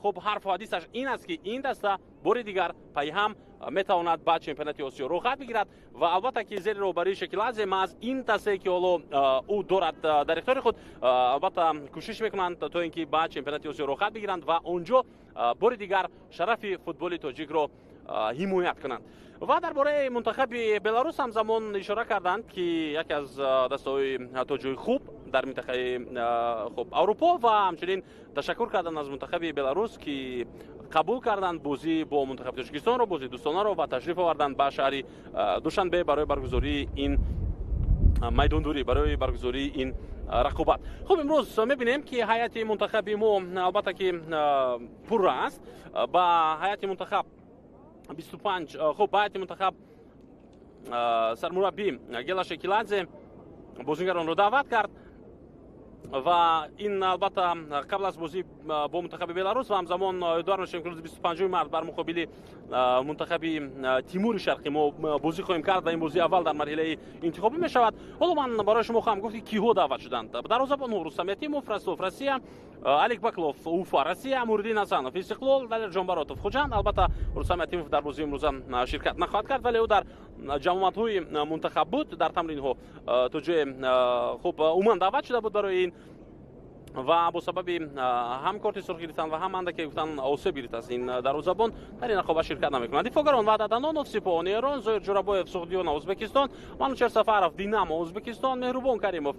Хуб, ҳарфу ҳадисаш ин аст, ки ин даста бори дигар пайҳам метавонад ба чемпионати Осиё роҳхат бигирад. Ва албатта ки зери роҳбарии Шекиладзе, маҳз ин дастае, ки ҳоло ӯ дорад дар ихтиёри худ, албатта кӯшиш мекунанд, то ин ки ба чемпионати Осиё роҳхат бигиранд ва он ҷо бори дигар шарафи футболи тоҷикро ҳимоят кунанд. Ва дар бораи мунтахаби Беларус ҳамзамон ишора карданд, ки яке аз дастаҳои то ҷои хуб дар минтақаи, хуб, Аврупо, ва ҳамчунин ташаккур карданд аз мунтахаби Беларус, ки қабул карданд бозӣ бо мунтахаби Тоҷикистонро, бозии дӯстонаро, ва ташриф оварданд ба шаҳри Душанбе барои баргузории ин майдондорӣ, барои баргузории ин рақобат. Хуб, имрӯз мебинем, ки ҳайати мунтахаби мо албатта ки пурра аст. Ба ҳайати мунтахаб 25, хуб, ба ҳайати мунтахаб сармураббӣ Гела Шекиладзе бозигаронро даъват кард ва ин албатта қабл аз бозӣ бо мунтахаби Беларус. Ва ҳамзамон ёдовар мешавем, ки рӯзи 25 март бар муқобили мунтахаби Тимури Шарқӣ мо бозӣ хоҳем кард ва ин бозии аввал дар марҳилаи интихобӣ мешавад. Ҳоло ман барои шумо хоҳам гуфт, ки киҳо даъват шуданд. Дарвозабонҳо: Рустам Ятимов, Ростов, Россия; Алик Баклов, Уфа, Россия; Муриддин Ҳасанов, Истиқлол; Далер Баротов, Хуҷанд. Албатта, Рустам Ятимов дар бозии имрӯза ширкат нахоҳад кард, вале ӯ дар ҷамоатҳои мунтахаб буд дар тамринҳо то ҷое. Хуб, умуман даъват шуда буд барои ин ва бо сабаби ҳам корти сурх гирифтан ва ҳам андаке гуфтан осеб гирифтааст, ин дарвозабон дар ин рақобат ширкат намекунад. Дифоъгарон: Ваҳдат Анонов, Сипоҳон, Эрон; Зоир Ҷурабоев, Суғдиёна, Ӯзбекистон; Манучер Сафаров, Динамо, Ӯзбекистон; Меҳрубон Каримов,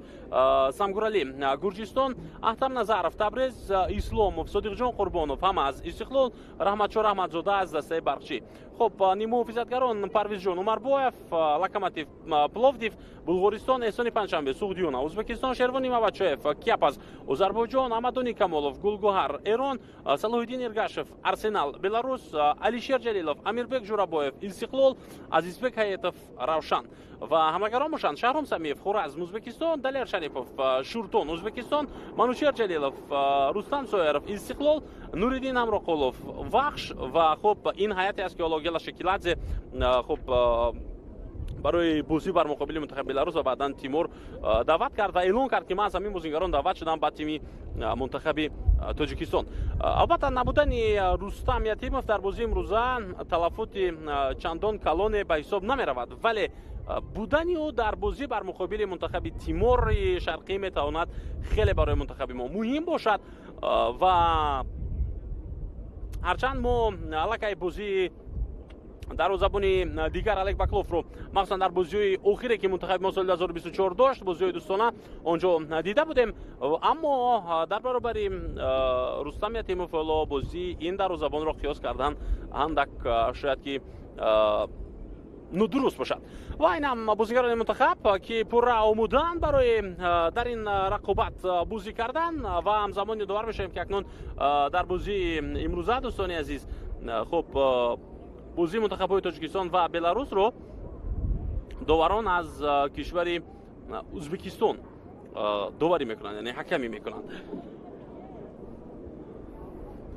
Самгурали, Гурҷистон; Аҳтам Назаров, Табрез Исломов, Содиқҷон Қурбонов, ҳама аз Истиқлол; Раҳматшо Раҳматзода аз дастаи Барқчӣ. Хуб, ниммуҳофизатгарон: Парвизҷон Умарбоев, Локомотив Пловдив, Булғористон; Эҳсони Панҷшанбе, Суғдиёна, Ӯзбекистон; Шервони Маватчоев, Кяпаз, Озарбойҷон; Амадони Камолов, Гулгуҳар, Эрон; Салоҳиддин Эргашев, Арсенал, Беларус; Алишер Ҷалилов, Амирбек Ҷурабоев, Истиқлол; Азизбек Ҳаетов, Равшан. Ва ҳамлагарон бошанд: Шаҳром Самиев, Хоразм, Ӯзбекистон; Далер Шарипов, Шуртон, Ӯзбекистон; Манучер Ҷалилов, Рустам Сояров, Истиқлол; Нуриддин Ҳамроқулов, Вахш. Ва хуб, ин ҳайате аст, ки ҳоло Гела Шекиладзе, хуб, барои бозӣ бар муқобили мунтахаби Беларус ва баъдан Тимур даъват кард ва эълон кард, ки ман аз ҳамин бозигарон даъват шудам ба тими мунтахаби Тоҷикистон. Албатта, набудани Рустам Ятимов дар бозии имрӯза талафоти чандон калоне ба ҳисоб намеравад, вале будани ӯ дар бозӣ бар муқобили мунтахаби Тимори Шарқӣ метавонад хеле барои мунтахаби мо муҳим бошад. Ва ҳарчанд мо аллакай бозии дарвозабони дигар, Алек Бакловро, махсусан дар бозиҳои охире, ки мунтахаби мо соли 2024 дошт, бозиҳои дӯстона, он ҷо дида будем, аммо дар баробари Рустам Ятимов ҳоло бозии ин дарвозабонро қиёс кардан андак шояд ки нодуруст бошад. Ва инам бозигарони мунтахаб, ки пурра омодаанд барои дар ин рақобат бозӣ кардан. Ва ҳамзамон ёдовар мешавем, ки акнун дар бозии имрӯза, дӯстони азиз, хуб, бозии мунтахабҳои Тоҷикистон ва Беларусро доварон аз кишвари Ӯзбекистон доварӣ мекунанд, яъне ҳакамӣ мекунанд.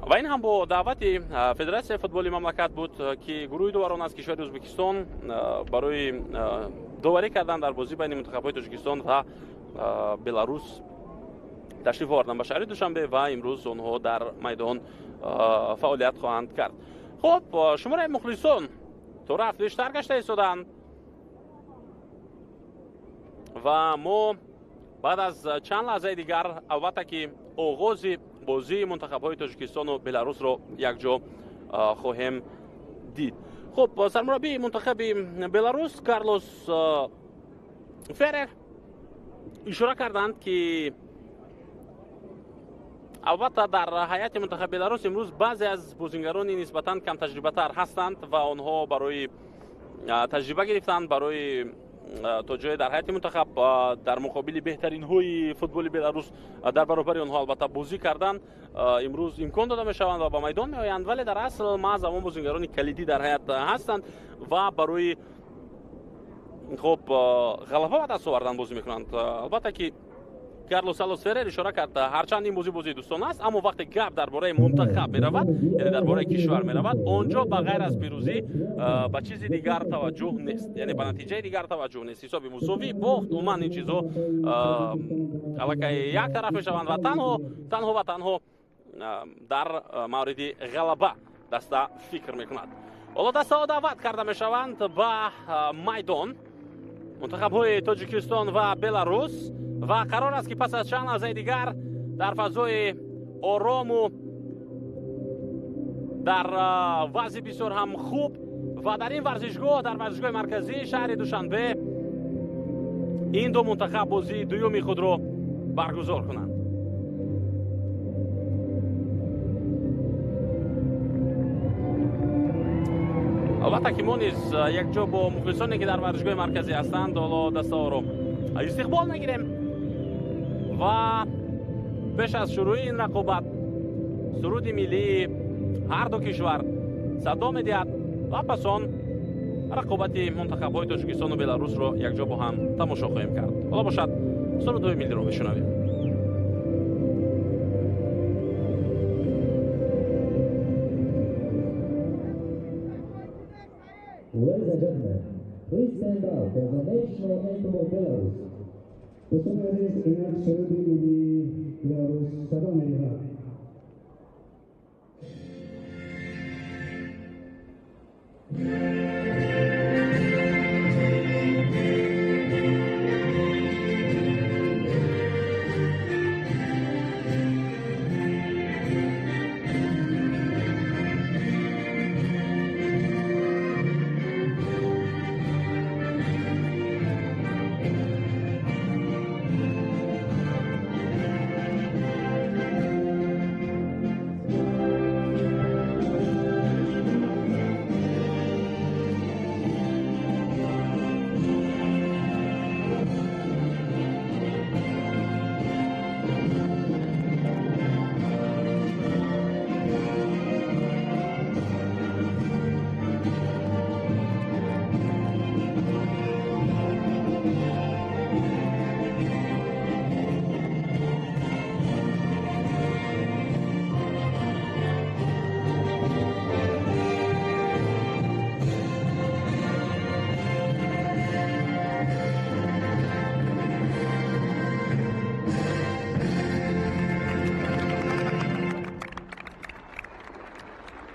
Ва ин ҳам бо даъвати Федератсияи футболи мамлакат буд, ки гурӯҳи доварон аз кишвари Ӯзбекистон барои доварӣ кардан дар бозӣ байни мунтахабҳои Тоҷикистон ва Беларус ташриф оварданд ба шаҳри Душанбе ва имрӯз онҳо дар майдон фаъолият хоҳанд кард. Хуб, шумораи мухлисон то рафт бештар гашта истоданд ва мо баъд аз чанд лаҳзаи дигар албатта ки оғози бозии мунтахабҳои Тоҷикистону Беларусро якҷо хоҳем дид. Хуб, сармураббии мунтахаби Беларус Карлос Ферер ишора карданд, ки албатта дар ҳайати мунтахаби Беларус имрӯз баъзе аз бозингарони нисбатан камтаҷрибатар ҳастанд ва онҳо барои таҷриба гирифтан, барои то ҷое дар ҳайати мунтахаб дар муқобили беҳтаринҳои футболи Беларус, дар баробари онҳо албатта бозӣ кардан имрӯз имкон дода мешаванд ва ба майдон меоянд. Вале дар асл маҳз ҳамон бозингарони калидӣ дар ҳайат ҳастанд ва барои, хуб, ғалаба ба даст овардан бозӣ мекунанд. Албатта ки Карлос Алос Ферер ишора кард, ҳарчанд ин бозӣ бозии дӯстона аст, аммо вақте гап дар бораи мунтахаб меравад, яъне дар бораи кишвар меравад, он ҷо ба ғайр аз пирӯзӣ ба чизи дигар таваҷҷӯҳ нест, яъне ба натиҷаи дигар таваҷҷӯҳ нест. Ҳисоби мусовӣ, бохт, умуман ин чизҳо аллакай як тараф мешаванд ва танҳо ва танҳо Дар мавриди ғалаба даста фикр мекунад. Ҳоло дастаҳо даъват карда мешаванд ба майдон, мунтахабҳои Тоҷикистон ва Беларус, ва қарор аст, ки пас аз чанд лаҳзаи дигар дар фазои орому дар вазъи бисёр ҳам хуб ва дар ин варзишгоҳ, дар варзишгоҳи марказии шаҳри Душанбе, ин ду мунтахаб бозии дуюми худро баргузор кунанд. Албатта, ки мо низ якҷо бо мухлисоне, ки дар варзишгоҳи марказӣ ҳастанд, ҳоло дастаҳоро истиқбол мегирем ва пеш аз шурӯи ин рақобат суруди миллии ҳар ду кишвар садо медиҳад ва пас он рақобати мунтахабҳои Тоҷикистону Беларусро якҷо бо ҳам тамошо хоҳем кард. Ҳоло бошад, сурудҳои миллиро бишунавем. Ladies and gentlemen, please stand up for the national anthem of Belarus. Дӯстони азиз, инак суруди миллии Беларус садо медиҳад.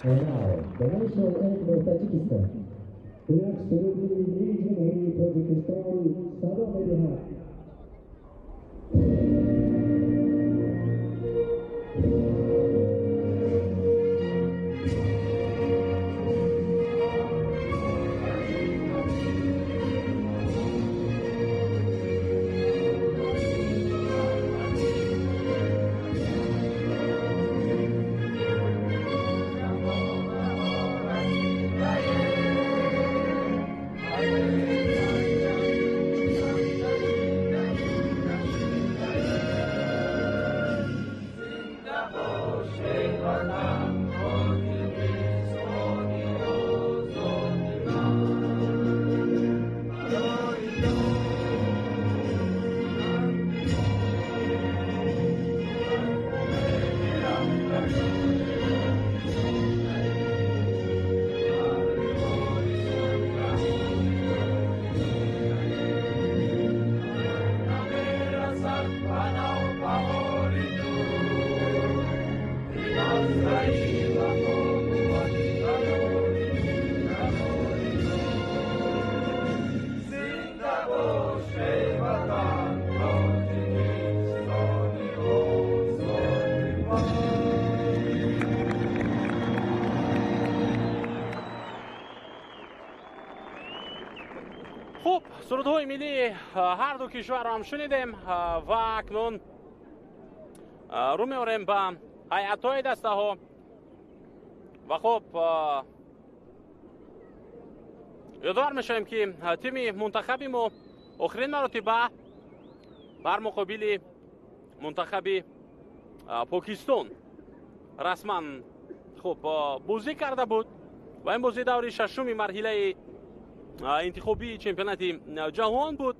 And now, the national anthem of Tajikistan. Инак суруди миллии Ҷумҳурии Тоҷикистон садо медиҳад. Хуб, сурудҳои миллии ҳар ду кишварро ҳам шунидем ва акнун рӯ меорем ба ҳайатҳои дастаҳо. Ва хуб, ёдовар мешавем, ки тими мунтахаби мо охирин маротиба бар муқобили мунтахаби Покистон расман хуб бозӣ карда буд ва ин бозӣ даври шашуми марҳилаи интихобии чемпионати ҷаҳон буд,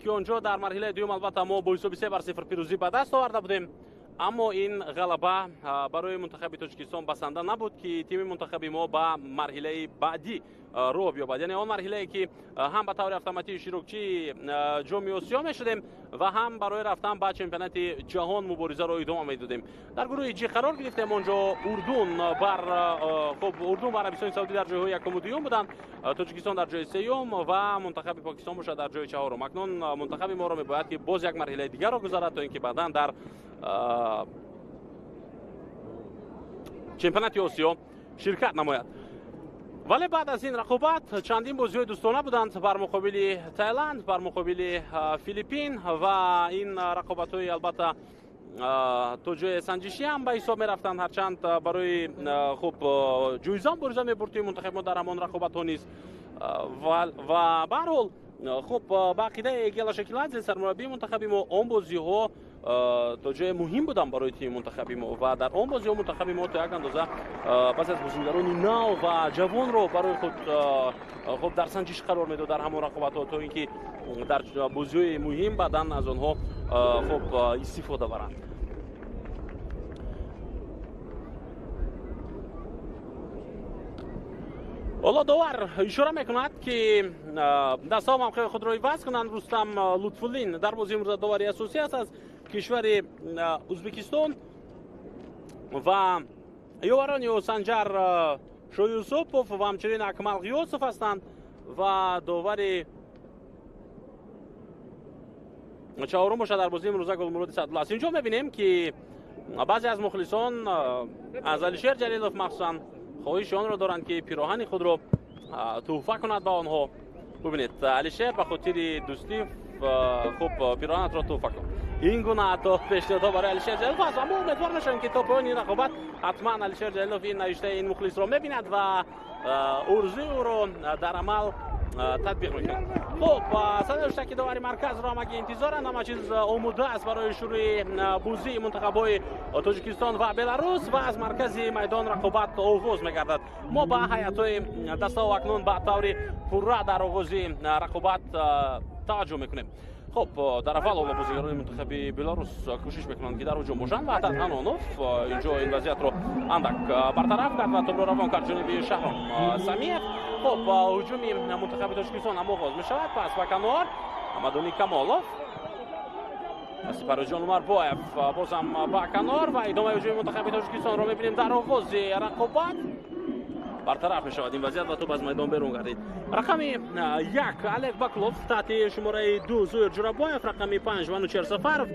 ки он ҷо дар марҳилаи дуюм, албатта, мо бо ҳисоби 3-0 пирӯзӣ ба даст оварда будем. Аммо ин ғалаба барои мунтахаби Тоҷикистон басанда набуд, ки тими мунтахаби мо ба марҳилаи баъдӣ роҳ биёбад, яъне он марҳилае, ки ҳам ба таври автоматӣ иштирокчии Ҷоми Осиё мешудем ва ҳам барои рафтан ба чемпионати ҷаҳон муборизаро идома медодем. Дар гурӯҳи Ҷи қарор гирифтем. Онҷо Урдун бар хуб, Урдун ва Арабистони Саудӣ дар ҷойҳои якуму дуюм буданд, Тоҷикистон дар ҷои сеюм ва мунтахаби Покистон бошад дар ҷои чаҳорум. Акнун мунтахаби моро мебояд, ки боз як марҳилаи дигарро гузарад, то ин ки баъдан дар чемпионати Осиё ширкат намояд. Вале баъд аз ин рақобат чандин бозиҳои дӯстона буданд бар муқобили Тайланд, бар муқобили Филиппин, ва ин рақобатҳои албатта то ҷои санҷишӣ ҳам ба ҳисоб мерафтанд, ҳарчанд барои хуб ҷоиза мубориза мебурд тими мунтахаби мо дар ҳамон рақобатҳо низ. Ва ба ҳар ҳол, хуб, ба ақидаи Гела Шакиладзе, сармураббии мунтахаби мо, он бозиҳо то ҷое муҳим буданд барои тими мунтахаби мо ва дар он бозиҳо мунтахаби мо то як андоза баъзе аз бозигарони нав ва ҷавонро барои худ хуб дар санҷиш қарор медод дар ҳамон рақобатҳо, то ин ки дар бозиҳои муҳим баъдан аз онҳо хуб истифода баранд. Ҳоло довар ишора мекунад, ки дастаҳо мавқеи худро иваз кунанд. Рустам Лутфуллин дар бозии имрӯза довари асосӣ аст аз кишвари Ӯзбекистон ва ёварони ӯ Санҷар Шоюсупов ва ҳамчунин Акмал Ғиёсов ҳастанд ва довари чаҳорум бошад дар бозии имрӯза Гулмуроди Саъдулло аст. Инҷо мебинем, ки баъзе аз мухлисон аз Алишер Ҷалилов махсусан хоҳиши онро доранд, ки пироҳани худро тӯҳфа кунад ба онҳо. Бубинед, Алишер, ба хотири дӯстӣ хуб пироҳанатро тӯҳфа кун. Ин гуна ҳатто пешниҳодҳо барои Алишер Ҷалилов аст ва мо умедвор мешавем, ки то поёни ин рақобат ҳатман Алишер Ҷалилов ин навиштаи ин мухлисро мебинад ва орзуи ӯро дар амал татбиқ мекунад. Хуб, сада дошта, ки довари марказро ҳамагӣ интизоранд. Ҳама чиз омода аст барои шурӯи бозии мунтахабҳои Тоҷикистон ва Беларус ва аз маркази майдон рақобат оғоз мегардад. Мо ба ҳайатҳои дастаҳо акнун ба таври пурра дар оғози рақобат таваҷҷӯҳ мекунем. Хуб, дар аввал ҳоло бозигарони мунтахаби Беларус кӯшиш мекунанд, ки дар ҳуҷум бошанд ва Анонов инҷо ин вазъиятро андак бартараф кард ва тӯбро равон кард ҷониби Шаҳром Самиев. Хуб, ҳуҷуми мунтахаби Тоҷикистон ҳам оғоз мешавад. Пас ба канор, Амадуни Камолов, Сипарӯзҷон Умарбоев бозам ба канор ва идомаи ҳуҷуми мунтахаби Тоҷикистонро мебинем дар оғози рақобат. Бартараф мешавад ин вазъият ва тӯб аз майдон берун гардид. Рақами 1 Олег Баклов, таҳти шумораи 2 Зоир Ҷурабоев, рақами 5 Манучер Сафаров,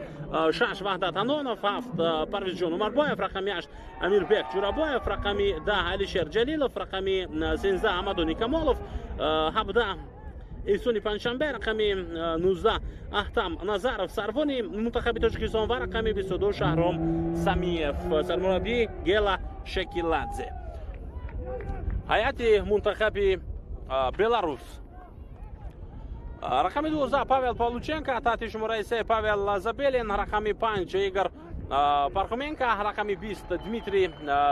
6 Ваҳдат Ҳанонов, 7 Парвизҷон Умарбоев, рақами 8 Амирбек Ҷурабоев, рақами 10 Алишер Ҷалилов, рақами 13 Амадуни Камолов, 17 Эҳсони Панҷшанбе, рақами 19 Аҳтам Назаров, сарвони мунтахаби Тоҷикистон, ва рақами 22 Шаҳром Самиев, сармураббӣ Гела Шекиладзе. Ҳайати мунтахаби Беларус: рақами 12 Павел Павлученко, таҳти шумораи 3 Павел Забелин, рақами 5 Игор Пархоменко, рақами 20 Дмитрий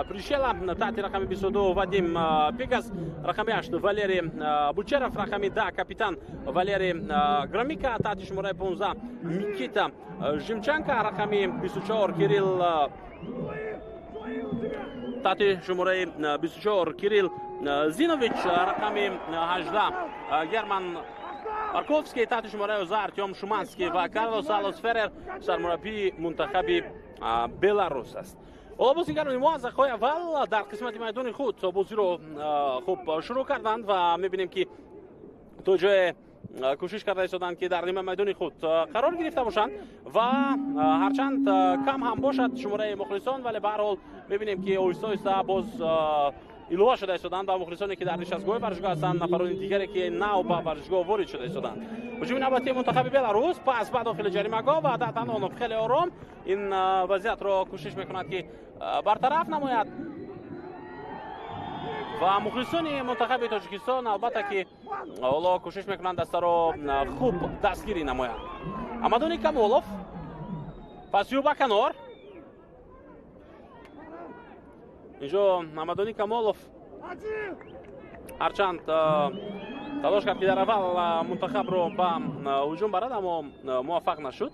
Пришела, таҳти рақами 22 Вадим Пегас, рақами 8 Валерий Бучеров, рақами 10 капитан Валерий Громика, таҳти шумораи 15 Никита Жимченко, рақами 24 Кирилл, таҳти шумораи 24 Кирилл Зинович, рақами 18 Герман Барковский, таҳти шумораи 11 Артём Шуманский ва Карлос Алос Ферер сармураббии мунтахаби Беларус аст. Ҳоло бозигарони мо аз дақиқаҳои аввал дар қисмати майдони худ бозиро хуб шурӯъ карданд ва мебинем, ки то ҷое кӯшиш карда истоданд, ки дар нима майдони худ қарор гирифта бошанд ва ҳарчанд кам ҳам бошад шумораи мухлисон, вале ба ҳар ҳол мебинем, ки оҳиста оҳиста боз илова шуда истоданд ба мухлисоне, ки дар нишастгоҳи варзишгоҳ ҳастанд, нафарони дигаре, ки нав ба варзишгоҳ ворид шуда истоданд. Ҳуҷуми навбатии мунтахаби Беларус, пас ба дохили ҷаримагоҳ ва Датанонов хеле ором ин вазъиятро кӯшиш мекунад, ки бартараф намояд ва мухлисони мунтахаби Тоҷикистон албатта ки ҳоло кӯшиш мекунанд дастаро хуб дастгирӣ намоянд. Амадони Камолов, пасию ба канор. Инҷо Амадони Камолов ҳарчанд талош кард, ки дар аввал мунтахабро ба ҳуҷум барад, аммо муваффақ нашуд.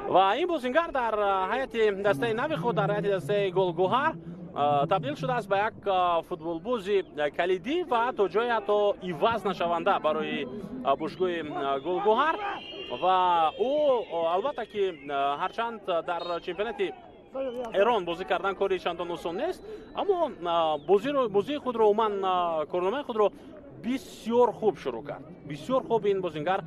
Ва ин бозингар дар ҳайати дастаи нави худ, дар ҳайати дастаи Голгоҳар табдил шудааст ба як футболбози калидӣ ва то ҷое ҳатто иваз нашаванда барои бошгоҳи Голгоҳар. Ва ӯ албатта ки ҳарчанд дар чемпионати Эрон бозӣ кардан кори чандон осон нест, аммо бозии худро, умуман корномаи худро бисёр хуб шурӯъ кард. Бисёр хуб ин бозингар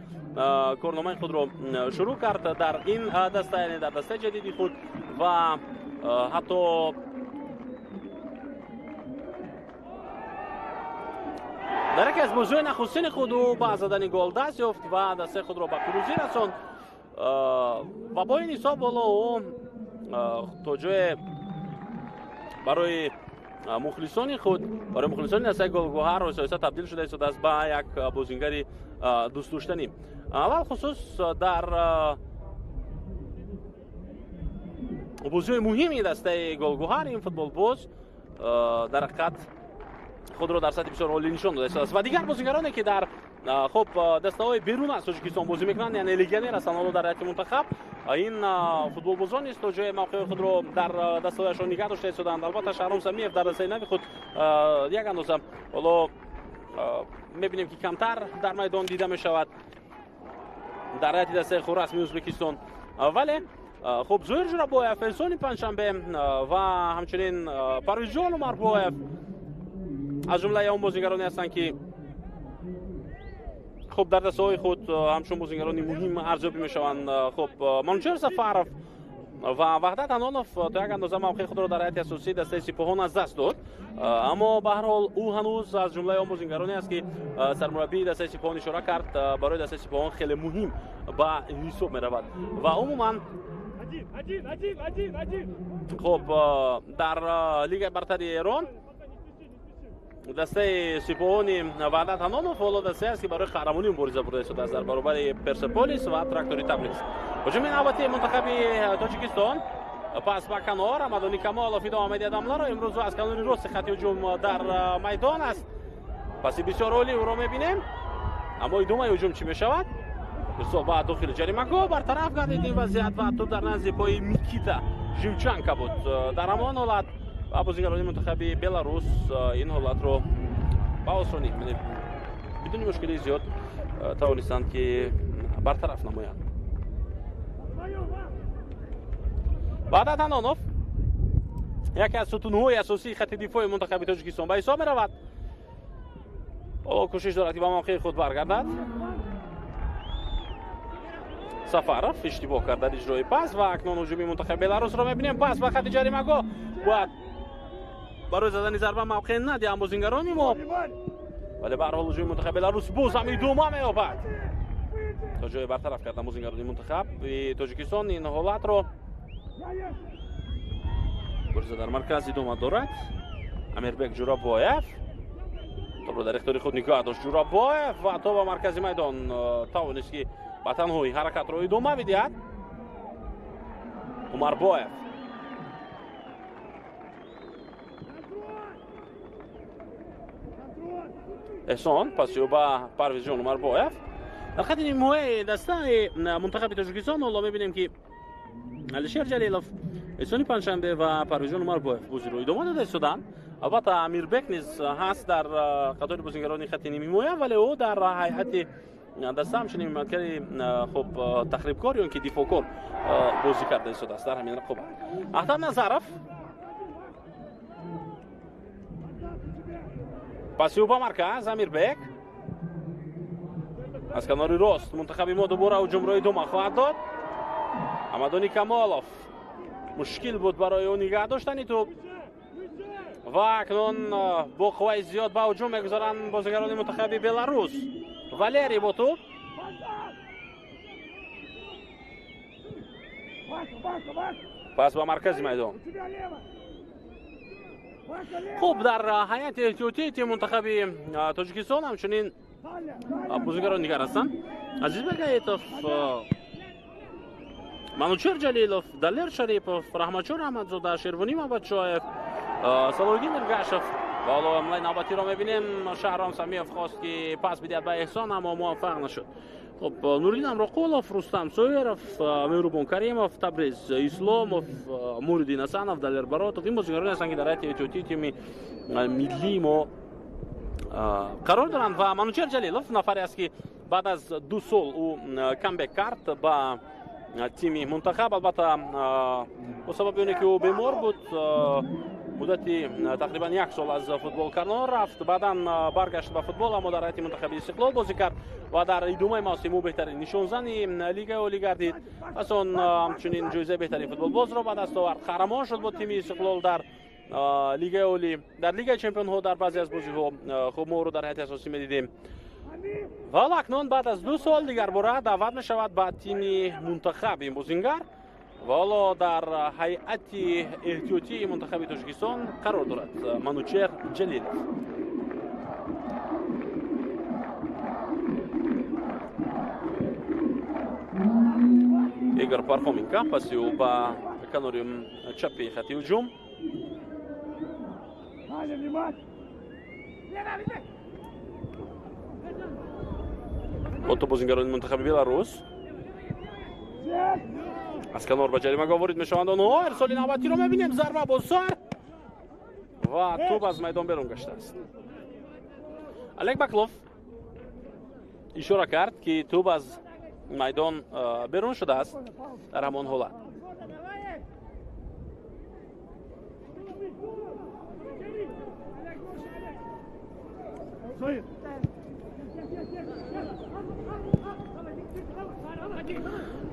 корномаи худро шурӯъ кард дар ин даста, яъне дар дастаи ҷадиди худ, ва ҳатто дар яке аз бозиҳои нахустини худ ӯ ба задани гол даст ёфт ва дастаи худро ба пирӯзӣ расонд. Ва бо ин ҳисоб ҳоло ӯ то ҷое барои мухлисони худ, барои мухлисони дастаи Голгоҳар оҳиста табдил шуда истодааст ба як бозингари дӯстдоштанӣ. Аввал хусус дар бозиҳои муҳими дастаи Голгоҳар ин футболбоз дар ҳақиқат худро дар сатҳи бисёр олӣ нишон дода истодааст. Ва дигар бозингароне ки дар хуб дастаҳои берун аз Тоҷикистон бозӣ мекунанд, яъне легионер ҳастанд ҳоло дар ҳайати мунтахаб, ин футболбозон низ то ҷое мавқеи худро дар дастаҳояшон нигаҳ дошта истоданд. Албатта Шаҳром Самиев дар дастаи нави худ як андоза ҳоло мебинем ки камтар дар майдон дида мешавад дар ҳайати дастаи Хорасми Ӯзбекистон. Вале хуб Зоир Ҷурабоев, Эҳсони Панҷшанбе ва ҳамчунин Парвизҷон Умарбоев аз ҷумлаи он бозингароне ҳастанд ки хуб дар дастаҳои худ ҳамчун бозингарони муҳим арзёбӣ мешаванд. Хуб Манучер Сафаров ва Ваҳдат Ҳанонов то як андоза мавқеи худро дар ҳайати асосии дастаи Сипоҳон аз даст дод, аммо ба ҳар ҳол ӯ ҳанӯз аз ҷумлаи он бозингароне аст ки сармураббии дастаи Сипоҳон ишора кард барои дастаи Сипоҳон хеле муҳим ба ҳисоб меравад. Ва умуман хуб дар лигаи бартари Эрон дастаи Сипоҳони Ваҳдат Ҳанонов ҳоло дастае аст ки барои қаҳрамонӣ мубориза бурда истодааст дар баробари Персеполис ва Трактори Табриз. Ҳуҷуми навбатии мунтахаби Тоҷикистон пас ба канор. Рамадони Камолов идома медиҳад ҳамларо. Имрӯз аз канори рости хати ҳуҷум дар майдон аст. Паси бисёр олӣ ӯро мебинем, аммо идомаи ҳуҷум чӣ мешавад? Ирсол ба дохили ҷаримагоҳ бартараф гардид ин вазъият ва тӯб дар назди пои Микита Живчанка буд. Дар ҳамон ҳолат ва бозигарони мунтахаби Беларус ин ҳолатро ба осонӣ бидуни мушкилии зиёд тавонистанд ки бартараф намоянд. Ваҳдат Ҳанонов яке аз сутунҳои асосии хати дифои мунтахаби Тоҷикистон ба ҳисоб меравад. Ҳоло кӯшиш дорад ки ба мавқеи худ баргардад. Сафаров иштибоҳ кард дар иҷрои пас ва акнун ҳуҷуми мунтахаби Беларусро мебинем. Пас ба хати ҷаримагоҳ бояд барои задани зарба мавқеъ надиҳанд бозингарони мо, вале ба ҳар ҳол ҳуҷуми мунтахаби Беларус боз ҳам идома меёбад. То ҷое бартараф карданд бозингарони мунтахаби Тоҷикистон ин ҳолатро. Мубориза дар марказ идома дорад. Амирбек Ҷурабоев тобро дар ихтиёри худ нигоҳ дошт. Ҷурабоев ва то ба маркази майдон тавонист ки ба танҳоӣ ҳаракатро идома бидиҳад. Умарбоев Эҳсон пасиё ба Парвизҷон Умарбоев. Дар хати нимҳояи дастаи мунтахаби Тоҷикистон ҳоло мебинем ки Алишер Ҷалилов, Эҳсони Панҷшанбе ва Парвизҷон Умарбоев бозиро идома дода истоданд. Албатта Амирбек низ ҳаст дар қатори бозингарони хати нимҳоя, вале ӯ дар ҳайати даста ҳамчунин ҳимоятгари хуб тахрибкор ё ин ки дифоъкор бозӣ карда истодааст дар ҳамин рақобат. Аҳтам Назаров пасиё ба марказ. Амирбек аз канори рост мунтахаби мо дубора ҳуҷумро идома хоҳад дод. Амадони Камолов мушкил буд барои ӯ нигаҳ доштани тӯб ва акнун бо қувваи зиёд ба ҳуҷум мегузаранд бозигарони мунтахаби Беларус. Валерий бо тӯб пас ба маркази майдон. Хуб дар ҳайати эҳтиётии тими мунтахаби Тоҷикистон ҳамчунин бозигарони дигар ҳастанд. Азизбек Аитов, Манучер Ҷалилов, Далер Шарипов, Раҳматшо Раҳматзода, Шервонӣ Мабадшоев, Салоҳиддин Эргашев. Ва ҳоло ҳамлаи навбатиро мебинем. Шаҳром Самиев хост ки пас бидиҳад ба Эҳсон, аммо муваффақ нашуд. Хуб, Нуриддин Амроқулов, Рустам Соиров, Меҳрубон Каримов, Табриз Исломов, Муриддин Ҳасанов, Далер Баротов ин бозигароне ҳастанд, ки дар ҳайати эҳтиётии тими миллии мо қарор доранд. Ва Манучер Ҷалилов нафаре аст, ки баъд аз 2 сол ӯ камбек кард ба тими мунтахаб. Албатта, бо сабаби оне ки ӯ бемор буд, муддати тақрибан 1 сол аз футбол канор рафт, баъдан баргашт ба футбол, аммо дар ҳайати мунтахаби Истиқлол бозӣ кард ва дар идомаи мавсим ӯ беҳтарин нишонзани Лигаи Олӣ гардид. Пас он ҳамчунин ҷоизаи беҳтарин футболбозро ба даст овард, қаҳрамон шуд бо тими Истиқлол дар Лигаи Олӣ, дар Лигаи Чемпионҳо дар баъзе аз бозиҳо хуб мо ӯро дар ҳайати асосӣ медидем. Ва акнун баъд аз 2 сол дигарбора даъват мешавад ба тими мунтахаб ин бозингар ва ҳоло дар ҳайати эҳтиётии мунтахаби Тоҷикистон қарор дорад Манучер Ҷалилов. Игор Пархоменко паси ӯ ба канори чапи хати ҳуҷум. Бо бозингарони мунтахаби Беларус аз канор ба ҷаримагоҳ ворид мешаванд онҳо. Ирсоли навбатиро мебинем, зарба бо сар ва тӯб аз майдон берун гаштааст. Олег Баклов ишора кард, ки тӯб аз майдон берун шудааст дар ҳамон ҳолат.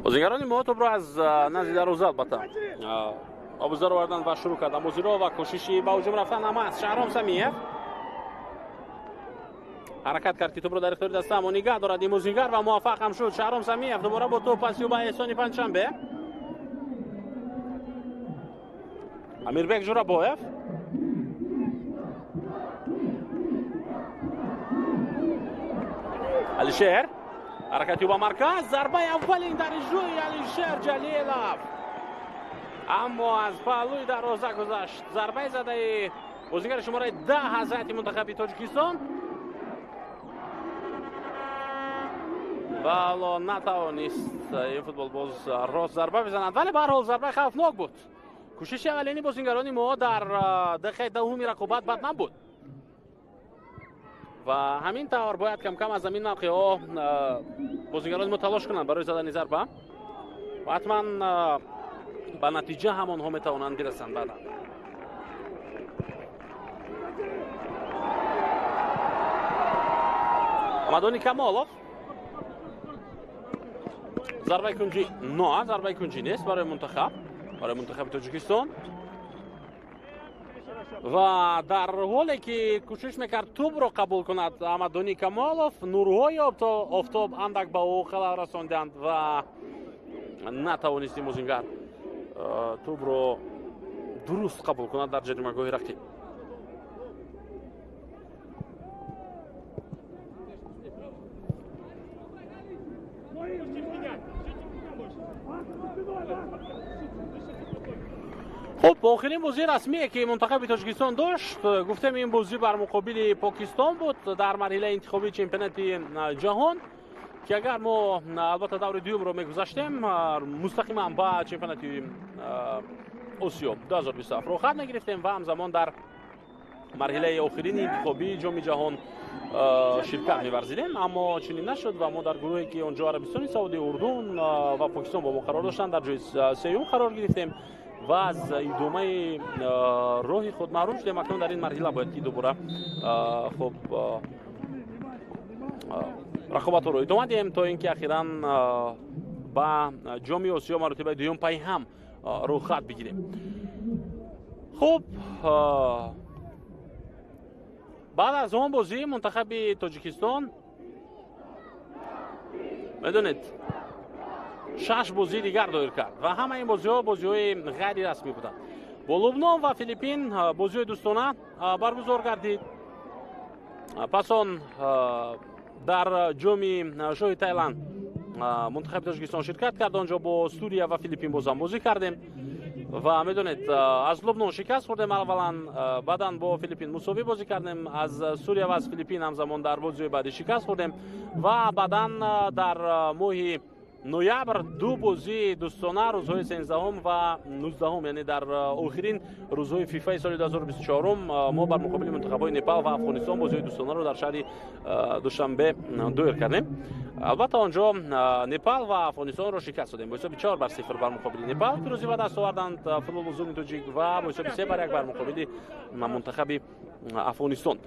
Бозигарони мо тӯбро аз назди дарвоза албатта обуздар оварданд ва шурӯъ карданд бозиро ва кӯшиши ба ҳуҷум рафтан ҳам аст. Шаҳром Самиев ҳаракат кард, ки тӯбро дар ихтиёри даста, аммо нигаҳ дорад ин бозингар ва муваффақ ҳам шуд. Шаҳром Самиев дубора бо тӯб паси ӯ ба Эҳсони Панҷшанбе. Амирбек Журабоев Алишер ҳаракати ӯ ба марказ, зарбаи аввалин дар иҷрои Алишер Ҷалилов, аммо аз паҳлӯи дарвоза гузашт. Зарбаи задаи бозигари шумораи 10 аз ҳайати мунтахаби Тоҷикистон ва ҳоло натавонист ин футболбоз рост зарба бизанад, вале ба ҳар ҳол зарбаи хавфнок буд. Кӯшиши аввалини бозингарони мо дар дақиқаи 10-уми рақобат бад набуд ва ҳамин тавр бояд камкам аз замин мавқеъҳо бозингарони мо талош кунанд барои задани зарба ва ҳатман ба натиҷа ҳам онҳо метавонанд бирасанд баъдан. Амадони Камолов зарбаи кунҷӣ но, зарбаи кунҷӣ нест барои мунтахаб, барои мунтахаби Тоҷикистон. Ва дар ҳоле ки кӯшиш мекард тӯбро қабул кунад Амадони Камолов, нурҳои офтоб андак ба ӯ халал расонданд ва натавонист бозингар тӯбро дуруст қабул кунад дар ҷаримагоҳи рақиб. Хуб, охирин бозии расмие ки мунтахаби Тоҷикистон дошт, гуфтем ин бозӣ бар муқобили Покистон буд дар марҳилаи интихобии чемпионати ҷаҳон, ки агар мо албатта даври дуюмро мегузаштем, мустақиман ба чемпионати Осиё 2027 роҳхат мегирифтем ва ҳамзамон дар марҳилаи охирини интихобии ҷоми ҷаҳон ширкат меварзидем, аммо чунин нашуд ва мо дар гурӯҳе ки онҷо Арабистони Саудӣ, Урдун ва Покистон бо мо қарор доштанд, дар ҷои сеюм қарор гирифтем ва аз идомаи роҳи худ маҳрум шудем. Акнун дар ин марҳила бояд ки дубора хуб рақобатҳоро идома диҳем то ин ки ахиран ба ҷоми Осиё маротибаи дуюм пайҳам рӯхат бигирем. Хуб, баъд аз он бозӣ мунтахаби Тоҷикистон медонед 6 бозии дигар доир кард ва ҳамаи ин бозиҳо бозиҳои ғайрирасмӣ буданд. Бо Лубнон ва Филиппин бозиҳои дӯстона баргузор гардид. Пас он дар ҷоми шоҳи Тайланд мунтахаби Тоҷикистон ширкат кард. Он ҷо бо Сурия ва Филиппин бозам бозӣ кардем. Ва медонед, аз Лубнон шикаст хӯрдем аввалан, баъдан бо Филиппин мусовӣ бозӣ кардем, аз Сурия ва аз Филиппин ҳамзамон дар бозиҳои баъдӣ шикаст хӯрдем ва баъдан дар моҳи ноябр ду бозии дӯстона рӯзҳои 13 ва 19, яъне дар охирин рӯзҳои фифаи соли 2024 мо бар муқобили мунтахабҳои Непал ва Афғонистон бозиҳои дӯстонаро дар шаҳри Душанбе доир кардем. Албатта, он ҷо Непал ва Афғонистонро шикаст додем бо ҳисоби 4-0. Бар муқобили Непал пирӯзӣ ба даст оварданд футболбозони тоҷик ва бо ҳисоби 3-1 бар муқобили мунтахаби Афғонистон.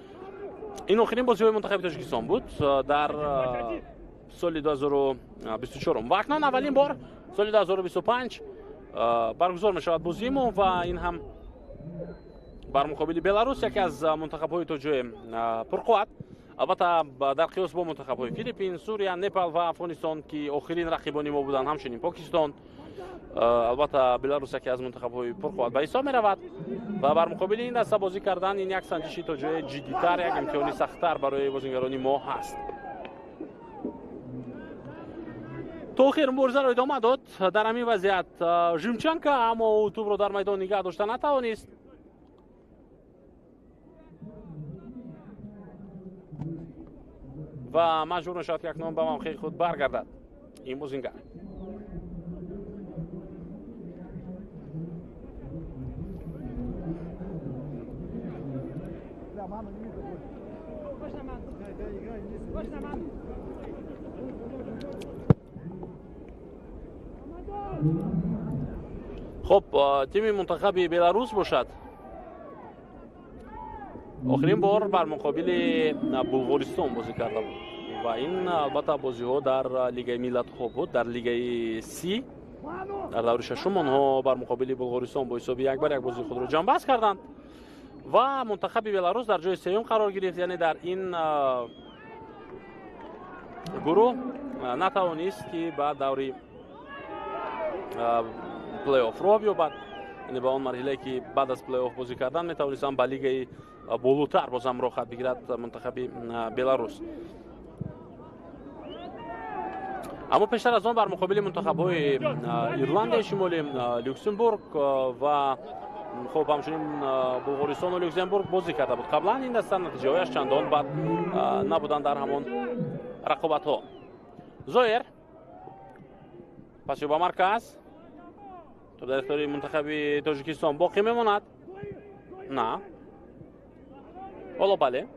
Ин охирин бозиҳои мунтахаби Тоҷикистон буд дар соли 2024 ва акнун аввалин бор соли 2025 баргузор мешавад бозии мо ва ин ҳам бар муқобили Беларус, яке аз мунтахабҳои то ҷое пурқувват, албатта, дар қиёс бо мунтахабҳои Филиппин, Сурия, Непал ва Афғонистон, ки охирин рақибони мо буданд, ҳамчунин Покистон. Албатта, Беларус яке аз мунтахабҳои пурқувват ба ҳисоб меравад ва бар муқобили ин даста бозӣ кардан ин як санҷиши то ҷое ҷиддитар, як имтиҳони сахттар барои бозингарони мо ҳаст. То охир муборизаро идома дод дар ҳамин вазъият Жимченко, аммо ӯ тӯбро дар майдон нигаҳ дошта натавонист. Ва маҷбур мешавад, ки акнун ба мавқеи худ баргардад ин бозингар. Хуб, тими мунтахаби Беларус бошад, охирин бор бар муқобили Булғористон бозӣ карда буд ва ин, албатта, бозиҳо дар Лигаи миллатҳо буд, дар Лигаи Си. Дар даври шашум онҳо бар муқобили Булғористон бо ҳисоби 1-1 бозии худро ҷамъбаст карданд ва мунтахаби Беларус дар ҷои сеюм қарор гирифт, яъне дар ин гурӯҳ натавонист, ки ба даври плей-офф роҳ биёбад, яъне ба он марҳилае, ки баъд аз плей-офф бозӣ кардан метавонистанд ба лигаи болотар бозам роҳхат бигирад мунтахаби Беларус. Аммо пештар аз он бар муқобили мунтахабҳои Ирландияи Шимолӣ, Люксембург ва, хуб, ҳамчунин Булғористону Люксембург бозӣ карда буд қаблан ин даста. Натиҷаҳояш чандон бад набуданд дар ҳамон рақобатҳо. Зоир, паси ба марказ, тӯб дар ихтиёри мунтахаби Тоҷикистон боқӣ мемонад. На, ҳоло бале,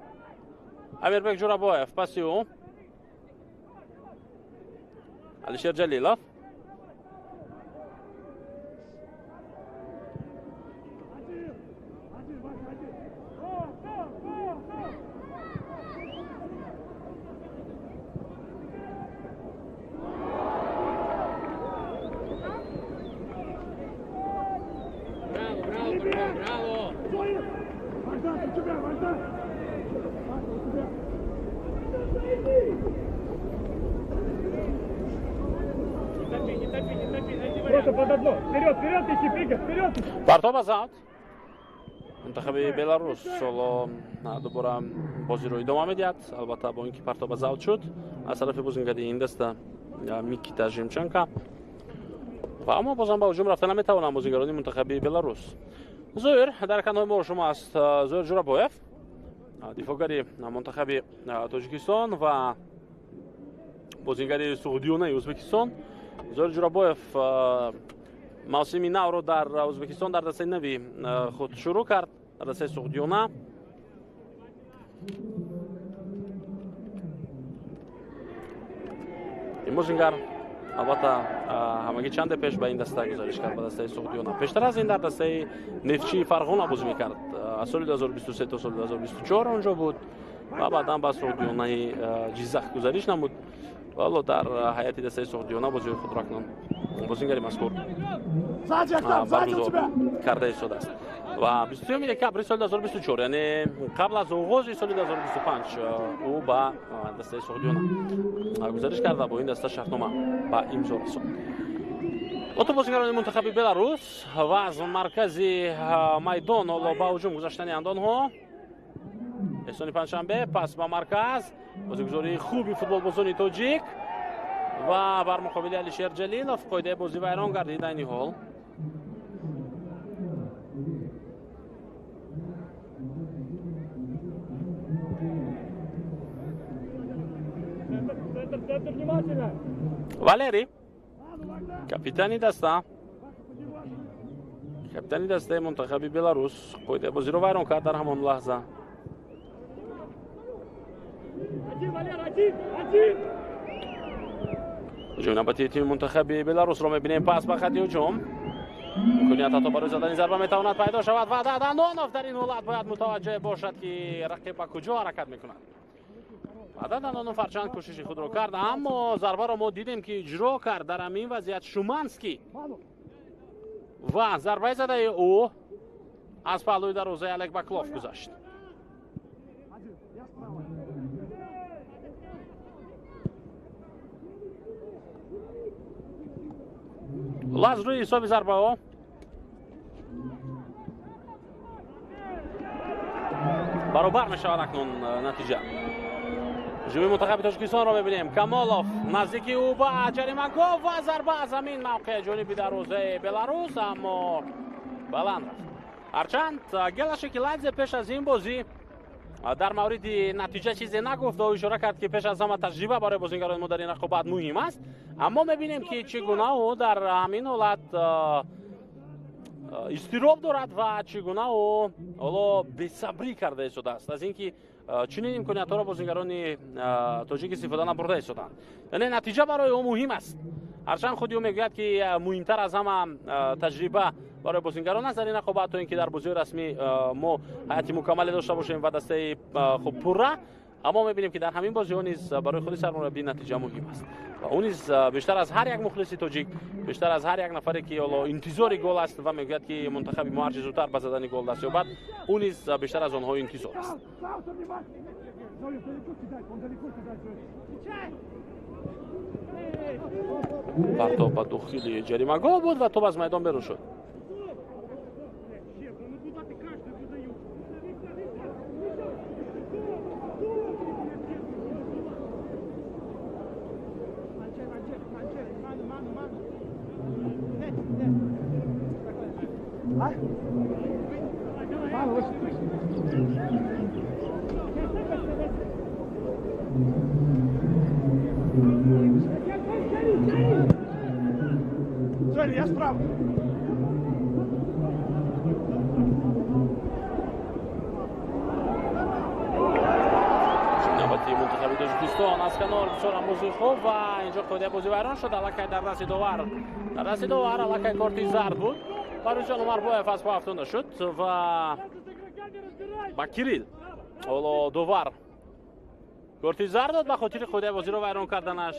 Амирбек Ҷурабоев, паси ӯ Алишер Ҷалилов. Партоб аз аут. Мунтахаби Беларус ҳоло дубора бозиро идома медиҳад, албатта, бо ин ки партоб аз аут шуд аз тарафи бозингари ин даста Микита Жимченко. Ва аммо бозам ба ҳуҷум рафта наметавонанд бозигарони мунтахаби Беларус. Зоир дар канои мо шумо аст, Зоир Ҷурабоев, дифоъгари мунтахаби Тоҷикистон ва бозингари Суғдиёнаи Ӯзбекистон. Зоир Ҷурабоев мавсими навро дар Ӯзбекистон дар дастаи нави худ шурӯъ кард, дар дастаи Суғдиёна. Ин бозингар, албатта, ҳамагӣ чанде пеш ба ин даста гузариш кард, ба дастаи Суғдиёна. Пештар аз ин дар дастаи Нефтчии Фарғона бозӣ мекард, аз соли 2023 то соли 2024 онҷо буд ва баъдан ба Суғдиёнаи Ҷиззах гузариш намуд. Ва ҳоло дар ҳайати дастаи Суғдиёна бозиҳои худро акнун бозингари мазкур баргузор карда истодааст. Ва 23 декабри соли 2024, яъне қабл аз оғози соли 2025, ӯ ба дастаи Суғдиёна гузариш кард ва бо ин даста шартнома ба имзо расонд. Ото бозингарони мунтахаби Беларус ва аз маркази майдон ҳоло ба ҳуҷум гузаштани онҳо. Эҳсони Панҷшанбе, пас ба марказ, бозигузории хуби футболбозони тоҷик ва бар муқобили Алишер Ҷалилов қоидаи бозӣ вайрон гардид айни ҳол. Валерий, капитани даста, капитани дастаи мунтахаби Беларус, қоидаи бозиро вайрон кард дар ҳамон лаҳза. Ҳуҷуми навбатии тими мунтахаби Беларусро мебинем. Пас ба хати ҳуҷум имконият ҳатто барои задани зарба метавонад пайдо шавад ва Даданонов дар ин ҳолат бояд мутаваҷҷеҳ бошад, ки рақиб ба куҷо ҳаракат мекунад. Даданонов ҳарчанд кӯшиши худро кард, аммо зарбаро мо дидем, ки иҷро кард дар ҳамин вазъият Шуманский ва зарбаи задаи ӯ аз паҳлӯи дарвозаи Олег Баклов гузашт. Лаз рӯи ҳисоби зарбаҳо баробар мешавад акнун натиҷа. Ҳуҷуми мунтахаби Тоҷикистонро мебинем. Камолов наздики ӯ ба ҷаримагоҳ ва зарба аз ҳамин мавқеъ ҷониби дарвозаи Беларус, аммо баланд рафт. Ҳарчанд Гела Шекиладзе пеш аз ин бозӣ дар мавриди натиҷа чизе нагуфт ва ишора кард, ки пеш аз ҳама таҷриба барои бозингарони мо дар ин рақобат муҳим аст, аммо мебинем, ки чӣ гуна ӯ дар ҳамин ҳолат изтироб дорад ва чӣ гуна ӯ ҳоло бесабрӣ карда истодааст аз ин ки чунин имкониятҳоро бозингарони тоҷик истифода набурда истоданд. Яъне натиҷа барои ӯ муҳим аст. Ҳарчанд худи ӯ мегӯяд, ки муҳимтар аз ҳама таҷриба барои бозингарон аст дар ин рақобат, то ин ки дар бозиҳои расмӣ мо ҳайати мукаммале дошта бошем ва дастаи хуб пурра, аммо мебинем, ки дар ҳамин бозиҳо низ барои худи сармураббӣ натиҷа муҳим аст ва ӯ низ бештар аз ҳар як мухлиси тоҷик, бештар аз ҳар як нафаре, ки ҳоло интизори гол аст ва мегӯяд, ки мунтахаби мо ҳарчи зудтар ба задани гол даст ёбад, ӯ низ бештар аз онҳо интизор аст. Партоб ба дохили ҷаримагоҳ буд ва тоб аз майдон берун шуд. Навбати мунтахаби Тоҷикистон аз канор бисёр бозии хуб ва инҷо қоидаи бозӣ вайрон шуд. Аллакай дар дасти довар, дар дасти довар аллакай корти зард буд. Фаррухҷон Умарбоев аз по афтонда шуд ва ба Кирилл ҳоло довар корти зард дод ба хотири қоидаи бозиро вайрон карданаш.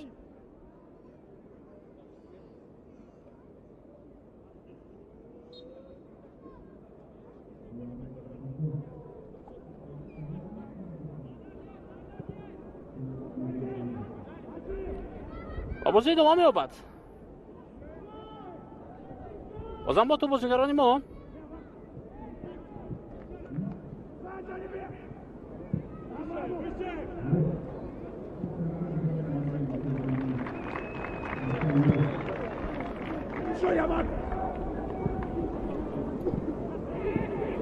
Ва бозӣ идома меёбад. Бозам бо ту бозигарони мо.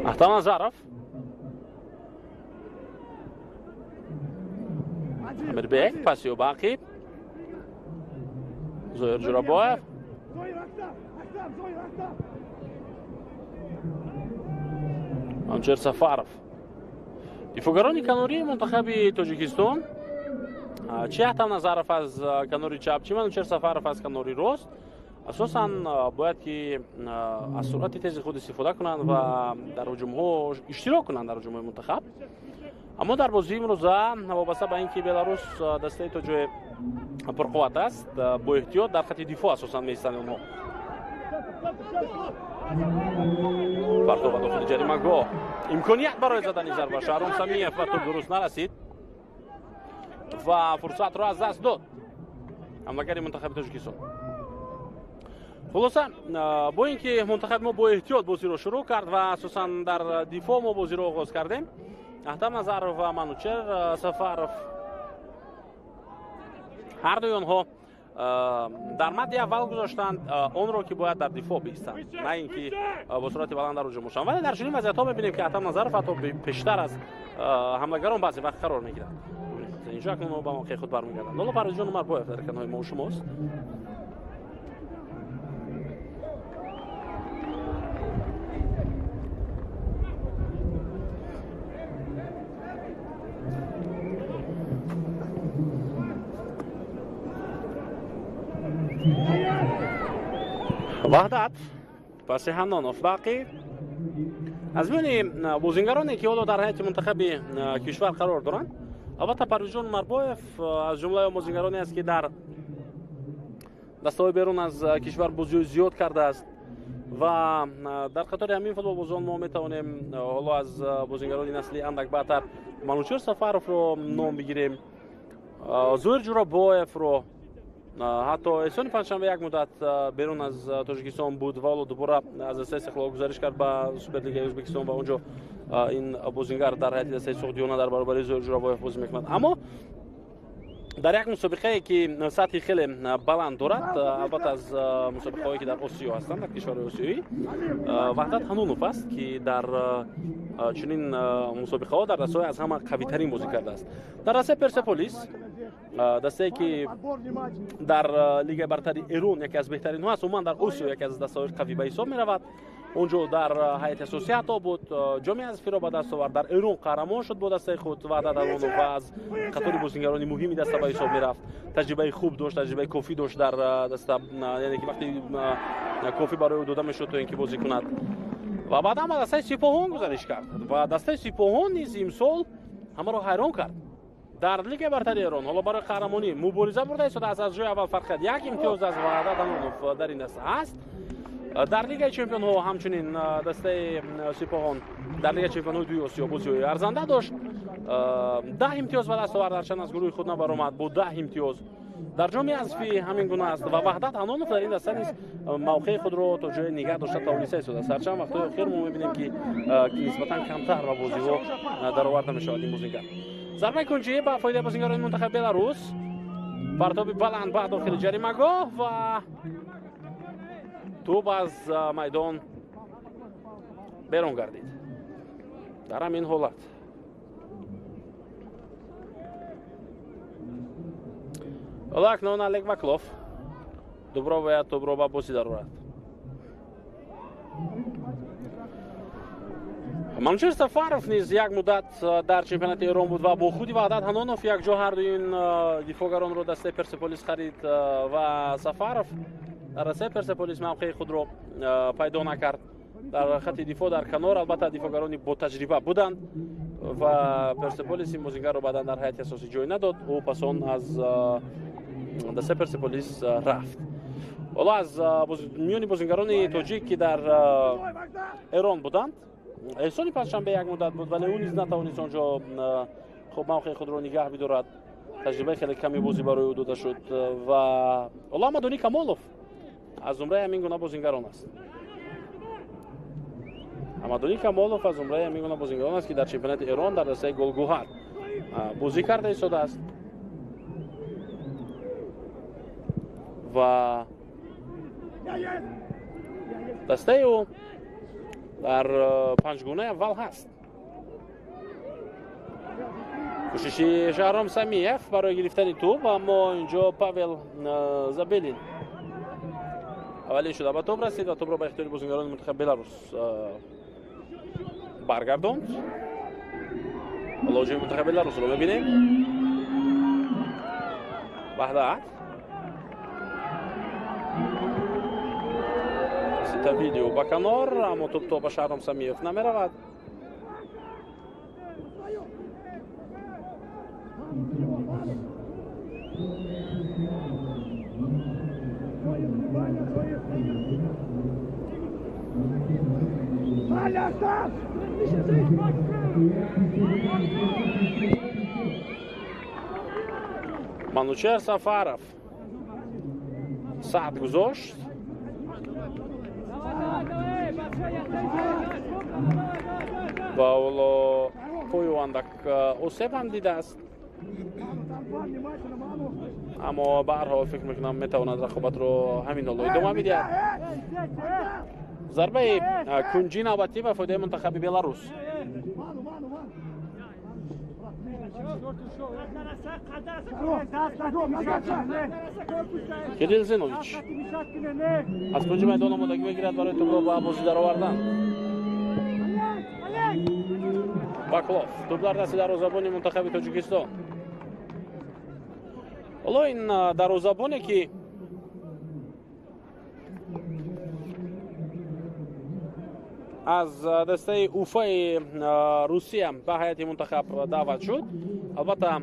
Ахтам Назаров. Амирбек паси ба ақиб. Зоир Ҷурабоев. Манучер Сафаров. Дифоъгарони канории мунтахаби Тоҷикистон, чи Ахтам Назаров аз канори чап, чи Манучер Сафаров аз канори рост, асосан бояд ки аз суръати тези худ истифода кунанд ва дар ҳуҷумҳо иштирок кунанд, дар ҳуҷумҳои мунтахаб. Аммо дар бозии имрӯза, вобаста ба ин ки Беларус дастаи то ҷое пурқувват аст, бо эҳтиёт дар хати дифоъ асосан меистанд онҳо. Партов ба дохили ҷаримагоҳ, имконият барои задани зарба. Шаҳром Самиев ба тӯб дуруст нарасид ва фурсатро аз даст дод ҳамлагари мунтахаби Тоҷикистон. Хулоса, бо ин ки мунтахаби мо бо эҳтиёт бозиро шурӯъ кард ва асосан дар дифоъ мо бозиро оғоз кардем, Ахтам Назаров ва Манучер Сафаров ҳардуи онҳо Дар мадди аввал гузоштанд онро, ки бояд дар дифоъ биистанд, на ин ки бо суръати баланд дар ҳуҷум бошанд. Вале дар чунин вазъиятҳо мебинем, ки Атам Назаров ҳатто пештар аз ҳамлагарон баъзе вақт қарор мегирад. Инҷо акнун ба мавқеи худ бармегарданд. Ҳоло Парвизҷон Умарбоев дар экранҳои мо шумост. Ваҳдат паси Ҳаннонов Бақӣ аз миёни бозингароне, ки ҳоло дар ҳайати мунтахаби кишвар қарор доранд, албатта Парвизҷон Умарбоев аз ҷумлаи он бозингароне аст, ки дар дастаҳои берун аз кишвар бозиҳои зиёд кардааст ва дар қатори ҳамин футболбозон мо метавонем ҳоло аз бозингарони насли андак баъдтар Манучер Сафаровро ном бигирем, Зоир Ҷурабоевро. Ҳатто Эҳсони Панҷшанбе як муддат берун аз Тоҷикистон буд ва ҳоло дубора аз дастаи Истиқлол гузариш кард ба Суперлигаи Ӯзбекистон ва онҷо ин бозингар дар ҳайати дастаи Суғдиёна дар баробари Зоир Ҷурабоев бозӣ мекунад. Аммо дар як мусобиқае, ки сатҳи хеле баланд дорад, албатта аз мусобиқаҳое, ки дар Осиё ҳастанд, дар кишварҳои осиёӣ, Ваҳдат Ҳанунов аст, ки дар чунин мусобиқаҳо дар дастаҳои аз ҳама қавитарин бозӣ кардааст. Дар дастаи Персеполис, дастае, ки дар Лигаи бартари Эрон яке аз беҳтаринҳо аст, умуман дар Осиё яке аз дастаҳои қавӣ ба ҳисоб меравад, онҷо дар ҳайати асосӣ ҳатто буд, ҷоми Ҳазфиро ба даст овард, дар Эрон қаҳрамон шуд бо дастаи худ Ваҳдат Ҳанунов ва аз қатори бозингарони муҳими даста ба ҳисоб мерафт. Таҷрибаи хуб дошт, таҷрибаи кофӣ дошт дар даста, яъне ки вақти кофӣ барои ӯ дода мешуд, то ин ки бозӣ кунад. Ва баъдан ба дастаи Сипоҳон гузариш кард ва дастаи Сипоҳон низ имсол ҳамаро ҳайрон кард. Дар Лигаи бартари Эрон ҳоло барои қаҳрамонӣ мубориза бурда истодааст. Аз ҷои аввал фарқият як имтиёз аст ва Ваҳдат Ҳанунов дар ин даста ҳаст. Дар Лигаи чемпионҳо ҳамчунин дастаи Сипоҳон дар Лигаи чемпионҳои дуи Осиё бозиҳои арзанда дошт, 10 имтиёз ба даст овард, ҳарчанд аз гурӯҳи худ набаромад бо 10 имтиёз. Дар ҷоми Ҳазфӣ ҳамин гуна аст ва Ваҳдат Ҳанонов дар ин даста низ мавқеи худро то ҷое нигаҳ дошта тавониста истодааст. Ҳарчанд вақтҳои охир мо мебинем, ки нисбатан камтар ба бозиҳо дароварда мешавад ин бозингар. Зарбаи кунҷӣ ба фоидаи бозингарони мунтахаби Беларус, партоби баланд ба дохили ҷаримагоҳ ва тӯб аз майдон берун гардид. Дар ҳамин ҳолат ҳоло акнун Олег Ваклов дубро бояд тӯбро ба бозӣ дарорад. Манучер Сафаров низ як муддат дар чемпионати Эрон буд ва бо худи Ваҳдат Ҳанонов якҷо ҳарду ин дифоъгаронро дастаи Персеполис харид ва Сафаров дар дастаи Персеполис мавқеи худро пайдо накард. Дар хати дифоъ дар канор албатта дифоъгарони ботаҷриба буданд ва Персеполис ин бозингарро баъдан дар ҳайати асосӣ ҷой надод. Ӯ пас он аз дастаи Персеполис рафт. Ҳоло аз миёни бозингарони тоҷик, ки дар Эрон буданд, Эҳсони Панҷшанбе як муддат буд, вале ӯ низ натавонист онҷо хуб мавқеи худро нигаҳ бидорад. Таҷрибаи хеле ками бозӣ барои ӯ дода шуд ва ҳоло Аҳмадони Камолов аз зумраи ҳамин гуна бозингарон аст. Аҳмадони Камолов аз зумраи ҳамин гуна бозингарон аст, ки дар чемпионати Эрон дар дастаи Голгӯҳар бозӣ карда истодааст ва дастаи ӯ дар панҷгунаи аввал ҳаст. Кӯшиши Шаҳром Самиев барои гирифтани тӯб, аммо инҷо Павел Забелин аввалин шуда ба тӯб расид ва тӯбро ба ихтиёри бозингарони мунтахаби Беларус баргардонд. Ҳоло ҳуҷуми мунтахаби Беларусро мебинем. Ваҳдат Ситавидио ба канор, аммо тӯб то ба Шаҳром Самиев намеравад. Манучер Сафаров сад гузошт. Ва ҳоло пою андак осеб ҳам дидааст. Аммо ба ҳар ҳол фикр мекунам, метавонад рақобатро ҳамин ҳоло идома бидиҳад. Зарбаи кунҷӣ навбатӣ ба фоидаи мунтахаби Беларус. Кирилл Зинович аз кунҷи майдон омодагӣ мегирад барои тӯбро ба бозӣ даровардан. Баклов, тӯб дар дасти дарвозабони мунтахаби Тоҷикистон. Ҳоло ин дарвозабоне, ки аз дастаи Уфаи Русия ба ҳайати мунтахаб даъват шуд, албатта,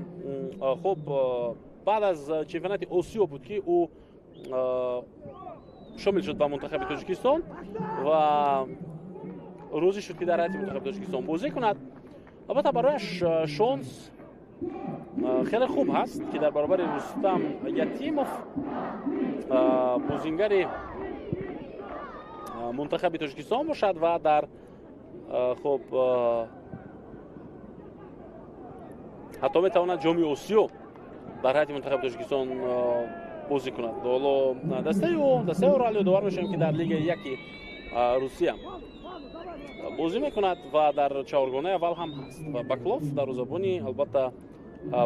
хуб, баъд аз чемпионати Осиё буд, ки ӯ шомил шуд ба мунтахаби Тоҷикистон ва розӣ шуд, ки дар ҳайати мунтахаби Тоҷикистон бозӣ кунад. Албатта, барояш шонс хеле хуб ҳаст, ки дар баробари Рустам Ятимов, бозингари мунтахаби Тоҷикистон бошад ва дар, хуб, ҳатто метавонад Ҷоми Осиё дар ҳайати мунтахаби Тоҷикистон бозӣ кунад. Ҳоло дастаи ӯ, дастаи Урал, ёдовар мешавем, ки дар Лигаи яки Русия бозӣ мекунад ва дар чаҳоргонаи аввал ҳам ҳаст. Ва Баклов дарвозабони, албатта,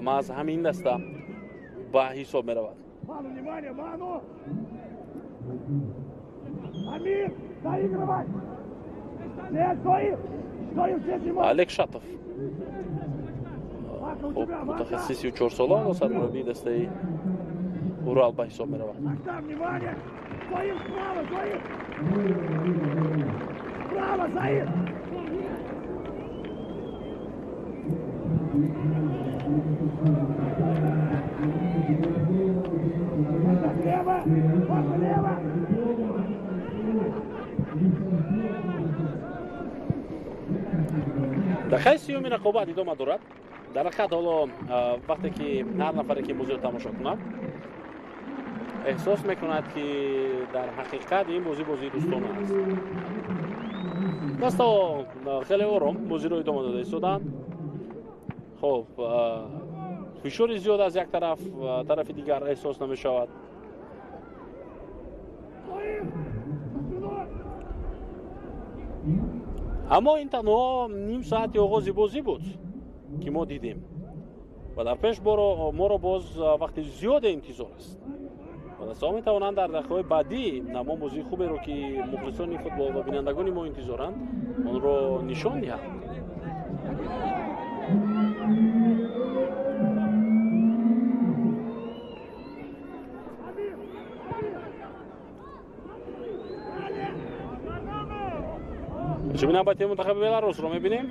маҳз ҳамин даста ба ҳисоб меравад. Внимание, Ману! Амир, доигрывай! Нет, Зоир! Зоир, здесь. Олег Шатов, хуб, мутахассиси 34сола ва сармураббии дастаи Урал ба ҳисоб меравад. Внимание! Зоир, справа, Зоир! Справа, Заир! Лево! Лево! Дақиқаи 30-уми рақобат идома дорад. Дар ҳақиқат, ҳоло вақте ки ҳар нафаре, ки бозиро тамошо кунад, эҳсос мекунад, ки дар ҳақиқат ин бозӣ бозии дӯстона аст. Дастаҳо хеле ором бозиро идома дода истоданд. Хуб, фишори зиёд аз як тараф, тарафи дигар эҳсос намешавад. Аммо ин танҳо ним соати оғози бозӣ буд, ки мо дидем, ва дар пеш моро боз вақти зиёде интизор аст ва дастаҳо метавонанд дар дақиқаҳои баъдӣ ҳамон бозии хуберо, ки мухлисони футбол ва бинандагони мо интизоранд, онро нишон диҳанд. Ҳуҷуми навбатии мунтахаби Беларусро мебинем.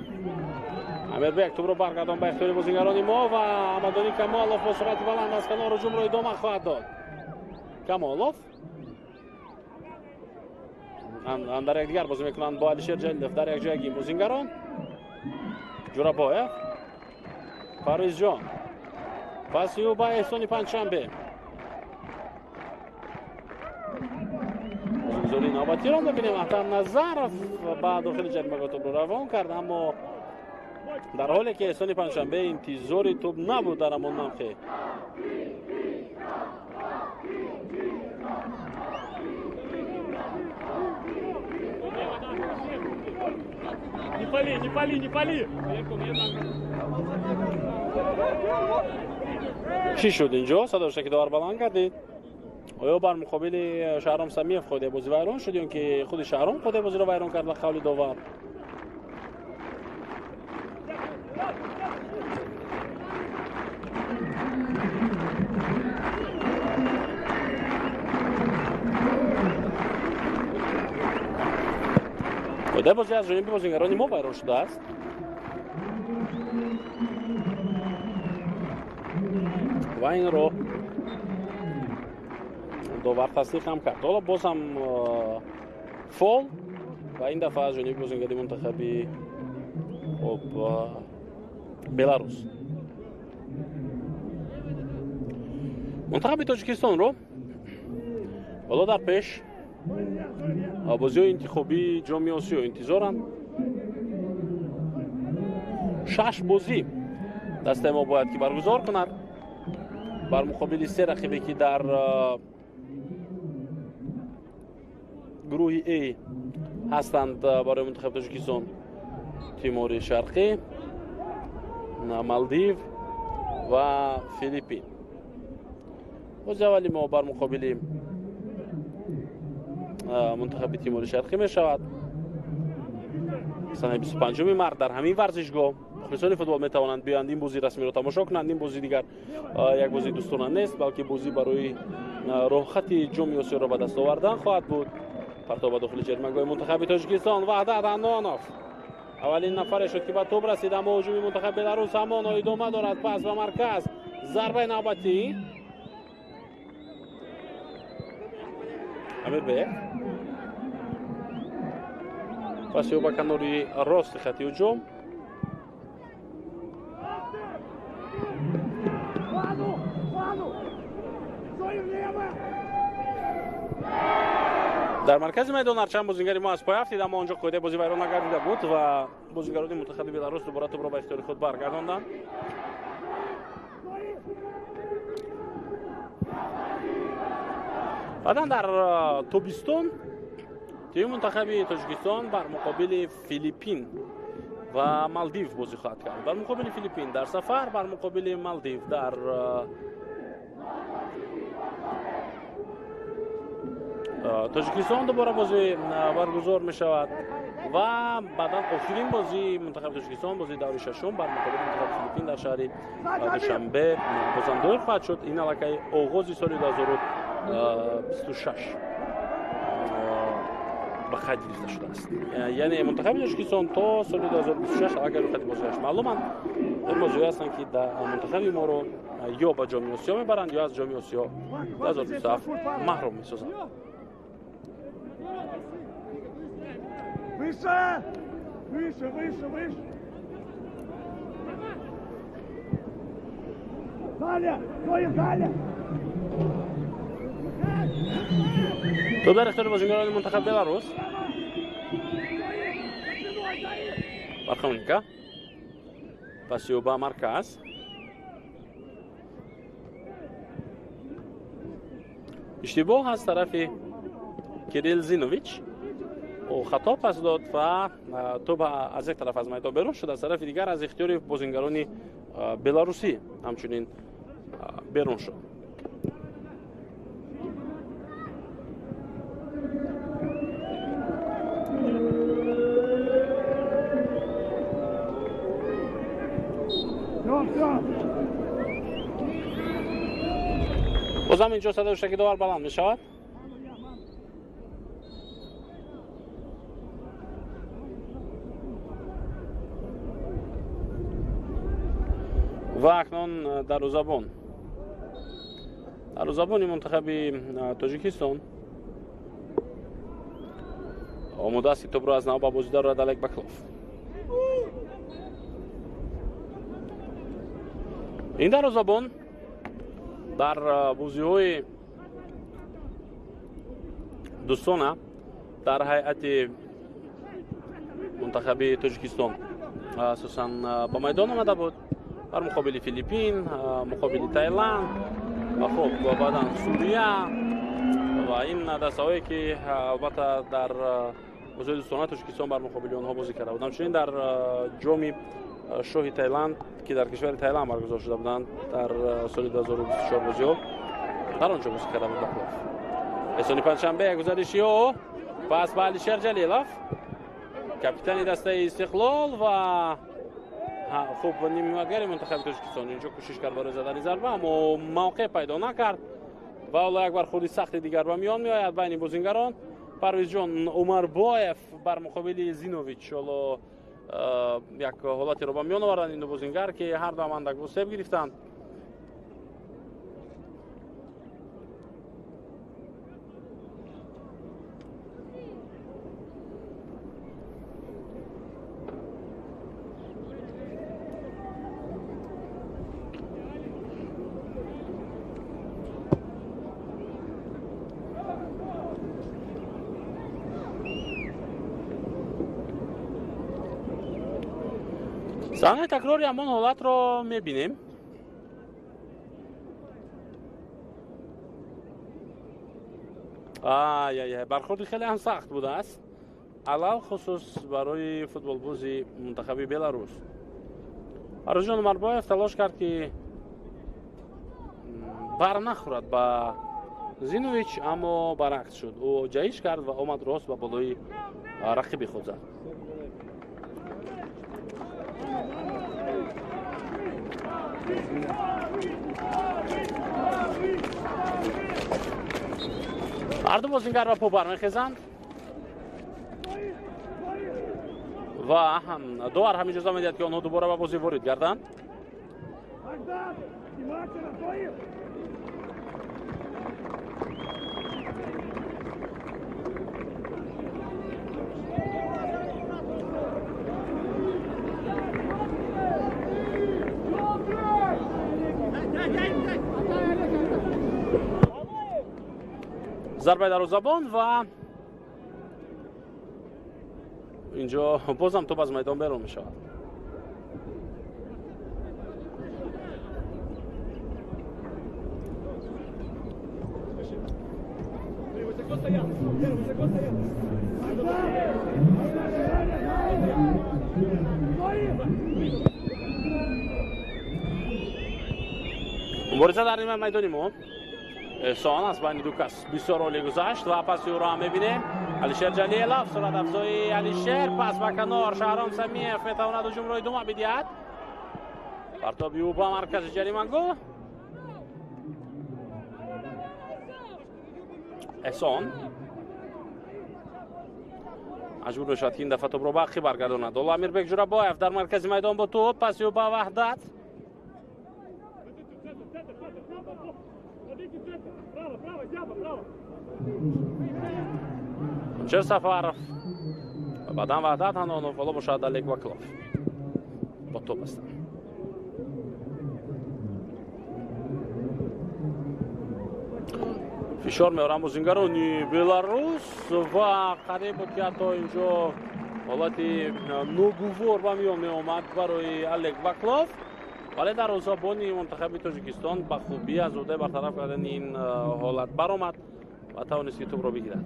Амирбек тӯбро баргардон ба ихтиёри бозигарони мо ва Амадони Камолов бо суръати баланд аз канор ҳуҷумро идома хоҳад дод. Камолов дар якдигар бозӣ мекунанд бо Алишер Ҷалилов, дар якҷоягӣ бозингарон. Ҷурабоев, Парвизҷон, паси ӯ ба Эҳсони Панҷшанбе. Бозигузории навбатиро мебинем. Аҳтам Назаров ба дохили ҷаримагоҳ тӯбро равон кард, аммо дар ҳоле ки Эҳсони Панҷшанбе интизори тӯб набуд дар ҳамон мавқеъ. Не пали, не пали, не пали! Чӣ шуд инҷо? Садо шуда, ки довар баланд кардид. Оё бар муқобили Шаҳром Самиев қоидаи бозӣ вайрон шуд ё ки худи Шаҳром қоидаи бозиро вайрон кард ба қавли довар? Қоидаи бозӣ аз ҷониби бозигарони мо вайрон шудааст ва инро довар тасдиқ ҳам кард. Ҳоло боз ҳам фол ва ин дафъа аз ҷониби бозингари мунтахаби, хуб, Беларус. Мунтахаби Тоҷикистонро ҳоло дар пеш бозиҳои интихобии Ҷоми Осиё интизоранд. Шаш бозӣ дастаи мо бояд ки баргузор кунад. Бар муқобили се рақибе ки дар гурӯҳи А ҳастанд барои мунтахаби Тоҷикистон: Тимори Шарқӣ, Малдив ва Филиппин. Бози аввали мо бар муқобили мунтахаби Тимори Шарқӣ мешавад. Санаи 25 март дар ҳамин варзишгоҳ мухлисони футбол метавонанд биёянд, ин бозии расмиро тамошо кунанд. Ин бози дигар як бозии дӯстона нест, балки бозӣ барои роҳхати Ҷоми Осиёро ба даст овардан хоҳад буд. Партов ба дохили ҷаримагоҳи мунтахаби Тоҷикистон. Ваҳдат Ҳаннонов аввалин нафаре шуд, ки ба тӯб расид, аммо ҳуҷуми мунтахаби Беларус ҳамоно идома дорад. Пас ба марказ, зарбаи навбатӣ. Амирбек паси ӯ ба канори рости хати ҳуҷум. Дар маркази майдон ҳарчанд бозингари мо аз пой афтид, аммо он ҷо қоидаи бозӣ вайрон нагардида буд ва бозингарони мунтахаби Беларус дубора тӯбро ба ихтиёри худ баргардонданд. Баъдан дар тобистон тими мунтахаби Тоҷикистон бар муқобили Филиппин ва Малдив бозӣ хоҳад кард. Бар муқобили Филиппин дар сафар, бар муқобили Малдив дар Тоҷикистон дубора бозӣ баргузор мешавад ва баъдан охирин бозии мунтахаби Тоҷикистон, бозии даври шашум бар муқобили мунтахаби Филиппин дар шаҳри Душанбе бозам доир хоҳад шуд. Ин аллакай оғози соли 2026 ба қайд гирифта шудааст. Яъне мунтахаби Тоҷикистон то соли 2026 аллакай рӯйхати бозиҳояш маълуманд. Ин бозиҳое ҳастанд, ки мунтахаби моро ё ба Ҷоми Осиё мебаранд, ё аз Ҷоми Осиё 2027 маҳрум месозанд. Выше! Выше, выше, выше! Далее! Зоя, далее! Тӯб дар ихтиёри бозингарони мунтахаби Беларус. Пархоменко паси ӯ ба марказ. Иштибоҳ аз тарафи Кирилл Зинович. Ӯ хато пас дод ва тӯб аз як тараф аз майдон берун шуд, аз тарафи дигар аз ихтиёри бозингарони беларусӣ ҳамчунин берун шуд. Бозам инҷо садои ҳуштаки довар баланд мешавад. Ва акнун дарвозабон, дарвозабони мунтахаби Тоҷикистон омода аст, ки тӯбро аз нав ба бозӣ дарорад. Олег Баклов. Ин дарвозабон дар бозиҳои дӯстона дар ҳайати мунтахаби Тоҷикистон асосан ба майдон омада буд. Бар муқобили Филиппин, муқобили Таиланд ва хуб баъдан Сурия ва ин дастаҳое ки албатта дар бозиҳои дӯстона Тоҷикистон бар муқобили онҳо бозӣ карда буд. Ҳамчунин дар ҷоми шоҳи Таиланд, ки дар кишвари Таиланд баргузор шуда буданд дар соли 2024 бозиҳо, дар он ҷо бозӣ карда буд Баклов. Эҳсони Панҷшанбе, як гузариши ӯ, пас ба Алишер Ҷалилов, капитани дастаи Истиқлол ва хуб нимагари мунтахаби Тоҷикистон инҷо кӯшиш кард барои задани зарба, аммо мавқеъ пайдо накард ва ҳоло як бархӯрди сахти дигар ба миён меояд байни бозингарон. Парвизҷон Умарбоев бар муқобили Зинович ҳоло як ҳолатеро ба миён оварданд ин ду бозингар, ки ҳар ду ҳам андак осеб гирифтанд. Саҳнаи такрори ҳамон ҳолатро мебинем. Ай-ай-ай, бархӯрди хеле ҳам сахт будааст, алалхусус барои футболбози мунтахаби Беларус. Парвизҷон Умарбоев талош кард, ки бар нахӯрад ба Зинович, аммо баръакс шуд. Ӯ ҷаҳиш кард ва омад, рост ба болои рақиби худ зад. Ҳарду бозингар ба по бармехезанд ва довар ҳам иҷоза медиҳад, ки онҳо дубора ба бозӣ ворид гарданд. Зарбаи дарвозабон ва инҷо бозам топ аз майдон берун мешавад. Мубориза дар нимаи майдони мо. Эҳсон аз байни ду кас бисёр олӣ гузашт ва паси ӯро ҳам мебинем. Алишер Ҷалилов, сурат афзои Алишер, пас ба канор. Шаҳром Самиев метавонад ҳуҷумро идома бидиҳад. Партоби ӯ ба маркази ҷаримагоҳ. Эҳсон маҷбур мешавад, ки ин дафъа топро ба ақиб баргардонад. Ҳоло Амирбек Ҷурабоев дар маркази майдон бо топ, паси ӯ ба Ваҳдат. Шер Сафаров, баъдан Ваҳдат Ҳанонов, ҳоло бошад Олег Ваклов бо топ ҳастанд. Фишор меоранд бозингарони Беларус ва қариб буд, ки ҳатто инҷо ҳолати ногувор ба миён меомад барои Олег Ваклов, вале дарвозабони мунтахаби Тоҷикистон ба хубӣ аз уҳдаи бартараф кардани ин ҳолат баромад ва тавонист, ки тӯбро бигирад.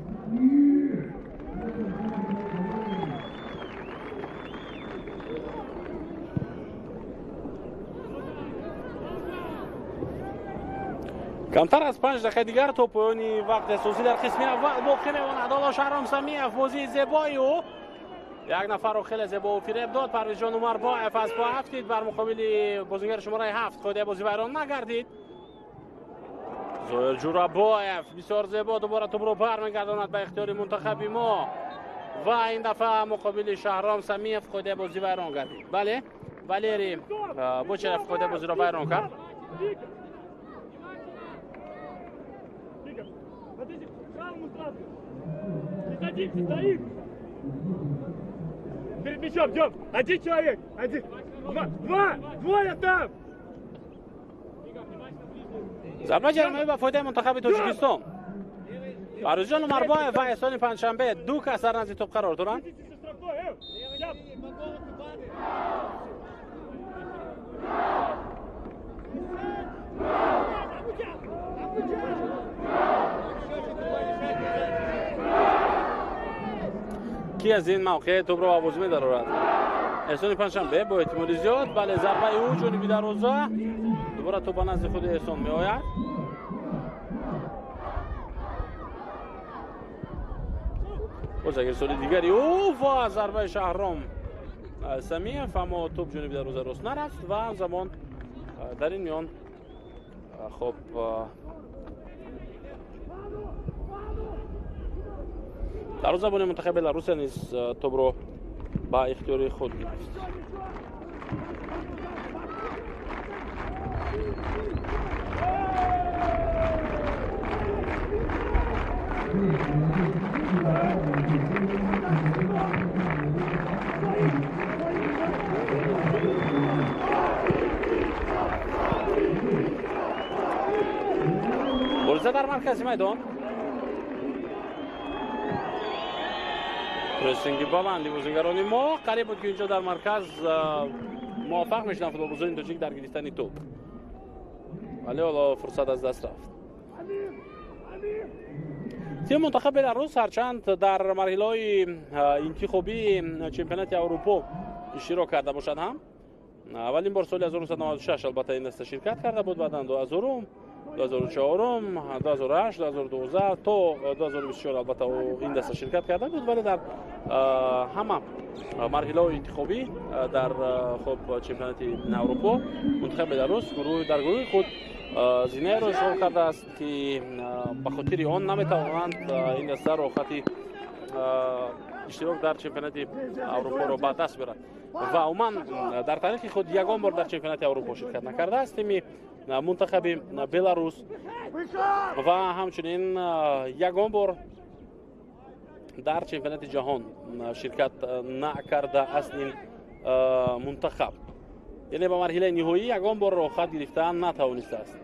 Камтар аз 5 дақиқаи дигар то поёни вақти асосӣ дар қисми аввал боқӣ мемонад. Ҳоло Шаҳром Самиев, бозии зебои ӯ, як нафарро хеле зебо фиреб дод. Парвизҷон Умарбоев аз по афтид бар муқобили бозингари шумораи 7, қоидаи бозӣ вайрон нагардид. Зоир Ҷурабоев бисёр зебо дубора тӯбро бармегардонад ба ихтиёри мунтахаби мо ва ин дафъа муқобили Шаҳром Самиев қоидаи бозӣ вайрон гардид. Бале, Валерий Бочарев қоидаи бозиро вайрон кард. Перед мячом, Дём! Один человек! Один! Два! Два! Двое там! Зарбаи ҷаримавӣ ба фоидаи мунтахаби Тоҷикистон. Парвизҷон Умарбоев ва Эҳсони Панҷшанбе, ду кас дар назди топ қарор доранд. Ки аз ин мавқеъ тӯбро ба бозӣ медарорад? Эҳсони Панҷшанбе бо эҳтимоли зиёд. Бале, зарбаи ӯ ҷониби дарвоза, дубора тӯб ба назди худи Эҳсон меояд. Боз як ирсоли дигари ӯ ва зарбаи Шаҳром Самиев, аммо тӯб ҷониби дарвоза рост нарафт ва ҳамзамон дар ин миён хоб дарвозабони мунтахаби Беларусия низ тӯбро ба ихтиёри худ гирифт. Мубориза дар маркази майдон, прессинги баланди бозингарони мо, қариб буд, ки инҷо дар марказ муваффақ мешуданд футболбозони тоҷик дар гирифтани тӯб, вале ҳоло фурсат аз даст рафт. Тими мунтахаби Беларус ҳарчанд дар марҳилаҳои интихобии чемпионати Аврупо иштирок карда бошад ҳам, аввалин бор соли 1996 албатта ин даста ширкат карда буд, баъдан 2000, 2004, 2008, 2012 то 2024 албатта ин даста ширкат карда буд, вале дар ҳама марҳилаҳои интихобӣ дар хуб чемпионати Аврупо мунтахаби Беларус дар гурӯҳи худ зинаеро ишғол кардааст, ки ба хотири он наметавонанд ин даста роҳхати иштирок дар чемпионати Аврупоро ба даст биёрад. Ва умуман дар таърихи худ ягон бор дар чемпионати Аврупо ширкат накардааст тими мунтахаби Беларус ва ҳамчунин ягон бор дар чемпионати ҷаҳон ширкат накардааст ин мунтахаб. Яъне ба марҳилаи ниҳоӣ ягон бор роҳхат гирифта натавонистааст.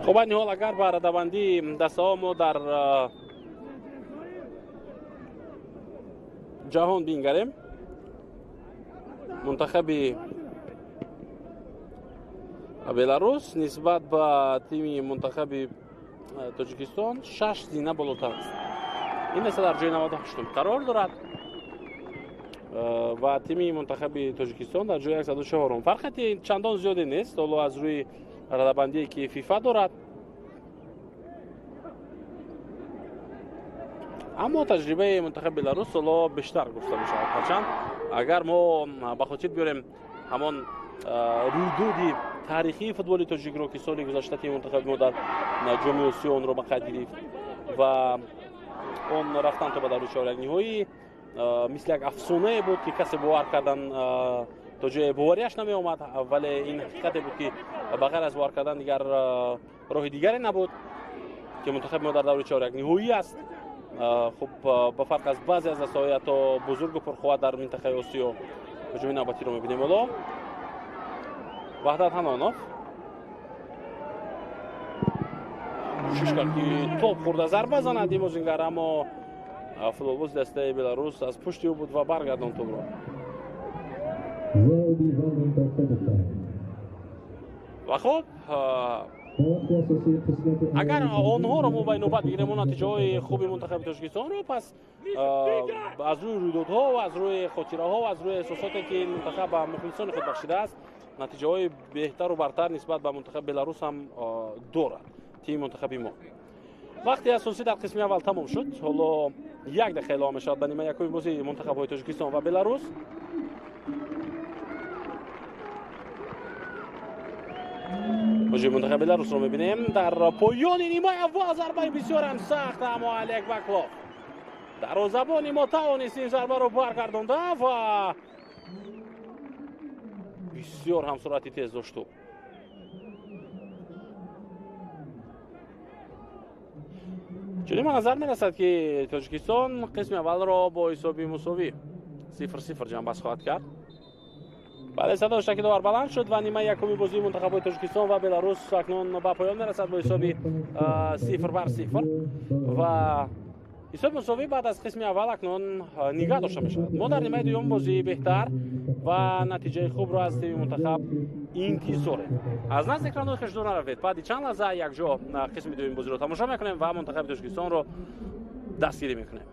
Хуб, айни ҳол агар ба радабандии дастаҳо мо дар ҷаҳон бингарем, мунтахаби Беларус нисбат ба тими мунтахаби Тоҷикистон 6 зина болотар аст. Ин даста дар ҷои 98 қарор дорад ва тими мунтахаби Тоҷикистон дар ҷои 104. Фарқияти чандон зиёде нест, ҳоло аз рӯи радабандие ки ФИФА дорад, аммо таҷрибаи мунтахаби Беларус ҳоло бештар гуфта мешавад. Ҳарчанд агар мо ба хотир биёрем ҳамон рӯйдоди таърихии футболи тоҷикро, ки соли гузашта тими мунтахаби мо дар ҷоми Осиё онро ба қайд гирифт ва он рафтан то ба даври чорякниҳоӣ мисли як афсонае буд, ки касе бовар кардан то ҷое боварияш намеомад, вале ин ҳақиқате буд, ки ба ғайр аз бовар кардан дигар роҳи дигаре набуд, ки мунтахаби мо дар даври чорякниҳоӣ аст. Хуб, ба фарқ аз баъзе аз дастаҳои ҳатто бузургу пурқувват дар минтақаи Осиё. Ҳуҷуми навбатиро мебинем ҳоло. Ваҳдат Ҳанонов кӯшиш кард, ки топ хӯрда зарба занад ин бозингар, аммо футболбози дастаи Беларус аз пушти ӯ буд ва баргардонд топро. Ва хуб, агар онҳоро мо ба инобат бигирем, он натиҷаҳои хуби мунтахаби Тоҷикистонро, пас аз рӯи рӯйдодҳо ва аз рӯи хотираҳо ва аз рӯи эҳсосоте, ки ин мунтахаб ба мухлисони худ бахшидааст, натиҷаҳои беҳтару бартар нисбат ба мунтахаби Беларус ҳам дорад тими мунтахаби мо. Вақти асосӣ дар қисми аввал тамом шуд. Ҳоло як дақиқа илова мешавад ба нимаи якуми бозии мунтахабҳои Тоҷикистон ва Беларус. Ҳуҷуми мунтахаби Беларусро мебинем дар поёни нимаи аввал. Зарбаи бисёрам сахт, аммо Олег Баклов дарвозабони мо тавонист ин зарбаро баргардонда ва бисёр ҳам суръати тез дошт. Чунин ба назар мерасад, ки Тоҷикистон қисми аввалро бо ҳисоби мусовӣ 0-0 ҷамъбаст хоҳад кард. Бале, садо шакли довар баланд шуд ва нимаи якуми бозии мунтахабҳои Тоҷикистон ва Беларус акнун ба поён мерасад бо ҳисоби 0-0 ва ҳисоби мусовӣ баъд аз қисми аввал акнун нигаҳ дошта мешавад. Мо дар нимаи дуюм бозии беҳтар ва натиҷаи хубро аз тими мунтахаб интизорем. Аз назди экранҳои хеш дур наравед. Баъди чанд лаҳза якҷо қисми дуюми бозиро тамошо мекунем ва мунтахаби Тоҷикистонро дастгирӣ мекунем.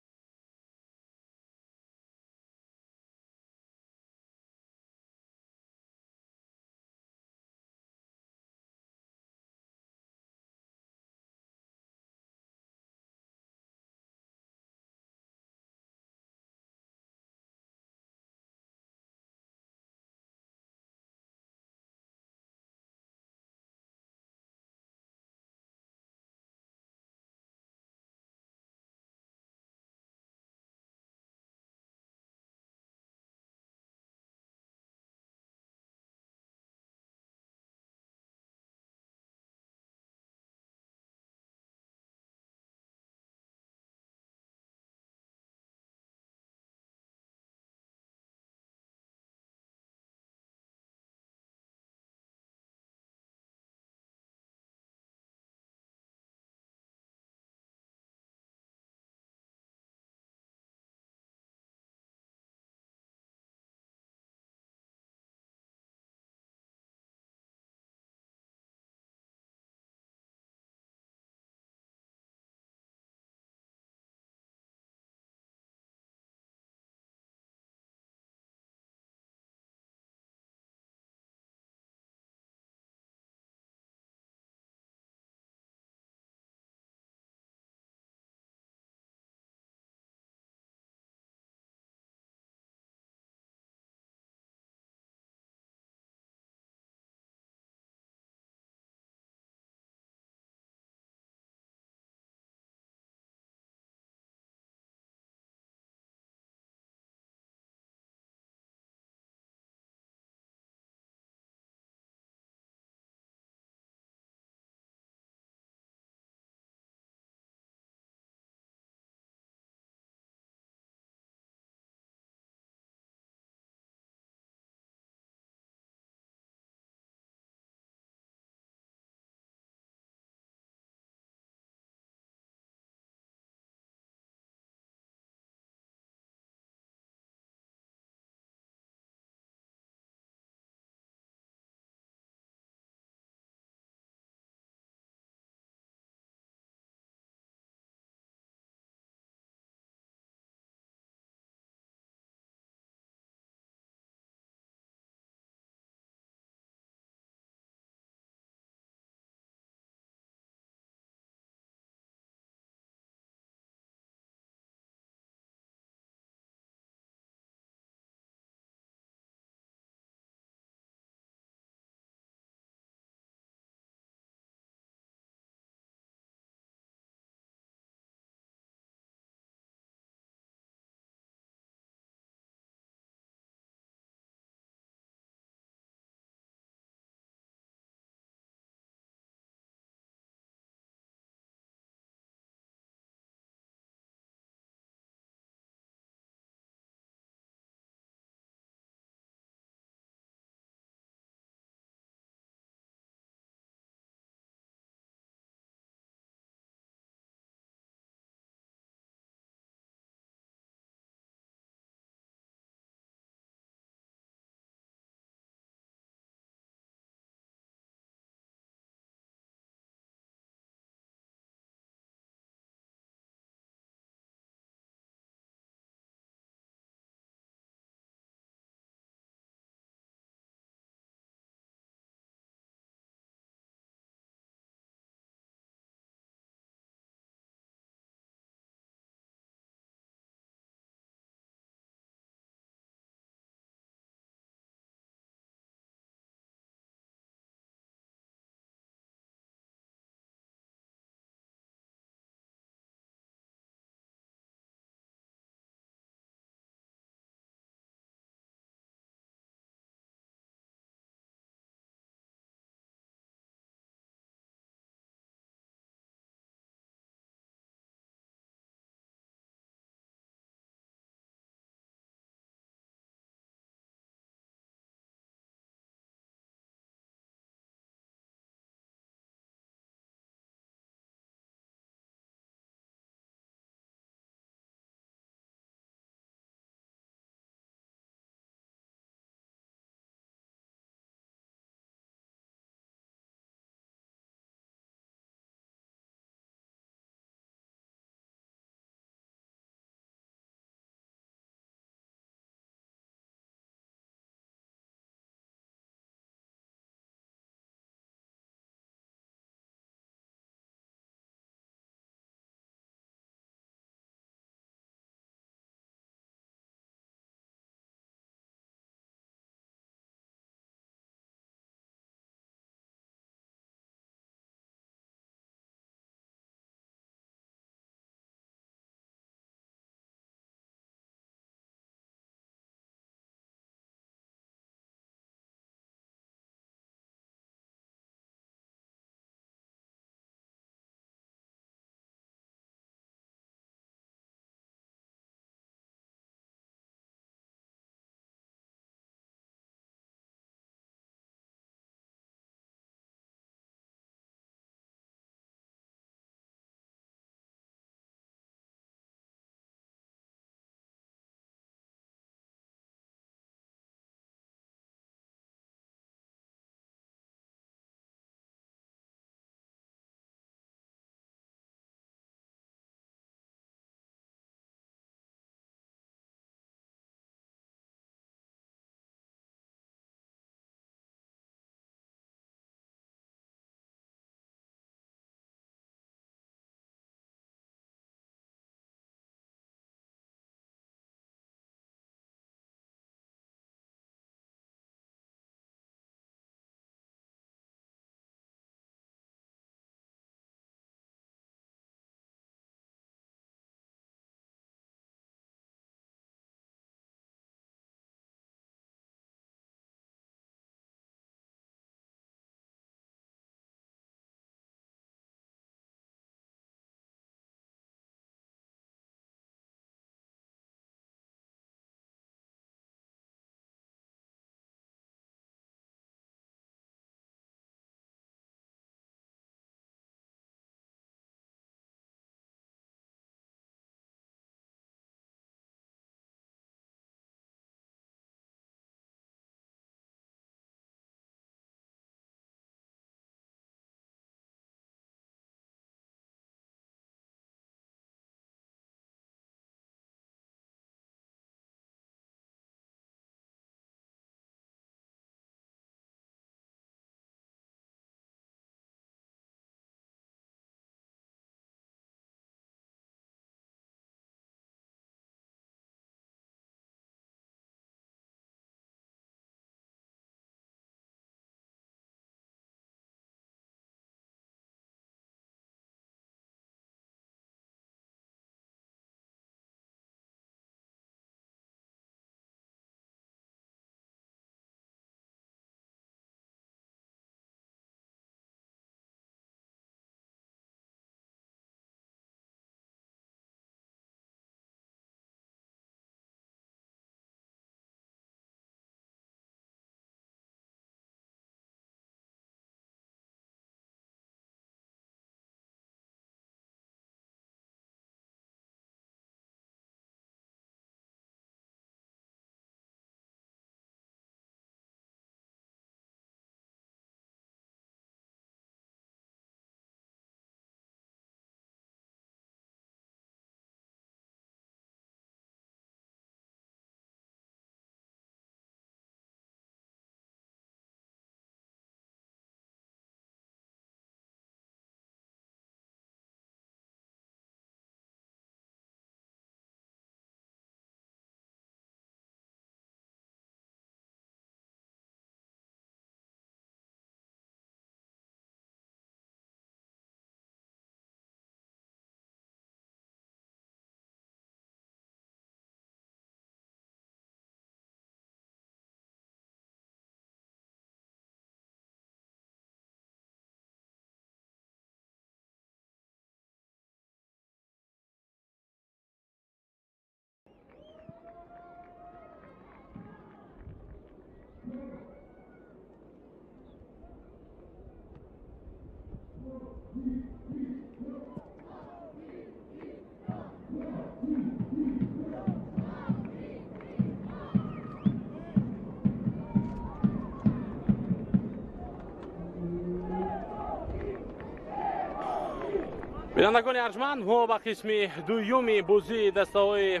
Бинандагони арҷманд, мо ба қисми дуюми бозии дастаҳои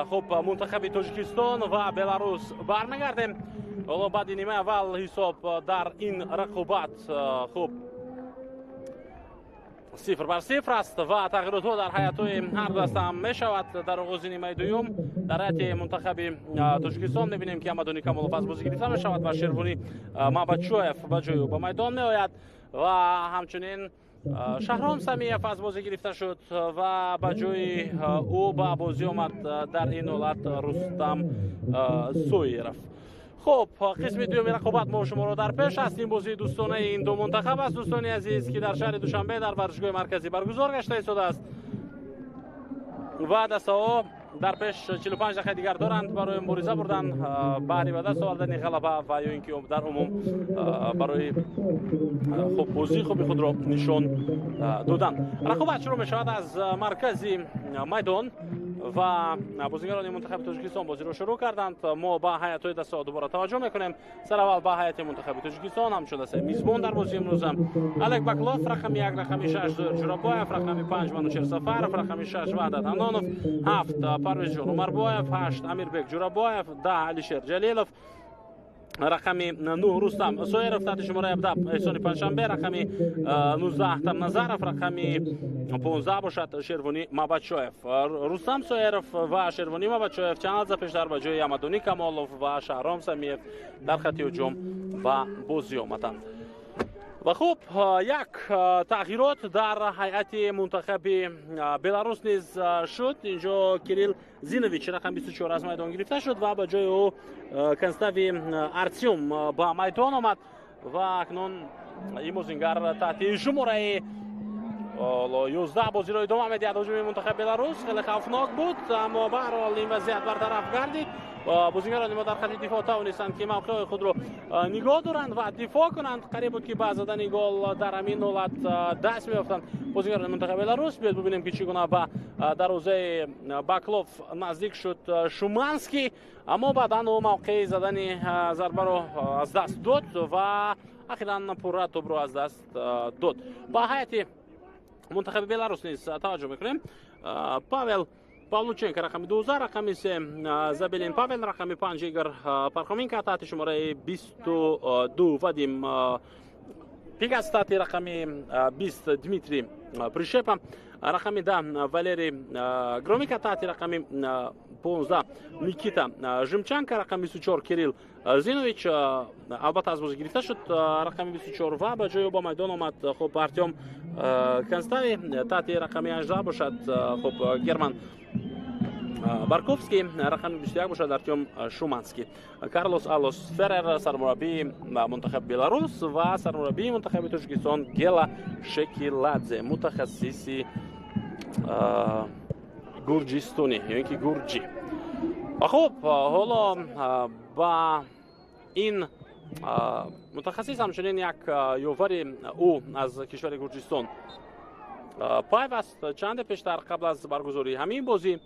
хуб мунтахаби Тоҷикистон ва Беларус бармегардем. Ҳоло баъди нимаи аввал ҳисоб дар ин рақобат хуб 0-0 аст ва тағйиротҳо дар ҳайатҳои ҳар ду даста ҳам мешавад. Дар оғози нимаи дуюм дар ҳайати мунтахаби Тоҷикистон мебинем, ки Амадони Камолов аз бозӣ гирифта мешавад ва Шервонӣ Мабачоев ба ҷои ӯ ба майдон меояд ва ҳамчунин Шаҳром Самиев аз бозӣ гирифта шуд ва ба ҷои ӯ ба бозӣ омад дар ин ҳолат Рустам Соиров. Хуб, қисми дуюми рақобат мо шуморо дар пеш аст. Ин бозии дӯстонаи ин ду мунтахаб аст, дӯстони азиз, ки дар шаҳри Душанбе дар варзишгоҳи марказӣ баргузор гашта истодааст ва дастаҳо дар пеш 45 дақиқаи дигар доранд барои мубориза бурдан баҳри ба даст овардани ғалаба ва ё ин ки дар умум барои хуб бозии хуби худро нишон додан. Рақобат шурӯъ мешавад аз маркази майдон ва бозигарони мунтахаби Тоҷикистон бозиро шурӯъ карданд. Мо ба ҳайатҳои дастаҳо дубора таваҷҷӯҳ мекунем. Сараввал ба ҳайати мунтахаби Тоҷикистон, ҳамчун дастаи мизбон дар бозии имрӯза: Олег Баклов, рақами 1, рақами 6 Зоир Ҷурабоев, рақами 5 Манучер Сафаров, рақами 6 Ваҳдат Ҳаннонов, 7 Парвезҷон Умарбоев, 8 Амирбек Ҷурабоев, 10 Алишер Ҷалилов, рақами 9 Рустам Соиров, таҳти шумораи 17 Эҳсони Панҷшанбе, рақами 19 Ахтам Назаров, рақами 15 бошад Шервонӣ Мабачоев. Рустам Соиров ва Шервонӣ Мабачоев чанд лаҳза пештар ба ҷои Амадонӣ Камолов ва Шаҳром Самиев дар хати ҳуҷум ба бозӣ омаданд. Ва хуб, як тағйирот дар ҳайати мунтахаби Беларус низ шуд. Инҷо Кирилл Зинович, рақами 24, аз майдон гирифта шуд ва ба ҷои ӯ Констави Артём ба майдон омад ва акнун ин бозингар таҳти шумораи 11 бозиро идома медиҳад. Ҳуҷуми мунтахаби Беларус хеле хавфнок буд, аммо баҳрҳол ин вазъият бартараф гардид. Бозигарони мо дар хати дифоъ тавонистанд, ки мавқеъҳои худро нигоҳ доранд ва дифоъ кунанд. Қариб буд, ки ба задани гол дар ҳамин ҳолат даст меёфтанд бозигарони мунтахаби Беларус. Биёед бубинем, ки чӣ гуна ба дарвозаи Баклов наздик шуд Шуманский, аммо баъдан ӯ мавқеи задани зарбаро аз даст дод ва ахиран пурра тӯбро аз даст дод. Ба ҳайати мунтахаби Беларус низ таваҷҷӯҳ мекунем. Павел Павлученко, рақами 12, рақами 3 Забелин Павел, рақами 5 Игор Пархоменко, таҳти шумораи 22 Вадим Пигас, таҳти рақами 20 Дмитрий Пришепа, рақами 10 Валерий Громика, таҳти рақами 15 Никита Жимчанка, рақами 24 Кирилл Зинович, албатта аз бозӣ гирифта шуд рақами 24 ва ба ҷои ӯ ба майдон омад хуб Артём Констави, таҳти рақами 18 бошад хуб Герман Барковский, рақами 21 бошад Артём Шуманский. Карлос Алос Феррер сармураббии мунтахаби Беларус ва сармураббии мунтахаби Тоҷикистон Гела Шекиладзе, мутахассиси гурҷистонӣ ё ин ки гурҷӣ. Хуб, ҳоло ба ин мутахассис ҳамчунин як ёвари ӯ аз кишвари Гурҷистон пайваст чанде пештар, қабл аз баргузории ҳамин бозӣ.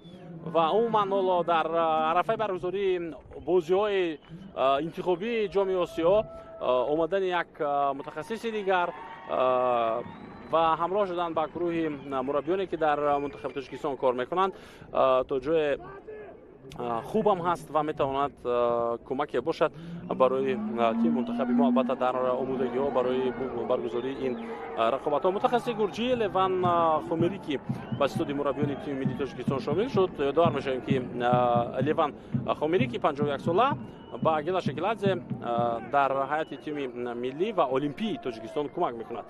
Ва умуман ҳоло дар арафаи баргузории бозиҳои интихобии Ҷоми Осиё омадани як мутахассиси дигар ва ҳамроҳ шудан ба гурӯҳи мураббиёне, ки дар мунтахаби Тоҷикистон кор мекунанд, то ҷое хубам ҳаст ва метавонад кӯмаке бошад барои тими мунтахаби мо, албатта дар омодагиҳо барои баргузории ин рақобатҳо. Мутахассиси гурҷӣ Леван Хомерики ба ситоди мураббиёни тими миллии Тоҷикистон шомил шуд. Ёдовар мешавем, ки Леван Хомерики, 51 сола, ба Гела Шекиладзе дар ҳайати тими миллӣ ва олимпии Тоҷикистон кӯмак мекунад.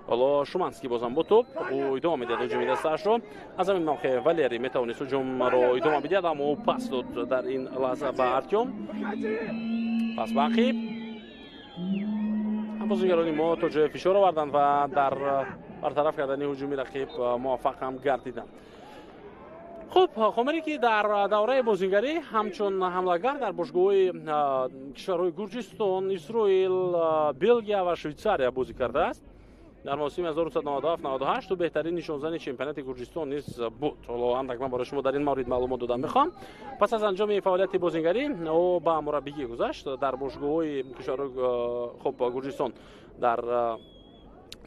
Ҳоло Шуманский бозам бо тӯб, ӯ идома медиҳад ҳуҷуми дастаашро. Аз ҳамин мавқеъ Валерий метавонист ҳуҷумро идома бидиҳад, аммо ӯ пас дод дар ин лаҳза ба Артём, пас ба ақиб. Бозигарони мо то ҷое фишор оварданд ва дар бартараф кардани ҳуҷуми рақиб муваффақ ҳам гардиданд. Хуб, Хомерӣ, ки дар давраи бозигарӣ ҳамчун ҳамлагар дар бошгоҳҳои кишварҳои Гурҷистон, Исроил, Белгия ва Швейтсария бозӣ кардааст, дар мавсими 1997-98 ӯ беҳтарин нишонзани чемпионати Гурҷистон низ буд. Ҳоло андак ман барои шумо дар ин маврид маълумот додан мехоҳам. Пас аз анҷоми фаъолияти бозингарӣ ӯ ба мураббигӣ гузашт дар бошгоҳҳои кишварҳои хуб Гурҷистон, дар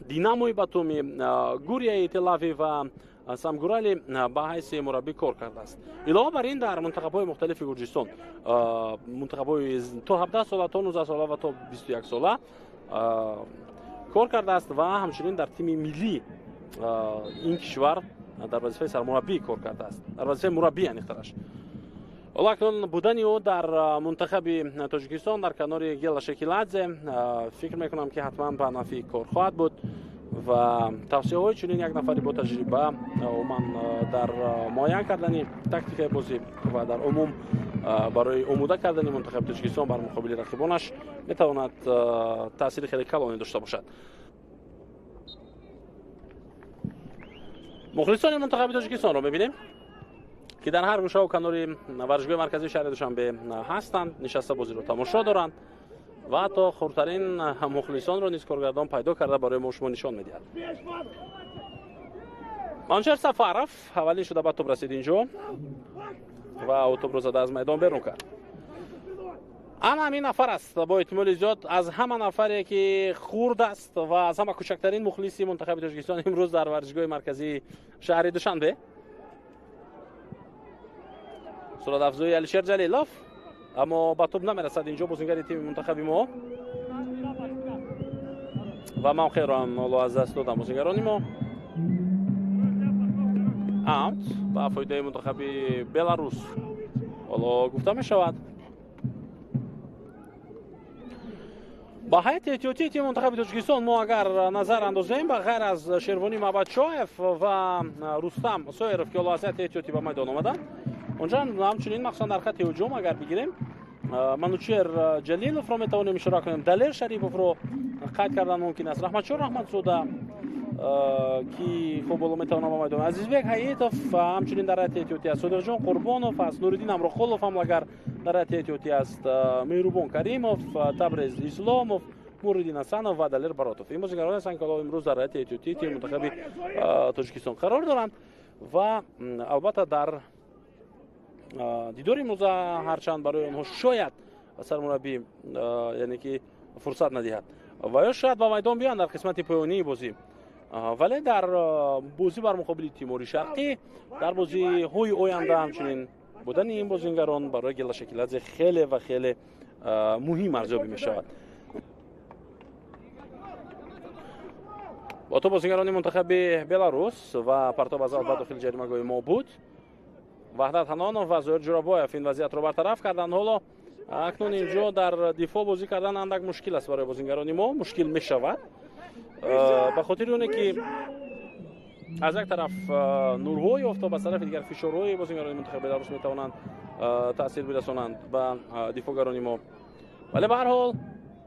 Динамои Батуми, Гурияи Телави ва Самгурали ба ҳайси мураббӣ кор кардааст. Илова бар ин, дар мунтахабҳои мухталифи Гурҷистон, мунтахабҳои то 17 сола, то 19 сола ва то 21 сола кор кардааст ва ҳамчунин дар тими миллии ин кишвар дар вазифаи сармураббӣ кор кардааст, дар вазифаи мураббӣ аниқтараш. Ҳоло акнун будани ӯ дар мунтахаби Тоҷикистон дар канори Гела Шекиладзе, фикр мекунам, ки ҳатман ба нафъи кор хоҳад буд ва тавсияҳои чунин як нафари бо таҷриба умуман дар муайян кардани тактикаи бозӣ ва дар умум барои омода кардани мунтахаби Тоҷикистон бар муқобили рақибонаш метавонад таъсири хеле калоне дошта бошад. Мухлисони мунтахаби Тоҷикистонро мебинем, ки дар ҳар гӯшаву канори варзишгоҳи марказии шаҳри Душанбе ҳастанд, нишаста бозиро тамошо доранд ва ҳатто хурдтарин мухлисонро низ коргардон пайдо карда барои мо шумо нишон медиҳад. Манучер Сафаров аввалин шуда ба тӯб расид инҷо ва ӯ тӯбро зада аз майдон берун кард. Ана ҳамин нафар аст, бо эҳтимоли зиёд аз ҳама нафаре, ки хурд аст ва аз ҳама кӯчактарин мухлиси мунтахаби Тоҷикистон имрӯз дар варзишгоҳи марказии шаҳри Душанбе. Суратафзои Алишер Ҷалилов, аммо ба тӯб намерасад инҷо бозингари тими мунтахаби мо ва мавқеъро ҳам ҳоло аз даст доданд бозингарони мо. Аут ба фоидаи мунтахаби Беларус ҳоло гуфта мешавад. Ба ҳайати эҳтиётии тими мунтахаби Тоҷикистон мо агар назар андозем, ба ғайр аз Шервонӣ Маҳбадшоев ва Рустам Соиров, ки ҳоло аз ҳайати эҳтиётӣ ба майдон омаданд, онҷо ҳамчунин махсусан дар хатти ҳуҷум агар бигирем, Манучер Ҷалиловро метавонем ишора кунем, Далер Шариповро қайд кардан мумкин аст, Раҳматшоҳ Раҳматзода, ки хуб ҳоло метавонад ба майдон, Азизбек Ҳаитов ҳамчунин дар ҳайати эҳтиётӣ аст, Содиқҷон Қурбонов аст, Нуриддин Амроқулов ҳам агар дар ҳайати эҳтиётӣ аст, Меҳрубон Каримов, Табрез Исломов, Муриддин Ҳасанов ва Далер Баротов. Ин бозигароне ҳастанд, ки ҳоло имрӯз дар ҳайати эҳтиётии тими мунтахаби Тоҷикистон қарор доранд ва албатта дар дидори имрӯза ҳарчанд барои онҳо шояд сармураббӣ, яъне ки фурсат надиҳад ва ё шояд ба майдон биёянд дар қисмати поёнии бозӣ, вале дар бозӣ бар муқобили Тимури Шарқӣ дар бозиҳои оянда ҳамчунин будани ин бозингарон барои Гела Шекиладзе хеле ва хеле муҳим арзёбӣ мешавад. Бо то бозингарони мунтахаби Беларус ва партоб аз ба дохили ҷаримагоҳи мо буд. Ваҳдат Ҳанонов ва Зоир Ҷурабоев ин вазъиятро бартараф карданд. Ҳоло акнун инҷо дар дифоъ бозӣ кардан андак мушкил аст барои бозингарони мо, мушкил мешавад ба хотири оне, ки аз як тараф нурҳои офтоб, аз тарафи дигар фишорҳои бозингарони мунтахаби Беларус метавонанд таъсир бирасонанд ба дифоъгарони мо. Вале ба ҳар ҳол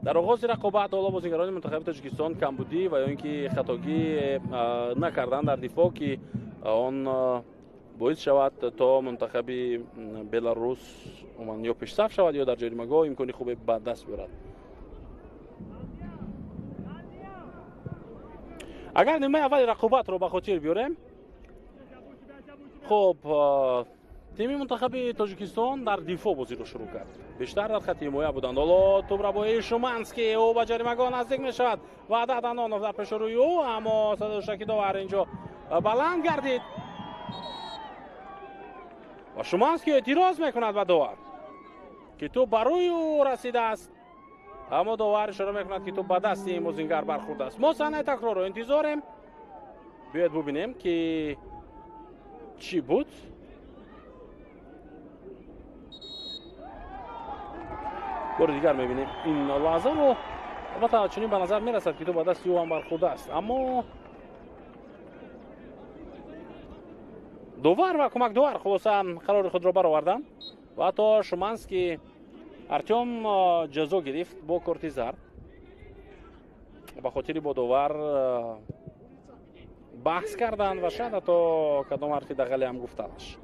дар оғози рақобат ҳоло бозингарони мунтахаби Тоҷикистон камбудӣ ва ё ин ки хатогӣ накарданд дар дифоъ, ки он боис шавад то мунтахаби Беларус умуман ё пешсаф шавад, ё дар ҷаримагоҳ имкони хубе ба даст биёрад. Агар нимаи аввали рақобатро ба хотир биёрем, хуб, тими мунтахаби Тоҷикистон дар дифоъ бозиро шурӯъ кард, бештар дар хатти ҳимоя буданд. Ҳоло тӯбрабоии Шуманский, ӯ ба ҷаримагоҳ наздик мешавад, Ваҳдат Ҳанонов дар пешорӯи ӯ, аммо садои довар инҷо баланд гардид ва Шуманский эътироз мекунад ба довар, ки тӯб ба рӯи ӯ расидааст, аммо довар ишора мекунад, ки тӯб ба дасти ин бозингар бархӯрдааст. Мо саҳнаи такрорро интизорем, биёед бубинем, ки чӣ буд. Бори дигар мебинем ин лаҳзаро. Албатта чунин ба назар мерасад, ки тӯб ба дасти ӯ ҳам бархӯрдааст, аммо довар ва кӯмакдовар хулоса қарори худро бароварданд ва ҳатто Шуманский Артём ҷазо гирифт бо корти зард ба хотири бо довар баҳс кардан ва шояд ҳатто кадом ҳарфи дағале ҳам гуфтанаш.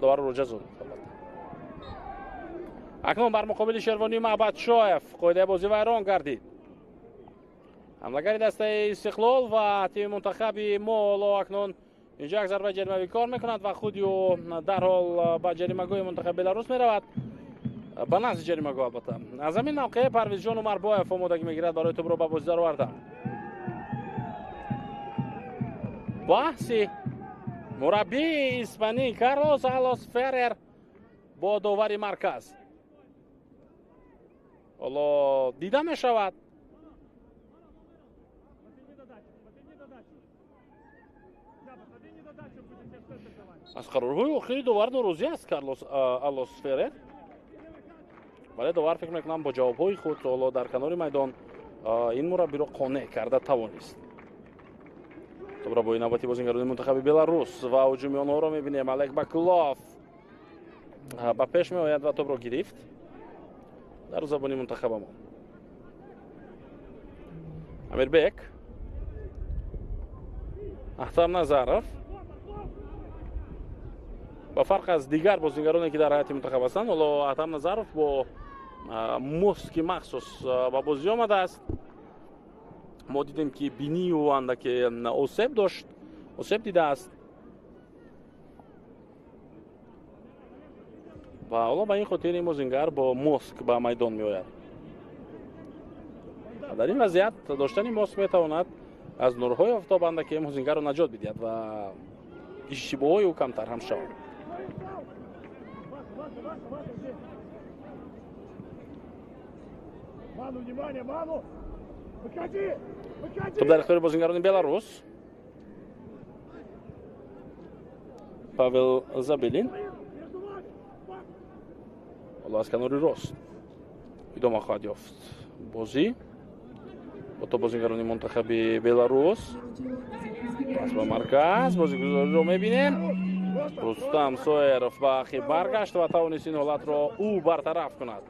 Довар ӯро ҷазо дод албатта. Акнун бар муқобили Шервонӣ Маҳбадшоев қоидаи бозӣ вайрон гардид. Ҳамлагари дастаи Истиқлол ва тими мунтахаби мо ҳоло акнун инҷо як зарбаи ҷаримавӣ кор мекунад ва худи ӯ дарҳол ба ҷаримагоҳи мунтахаби Беларус меравад, ба назди ҷаримагоҳ албатта. Аз ҳамин мавқеъ Парвизҷон Умарбоев омодагӣ мегирад барои тӯбро ба бозӣ даровардан. Баҳси мураббии испанӣ Карлос Алос Феррер бо довари марказ ҳоло дида мешавад. Аз қарорҳои охири довар норозӣ аст Карлос Алос Феррер, вале довар фикр мекунам бо ҷавобҳои худ ҳоло дар канори майдон ин мураббиро қонеъ карда тавонист. Топро бо навбати бозингарони мунтахаби Беларус ва ҳуҷуми онҳоро мебинем. Олег Бакулов ба пеш меояд ва топро гирифт дар забони мунтахабамон. Амирбек, Ахтам Назаров ба фарқ аз дигар бозингароне ки дар ҳайати мунтахаб ҳастанд, ҳоло Ахтам Назаров бо муски махсус ба бозӣ омадааст. Мо дидем ки бинии ӯ андаке осеб дошт, осеб дидааст ва ҳоло ба ин хотир ин бозингар бо моск ба майдон меояд. Дар ин вазъият доштани моск метавонад аз нурҳои офтоб андаке ин бозингарро наҷот бидиҳад ва иштибоҳҳои ӯ камтар ҳам шавад. Топ дар ихтиёри бозингарони Беларус. Павел Забелин ҳоло аз канори рост идома хоҳад ёфт бозӣ бо то бозингарони мунтахаби Беларус. Пас ба марказ бозигузориро мебинем. Рустам Соеров ба ақиб баргашт ва тавонист ин ҳолатро ӯ бартараф кунад.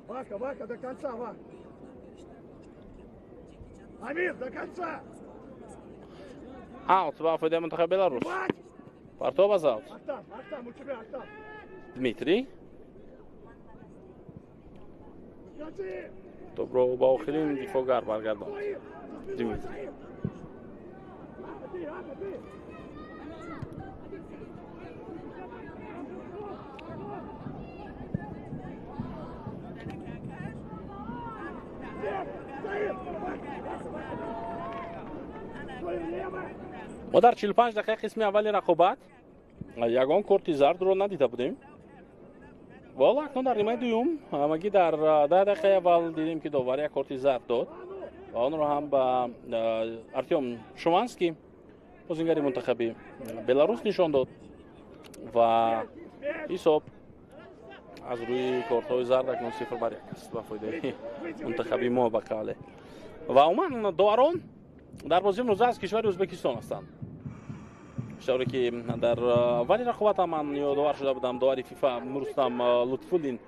Вака, Вака, до конца, Вака. Амир, до конца. Аут ба фоидаи мунтахаби Беларус. Партоб аз аут. Ахтам, Ахтам, у тебя, Ахтам. Дмитрий. Топро ба охирин дифоъгар баргардонд. Дмитрий. Мо дар 45 дақиқа қисми аввали рақобат ягон корти зардро надида будем. Ва ҳоло акнун дар нимаи дуюм ҳамагӣ дар 10 дақиқаи аввал дидем, ки довар як корти зард дод ва онро ҳам ба Артём Шуманский, бозингари мунтахаби Беларус, нишон дод ва ҳисоб аз рӯи кортҳои зард акнун 0-1 аст ба фоидаи мунтахаби мо ба қавле. Ва умуман доварон дар бозии имрӯза аз кишвари Ӯзбекистон ҳастанд. Тавре ки дар аввали рақобат ҳам ман ёдовар шуда будам, довари ФИФА Рустам Лутфуллин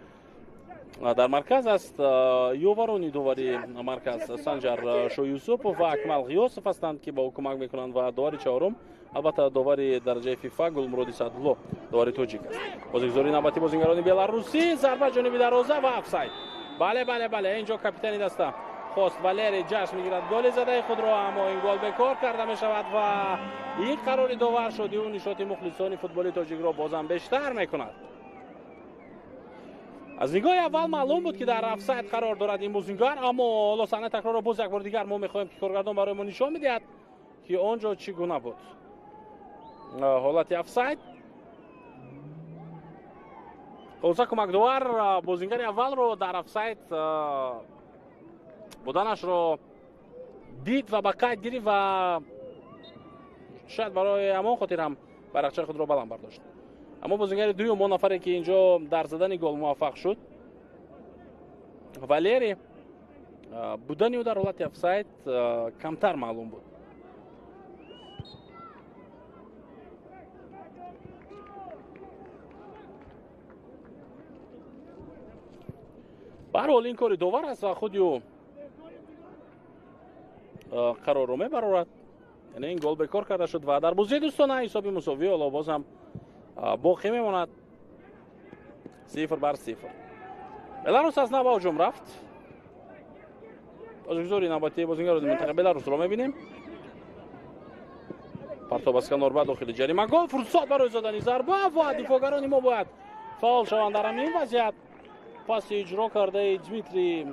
дар марказ аст. Ёварони довари марказ Санҷар Шоюсупов ва Акмал Ғиёсов ҳастанд, ки ба ӯ кӯмак мекунанд ва довари чаҳорум албатта довари дараҷаи ФИФА Гулмуроди Саъдулло, довари тоҷик аст. Бозигузории навбати бозингарони беларусӣ, зарба ҷониби дарвоза ва офсайд. Бале, бале, бале, инҷо капитани даста хост Валерий ҷашн мегирад голи задаи худро, аммо ин гол бекор карда мешавад ва ин қарори довар шудиу нишоти мухлисони футболи тоҷикро бозам бештар мекунад. Аз нигоҳи аввал маълум буд, ки дар офсайд қарор дорад ин бозингар, аммо ҳоло саҳнаи такрорро боз як бори дигар мо мехоҳем, ки коргардон барои мо нишон медиҳад, ки он ҷо чӣ гуна буд ҳолати офсайд. Хулоса, кӯмакдовар бозингари аввалро дар офсайд буданашро дид ва ба қайд гирифт ва шояд барои ҳамон хотир ҳам байрақчаи худро баланд бардошт. Аммо бозингари дуюм, он нафаре ки инҷо дар задани гол муваффақ шуд, Валерий, будани ӯ дар ҳолати офсайд камтар маълум буд. Ба ҳар ҳол ин кори довар аст ва худи ӯ қарорро мебарорад. Яъне ин гол бекор карда шуд ва дар бозии дӯстона ҳисоби мусовӣ ҳоло боз ҳам боқӣ мемонад 0-0. Беларус аз нав ба ҳуҷум рафт. Бозигузори навбатии бозингарони мунтахаби Беларусро мебинем. Партоб аз канор ба дохили ҷаримагоҳ, фурсат барои задани зарба ва дифоъгарони мо бояд фаъол шаванд дар ҳамин вазъият. Паси иҷро кардаи Дмитрий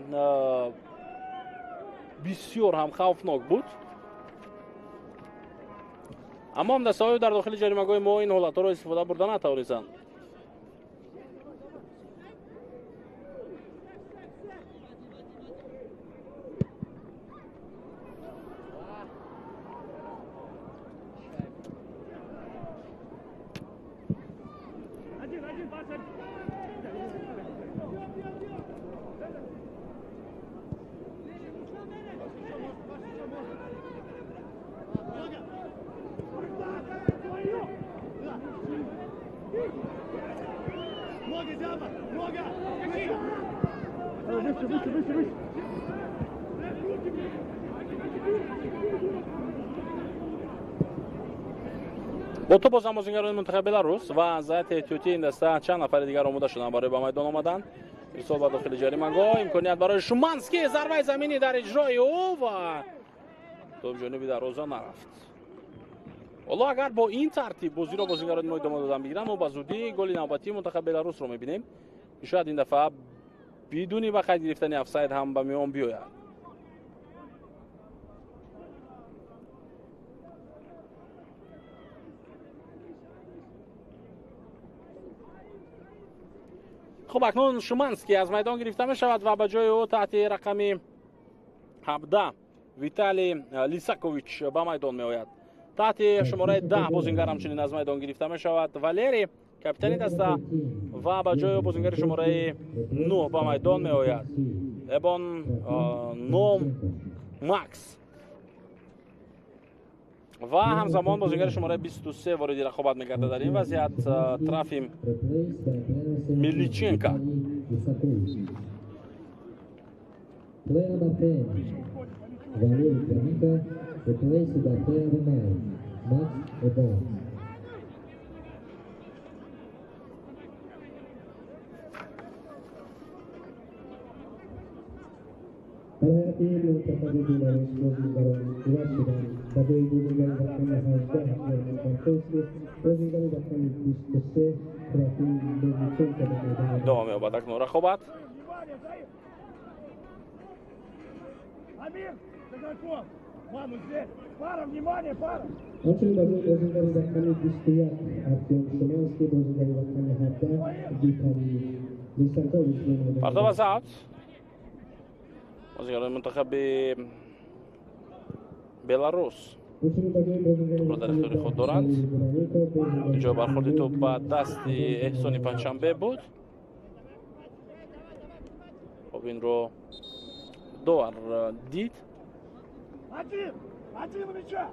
бисёр ҳам хавфнок буд. Аммо ҳамдастаҳои дар дохили ҷаримагоҳи мо ин ҳолатҳоро истифода бурда натавонистанд. Бо ту боз ҳам бозингарони мунтахаби Беларус ва аз ҳайати эҳтиётии ин даста чанд нафари дигар омода шуданд барои ба майдон омадан. Ирсол ба дохили ҷаримагоҳ, имконият барои Шуманский, зарбаи заминӣ дар иҷрои ӯ ва топ ҷониби дарвоза нарафт. Ҳоло агар бо ин тартиб бозиро бозингарони мо идома додан бигиранд, мо ба зудӣ голи навбатии мунтахаби Беларусро мебинем, ки шояд ин дафъа бидуни ба қайд гирифтани офсайд ҳам ба миён биёяд. Хуб, акнун Шуманский аз майдон гирифта мешавад ва ба ҷои ӯ таҳти рақами 17 Виталий Лисакович ба майдон меояд. Таҳти шумораи 10 бозингар ҳамчунин аз майдон гирифта мешавад Валерий, капитани даста, ва ба ҷои ӯ бозингари шумораи 9 ба майдон меояд Эбон ном Макс. Ва ҳамзамон бозингари шумораи 23 вориди рақобат мегардад. Дар ин вазъият Трофим Меличенко. Player number 10, Valery Kraminka, replaced by player number 9, Max Ebon. ҳайати мунтахаби Беларус бозингарон иваз шуданд. Ба ҷои бозингари рақами 18 Роман Барковский, бозингари рақами 23 Трофим Меличенко ба майдон омад. Идома меёбад акнун рақобат. Амир, игроком! Маму здесь! Пара, внимание, пара! Ҳамчунин ба ҷои бозингари рақами 21 Артем Шуманский, бозингари рақами 17 Виталий Лисакович ба майдон омад. Партова аут. Бозингарони мунтахаби Беларус тӯпро дар ихтиёри худ доранд. Инҷо бархӯрди тӯп ба дасти Эҳсони Панҷшанбе буд. Хуб, инро довар дид. Один! Один у мяча!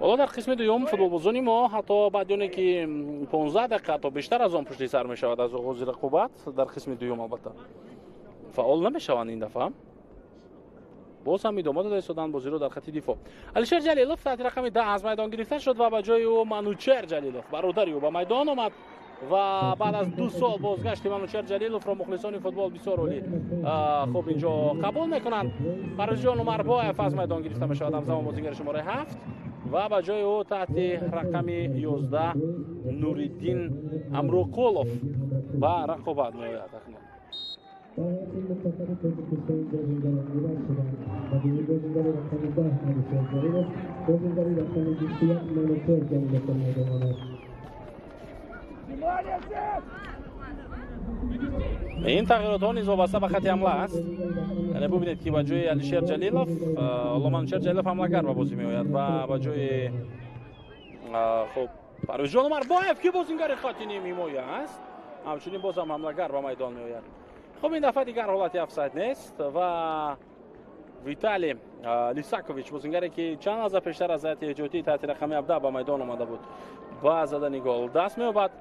Ҳоло дар қисми дуюм футболбозони мо ҳатто баъди оне ки 15 дақиқа то бештар аз он пушти сар мешавад аз оғози рақобат, дар қисми дуюм албатта фаъол намешаванд. Ин дафъа боз ҳам идома дода истоданд бозиро дар хати дифоъ. Алишер Ҷалилов таҳти рақами 10 аз майдон гирифта шуд ва ба ҷои ӯ Манучер Ҷалилов, бародари ӯ, ба майдон омад ва баъд аз 2 сол бозгашти Манучер Ҷалиловро мухлисони футбол бисёр олӣ хуб инҷо қабул мекунанд. Парвизҷон Умарбоев аз майдон гирифта мешавад, ҳамзамон бозигари шумораи 7 ва ба ҷои ӯ таҳти рақами 11 Нуриддин Амруқулов ба рақобат меояд акнун. Ба ҳайати мунтахаби Тоҷикистон бозингарон иваз шуданд. Ба ҷои бозингари рақами 10 Алишер Ҷалилов, бозингари рақами 21 Манучер Ҷалилов ба майдон омад. Ин тағйиротҳо низ вобаста ба хати ҳамла аст. Яъне бубинед ки ба ҷои Алишер Ҷалилов ҳоло Манучер Ҷалилов ҳамлагар ба бозӣ меояд ва ба ҷои хуб Парвизҷон Умарбоев, ки бозингари хати ним ҳимоя аст, ҳамчунин бозам ҳамлагар ба майдон меояд. Хуб, ин дафъа дигар ҳолати офсайд нест ва Виталий Лисакович, бозингаре ки чанд лаҳза пештар аз ҳайати эҳтиётии таҳти рақами 17 ба майдон омада буд, ба задани гол даст меёбад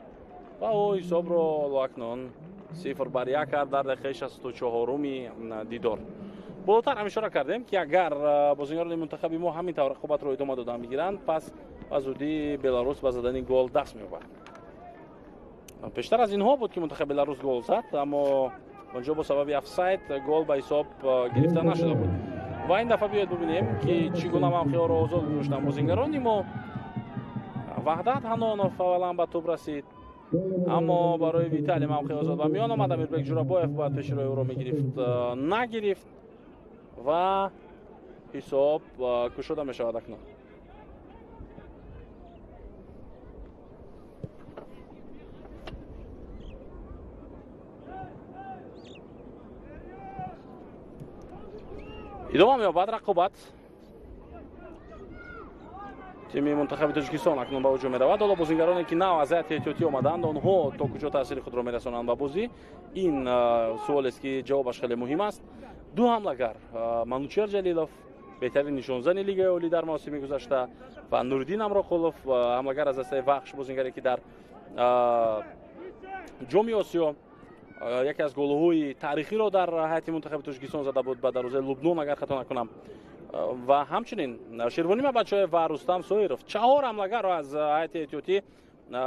ва ӯ ҳисобро акнун 0-1 кард дар дақиқаи 64-уми дидор. Болотар ҳам ишора кардем ки агар бозингарони мунтахаби мо ҳамин тавр рақобатро идома додан бигиранд, пас ба зудӣ Беларус ба задани гол даст меёбад. Пештар аз инҳо буд ки мунтахаби Беларус гол зад, аммо онҷо бо сабаби офсайд гол ба ҳисоб гирифта нашуда буд. Ва ин дафъа биёед бубинем ки чӣ гуна мавқеъҳоро озод гузоштанд бозингарони мо Ваҳдат Ҳанонов аввалан ба тӯб расид, аммо барои Виталий мавқеи озод ба миён омад. Амирбек Ҷурабоев бояд пеши роҳи ӯро мегирифт, нагирифт ва ҳисоб кушода мешавад акнун. Идома меёбад рақобат. Тими мунтахаби Тоҷикистон акнун ба ҳуҷум меравад. Ҳоло бозингароне ки нав аз ҳайати эҳтиётӣ омаданд, онҳо то куҷо таъсири худро мерасонанд ба бозӣ? Ин суолест ки ҷавобаш хеле муҳим аст. Ду ҳамлагар, Манучер Ҷалилов, беҳтарин нишонзани Лигаи олӣ дар мавсими гузашта, ва Нуриддин Амроқулов, ҳамлагар аз дастаи Вахш, бозингаре ки дар Ҷоми Осиё яке аз голҳои таърихиро дар ҳайати мунтахаби Тоҷикистон зада буд ба дарвозаи Лубнон, агар хато накунам. Ва ҳамчунин Шервонӣ Мабачоев ва Рустам Соиров, чаҳор ҳамлагарро аз ҳайати эҳтиётӣ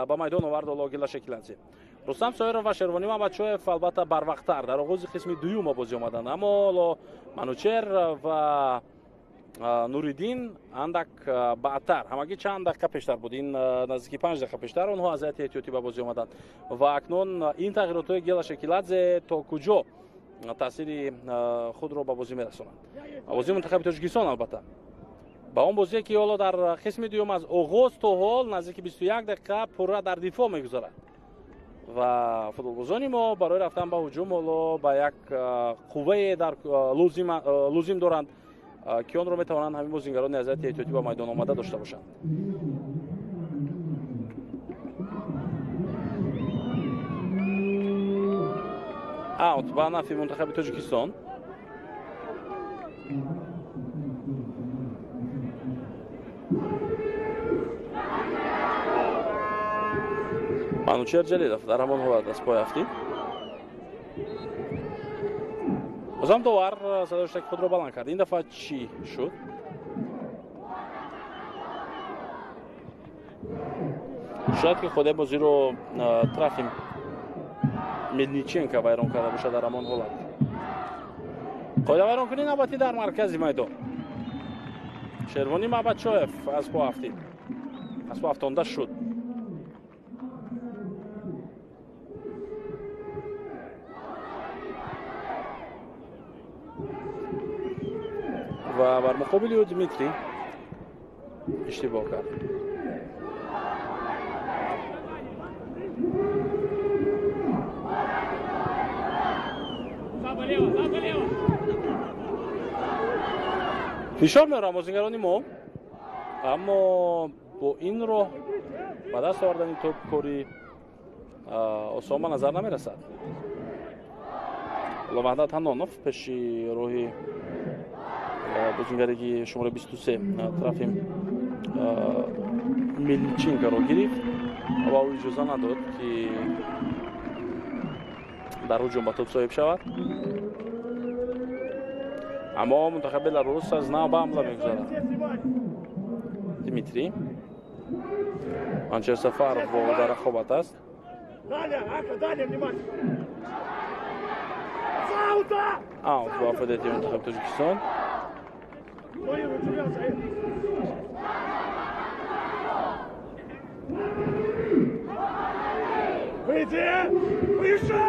ба майдон овард ҳоло Гела Шекиладзе. Рустам Соиров ва Шервонӣ Мабачоев албатта барвақттар дар оғози қисми дуюм ба бозӣ омаданд, аммо ҳоло Манучер ва Нуриддин андак баъдтар, ҳамагӣ чанд дақиқа пештар буд, ин наздики 5 дақиқа пештар онҳо аз ҳайати эҳтиётӣ ба бозӣ омаданд. Ва акнун ин тағйиротҳои Гела Шекиладзе то куҷо таъсири худро ба бозӣ мерасонанд? Бозии мунтахаби Тоҷикистон албатта ба он бозие ки ҳоло дар қисми дуюм аз оғоз то ҳол наздики 21 дақиқа пурра дар дифоъ мегузарад ва футболбозони мо барои рафтан ба ҳуҷум ҳоло ба як қуввае дар лозим доранд ки онро метавонанд ҳамин бозингарони аз ҳайати эҳтиётӣ ба майдон омада дошта бошанд. Аут ба нафи мунтахаби Тоҷикистон. Манучер Ҷалилов дар ҳамон ҳолат аз пой афтид. Бозам довар садои штаки худро баланд кард. Ин дафъа чӣ шуд? Шояд ки худе бозиро Трофим Мельниченко вайрон карда бошад дар ҳамон ҳолат. Қоидавайронкунӣ навбатӣ дар маркази майдон. Шервонӣ Мабачоев аз по афтид, аз по афтонда шуд. Ва бар муқобили ӯ Дмитрий иштибоҳ кард. Фишор меорам бозингарони мо, аммо бо ин роҳ ба даст овардани топ кори осон ба назар намерасад. Ҳоло Ваҳдат Ҳанонов пеши роҳи бозингаре ки шумораи 23 Трофим Мельниченкоро гирифт ва ӯ иҷоза надод ки дар ҳуҷум ба топ соҳиб шавад. Аммо мунтахаби Беларус аз нав ба ҳамла мегузарад. Дмитрий Манчер Сафаров бо дар рақобат аст. Аут ба фоидаи мунтахаби Тоҷикистон. Выйди! Выше!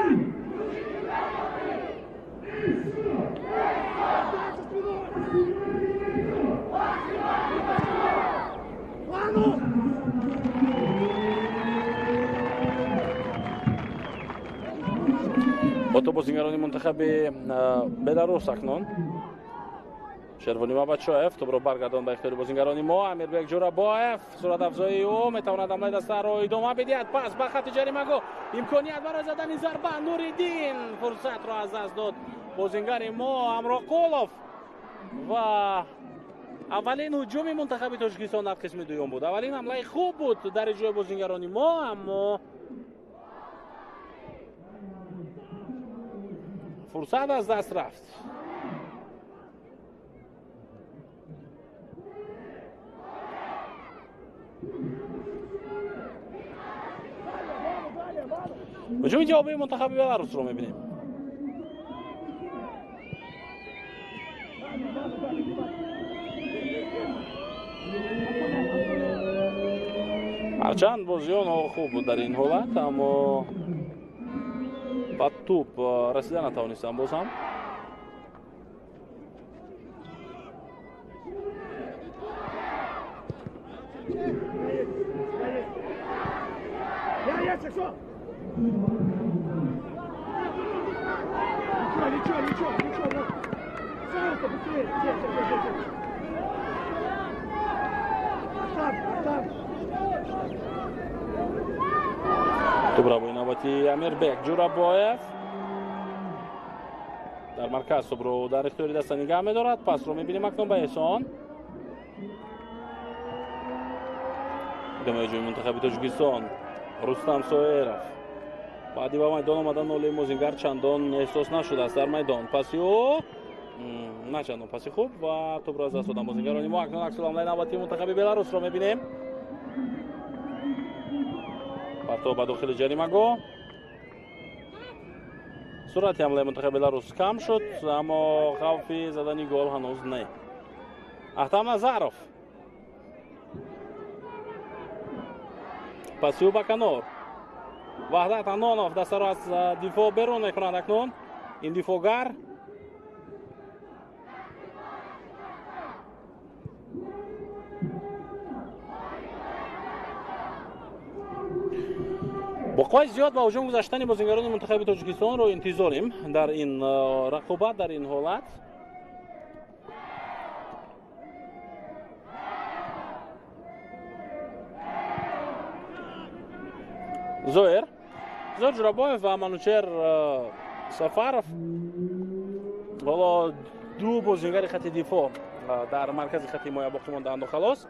Бо бозингарони мунтахаби Беларус акнун Шервонӣ Мабачоев тӯбро баргардон ба ихтиёри бозингарони мо. Амирбек Ҷурабоев суратафзоии ӯ метавонад ҳамлаи дастаро идома бидиҳад. Пас ба хати ҷаримагоҳ имконият барои задани зарба. Нуриддин фурсатро аз даст дод бозингари мо Амроқулов ва аввалин ҳуҷуми мунтахаби Тоҷикистон дар қисми дуюм буд. Аввалин ҳамлаи хуб буд дар иҷрои бозингарони мо, аммо фурсат аз даст рафт. Ҳуҷуми ҷавобии мунтахаби Беларусро мебинем. Ҳарчанд бозии онҳо хуб буд дар ин ҳолат, аммо ба тӯп расида натавонистанд боз ҳам. Ничего, ничего, ничего. Сам-то быстрее. Там, там. Тӯпро бо навбати Амирбек Ҷурабоев дар марказ тӯпро дар ихтиёри даста нигаҳ медорад. Пасро мебинем акнун ба Эҳсон. Идомаи ҷои мунтахаби Тоҷикистон Рустам Соеров. Баъди ба майдон омадан Олии Мозингар чандон эҳсос нашудааст дар майдон. Паси ӯ на чандон паси хуб ва тӯпро аз даст доданд бозингарони мо. Акнун аксуламлаи навбатии мунтахаби Беларусро мебинем. Партов ба дохили ҷаримагоҳ. Суръати ҳамлаи мунтахаби Беларус кам шуд, аммо хавфи задани гол ҳанӯз не. Ахтам Назаров. Паси ӯ ба канор. Ваҳдат Анонов дастаро аз дифоъ берун мекунад акнун. Ин дифоъгар бо қувваи зиёд ба ҳуҷум гузаштани бозингарони мунтахаби Тоҷикистонро интизорем дар ин рақобат, дар ин ҳолат. Зоир Ҷурабоев ва Манучер Сафаров ҳоло ду бозингари хати дифоъ дар маркази хати ҳимоя боқӣ мондаанд ва халос.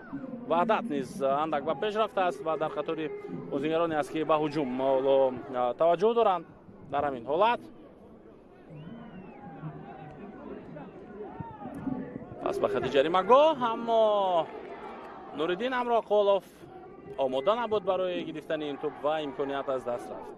Ваҳдат низ андак ба пеш рафтааст ва дар қатори бозингароне аст ки ба ҳуҷум ҳоло таваҷҷӯҳ доранд дар ҳамин ҳолат. Пас ба хати ҷаримагоҳ, аммо Нуриддин Амроқулов омода набуд барои гирифтани ин тӯп ва имконият аз даст рафт.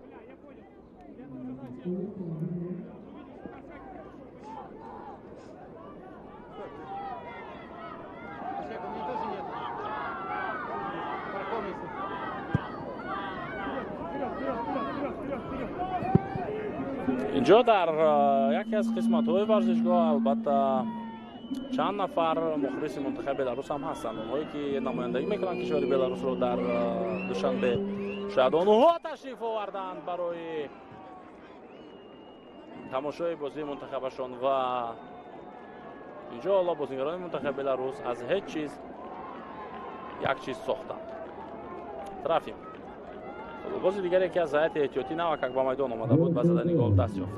Инҷо дар яке аз қисматҳои варзишгоҳ албатта чанд нафар мухлиси мунтахаби Беларус ҳам ҳастанд, онҳое ки намояндагӣ мекунанд кишвари Беларусро дар Душанбе. Шояд онҳо ташриф оварданд барои тамошои бозии мунтахабашон ва инҷо ҳоло бозингарони мунтахаби Беларус аз ҳеҷ чиз як чиз сохтанд. Трафим. Бози дигаре ки аз ҳайати эҳтиётӣ навакак ба майдон омада буд, ба задани гол даст ёфт.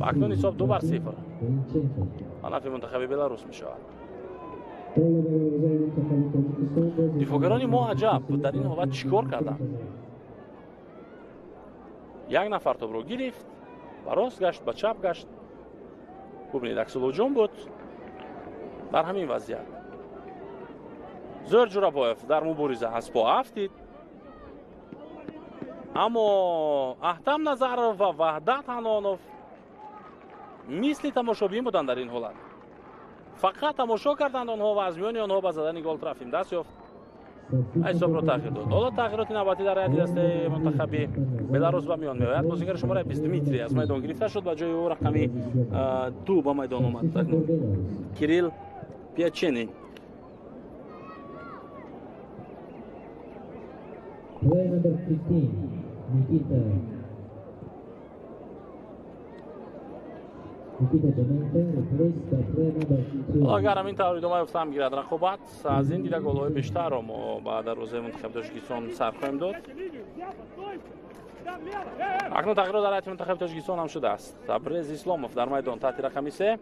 Ва акнун ҳисоб 2-0 ба нафъи мунтахаби Беларус мешавад. Дифоъгарони мо аҷаб дар ин ҳолат чӣ кор карданд? Як нафар тӯпро гирифт, ба рост гашт, ба чап гашт. Бубинед, аксулҳуҷум буд дар ҳамин вазъият. Зоир Ҷурабоев дар мубориза аз по афтид, аммо Аҳтам Назаров ва Ваҳдат Ҳанонов мисли тамошобин буданд дар ин ҳолат. Фақат тамошо карданд онҳо ва аз миёни онҳо ба задани гол Трафим даст ёфт. Ҳисобро тағйир дод. Ҳоло тағйироти навбатӣ дар ҳайати дастаи мунтахаби Беларус ба миён меояд. Бозингари шумораи 20 Дмитрий аз майдон гирифта шуд, ба ҷои ӯ рақами 2 ба майдон омад Кирилл Пячени. Player number 15, Nikita Nikita replaced by player number 2. Агар ҳамин тавр идома ёфта ҳам гирад рақобат, аз ин дида голҳои бештарро мо ба дарвозаи мунтахаби Тоҷикистон сар хоҳем дод. Акнун тағйирот дар ҳайати мунтахаби Тоҷикистон ҳам шудааст. Табрез Исломов дар майдон таҳти рақами 3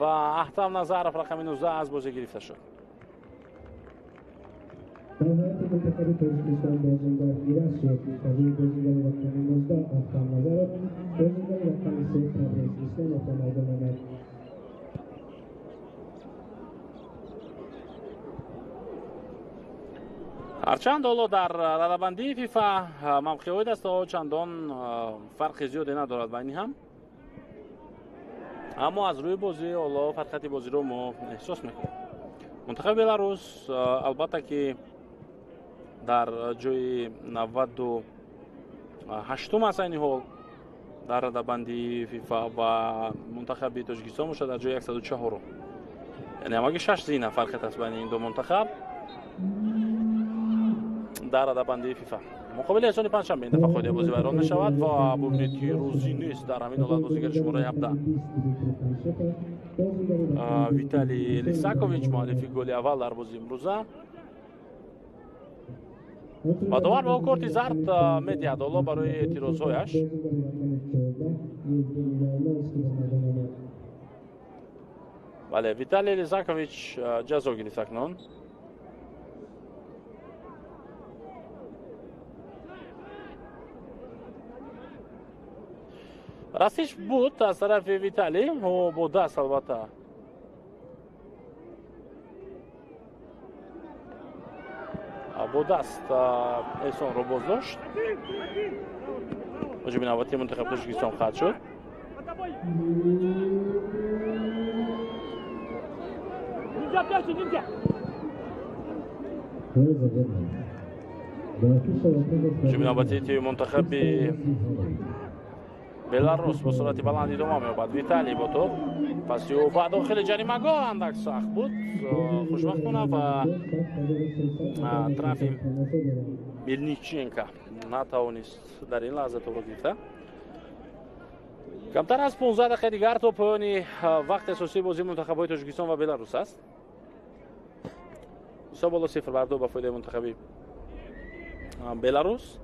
ва Аҳтам Назаров рақами 19 аз бозӣ гирифта шуд. Дар ҳайати мунтахаби Тоҷикистон бозингар иваз шуд. Ба ҷои бозингари рақами 19 Аҳтам Назаров, бозингари рақами 3 Табрез Исломов ба майдон омад. Ҳарчанд ҳоло дар радабандии ФИФА мавқеъҳои дастаҳо чандон фарқи зиёде надорад байни ҳам, аммо аз рӯи бозӣ ҳоло фарқияти бозиро мо эҳсос мекунем. Мунтахаби Беларус албатта ки Дар ҷои 98-ум аст айни ҳол дар радабандии ФИФА ва мунтахаби Тоҷикистон бошад дар ҷои 104-ум. Яъне ҳамагӣ 6 зина фарқият аст байни ин ду мунтахаб дар радабандии ФИФА. Муқобили Эҳсони Панҷшанбе ин дафъа қоидаи бозӣ вайрон мешавад ва бубинед, ки рӯзӣ нест дар ҳамин ҳолат бозигари шумораи 17 Виталий Лисакович, муаллифи голи аввал дар бозии имрӯза, ва довар ба ӯ корти зард медиҳад ҳоло барои эътирозҳояш. Бале, Виталий Лисакович ҷазо гирифт акнун. Расиш буд аз тарафи Виталий, ӯ бо даст албатта бо даст Эҳсонро боздошт. Ҳуҷуми навбатии мунтахаби Тоҷикистон қатъ шуд. Ҳуҷуми навбатии тими мунтахаби Беларус бо суръати баланд идома меёбад. Виталий бо топ паси ӯ ба дохили ҷаримагоҳ андак сахт буд, хушбахтона ва Трофим Мельниченко натавонист дар ин лаҳза топро гирифта. Камтар аз 15 дақиқаи дигар то поёни вақти асосии бозии мунтахабҳои Тоҷикистон ва Беларус аст. Ҳисоб боло 0-2 ба фоидаи мунтахаби Беларус.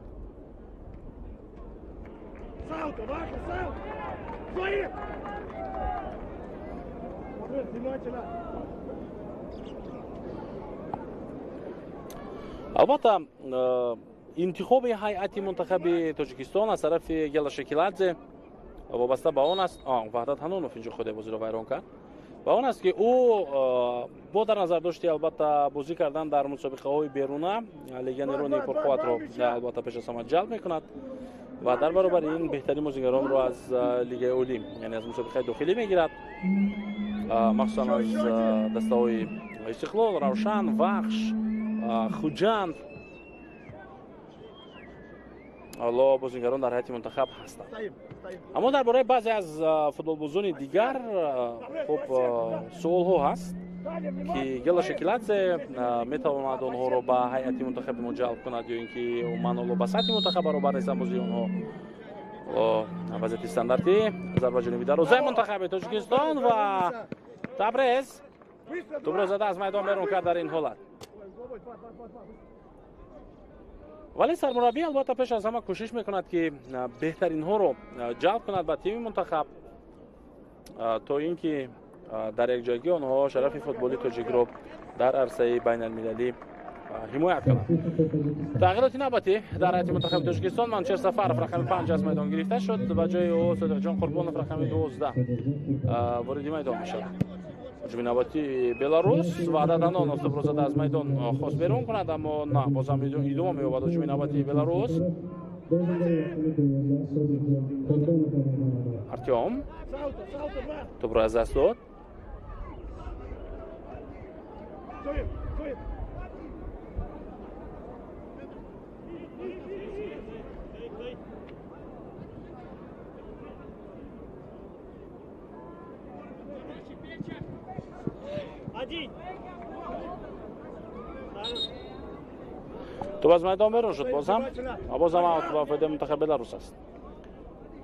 Албатта, интихоби ҳайати мунтахаби Тоҷикистон аз тарафи Гела Шекиладзе вобаста ба он аст, Ваҳдат Ҳанонов инҷо худи бозиро вайрон кард, ба он аст, ки ӯ бо дар назар дошти албатта бозӣ кардан дар мусобиқаҳои беруна легионерони пурқувватро албатта пеш аз ҳама ҷалб мекунад ва дар баробари ин беҳтарин бозигаронро аз лигаи олӣ, яъне аз мусобиқаи дохилӣ мегирад, махсусан аз дастаҳои Истиқлол, Равшан, Вахш, Хуҷанд. Ҳоло бозигарон дар ҳайати мунтахаб ҳастанд. Аммо дар бораи баъзе аз футболбозони дигар хуб суолҳо ҳаст, ки Гела Шекиладзе метавонад онҳоро ба ҳайати мунтахаби мо ҷалб кунад ё ин ки умуман ҳоло ба сатҳи мунтахаб баробар нестанд бозии онҳо. Вазъияти стандартӣ, зарба ҷониби дарвозаи мунтахаби Тоҷикистон ва Табрез тӯбро зада аз майдон берун кард дар ин ҳолат. Вале сармураббӣ албатта пеш аз ҳама кӯшиш мекунад, ки беҳтаринҳоро ҷалб кунад ба тими мунтахаб, то ин ки дар якҷойгӣ онҳо шарафи футболи тоҷикро дар арсаи байналмилалӣ ҳимоят кунанд. Тағйироти навбатӣ дар ҳайати мунтахаби Тоҷикистон: Манучер Сафаров рақами 5 аз майдон гирифта шуд, ба ҷои ӯ Содиқҷон Қурбонов рақами 12 вориди майдон мешавад. Ҳуҷуми навбатии Беларус, Ваҳдат Ҳанонов тӯбро зада аз майдон хост берун кунад, аммо на, бозам идома меёбад ҳуҷуми навбатии Беларус. Артём тӯбро аз даст дод. Тӯб аз майдон берун шуд бозам ва бозам аут ба фоидаи мунтахаби Беларус аст.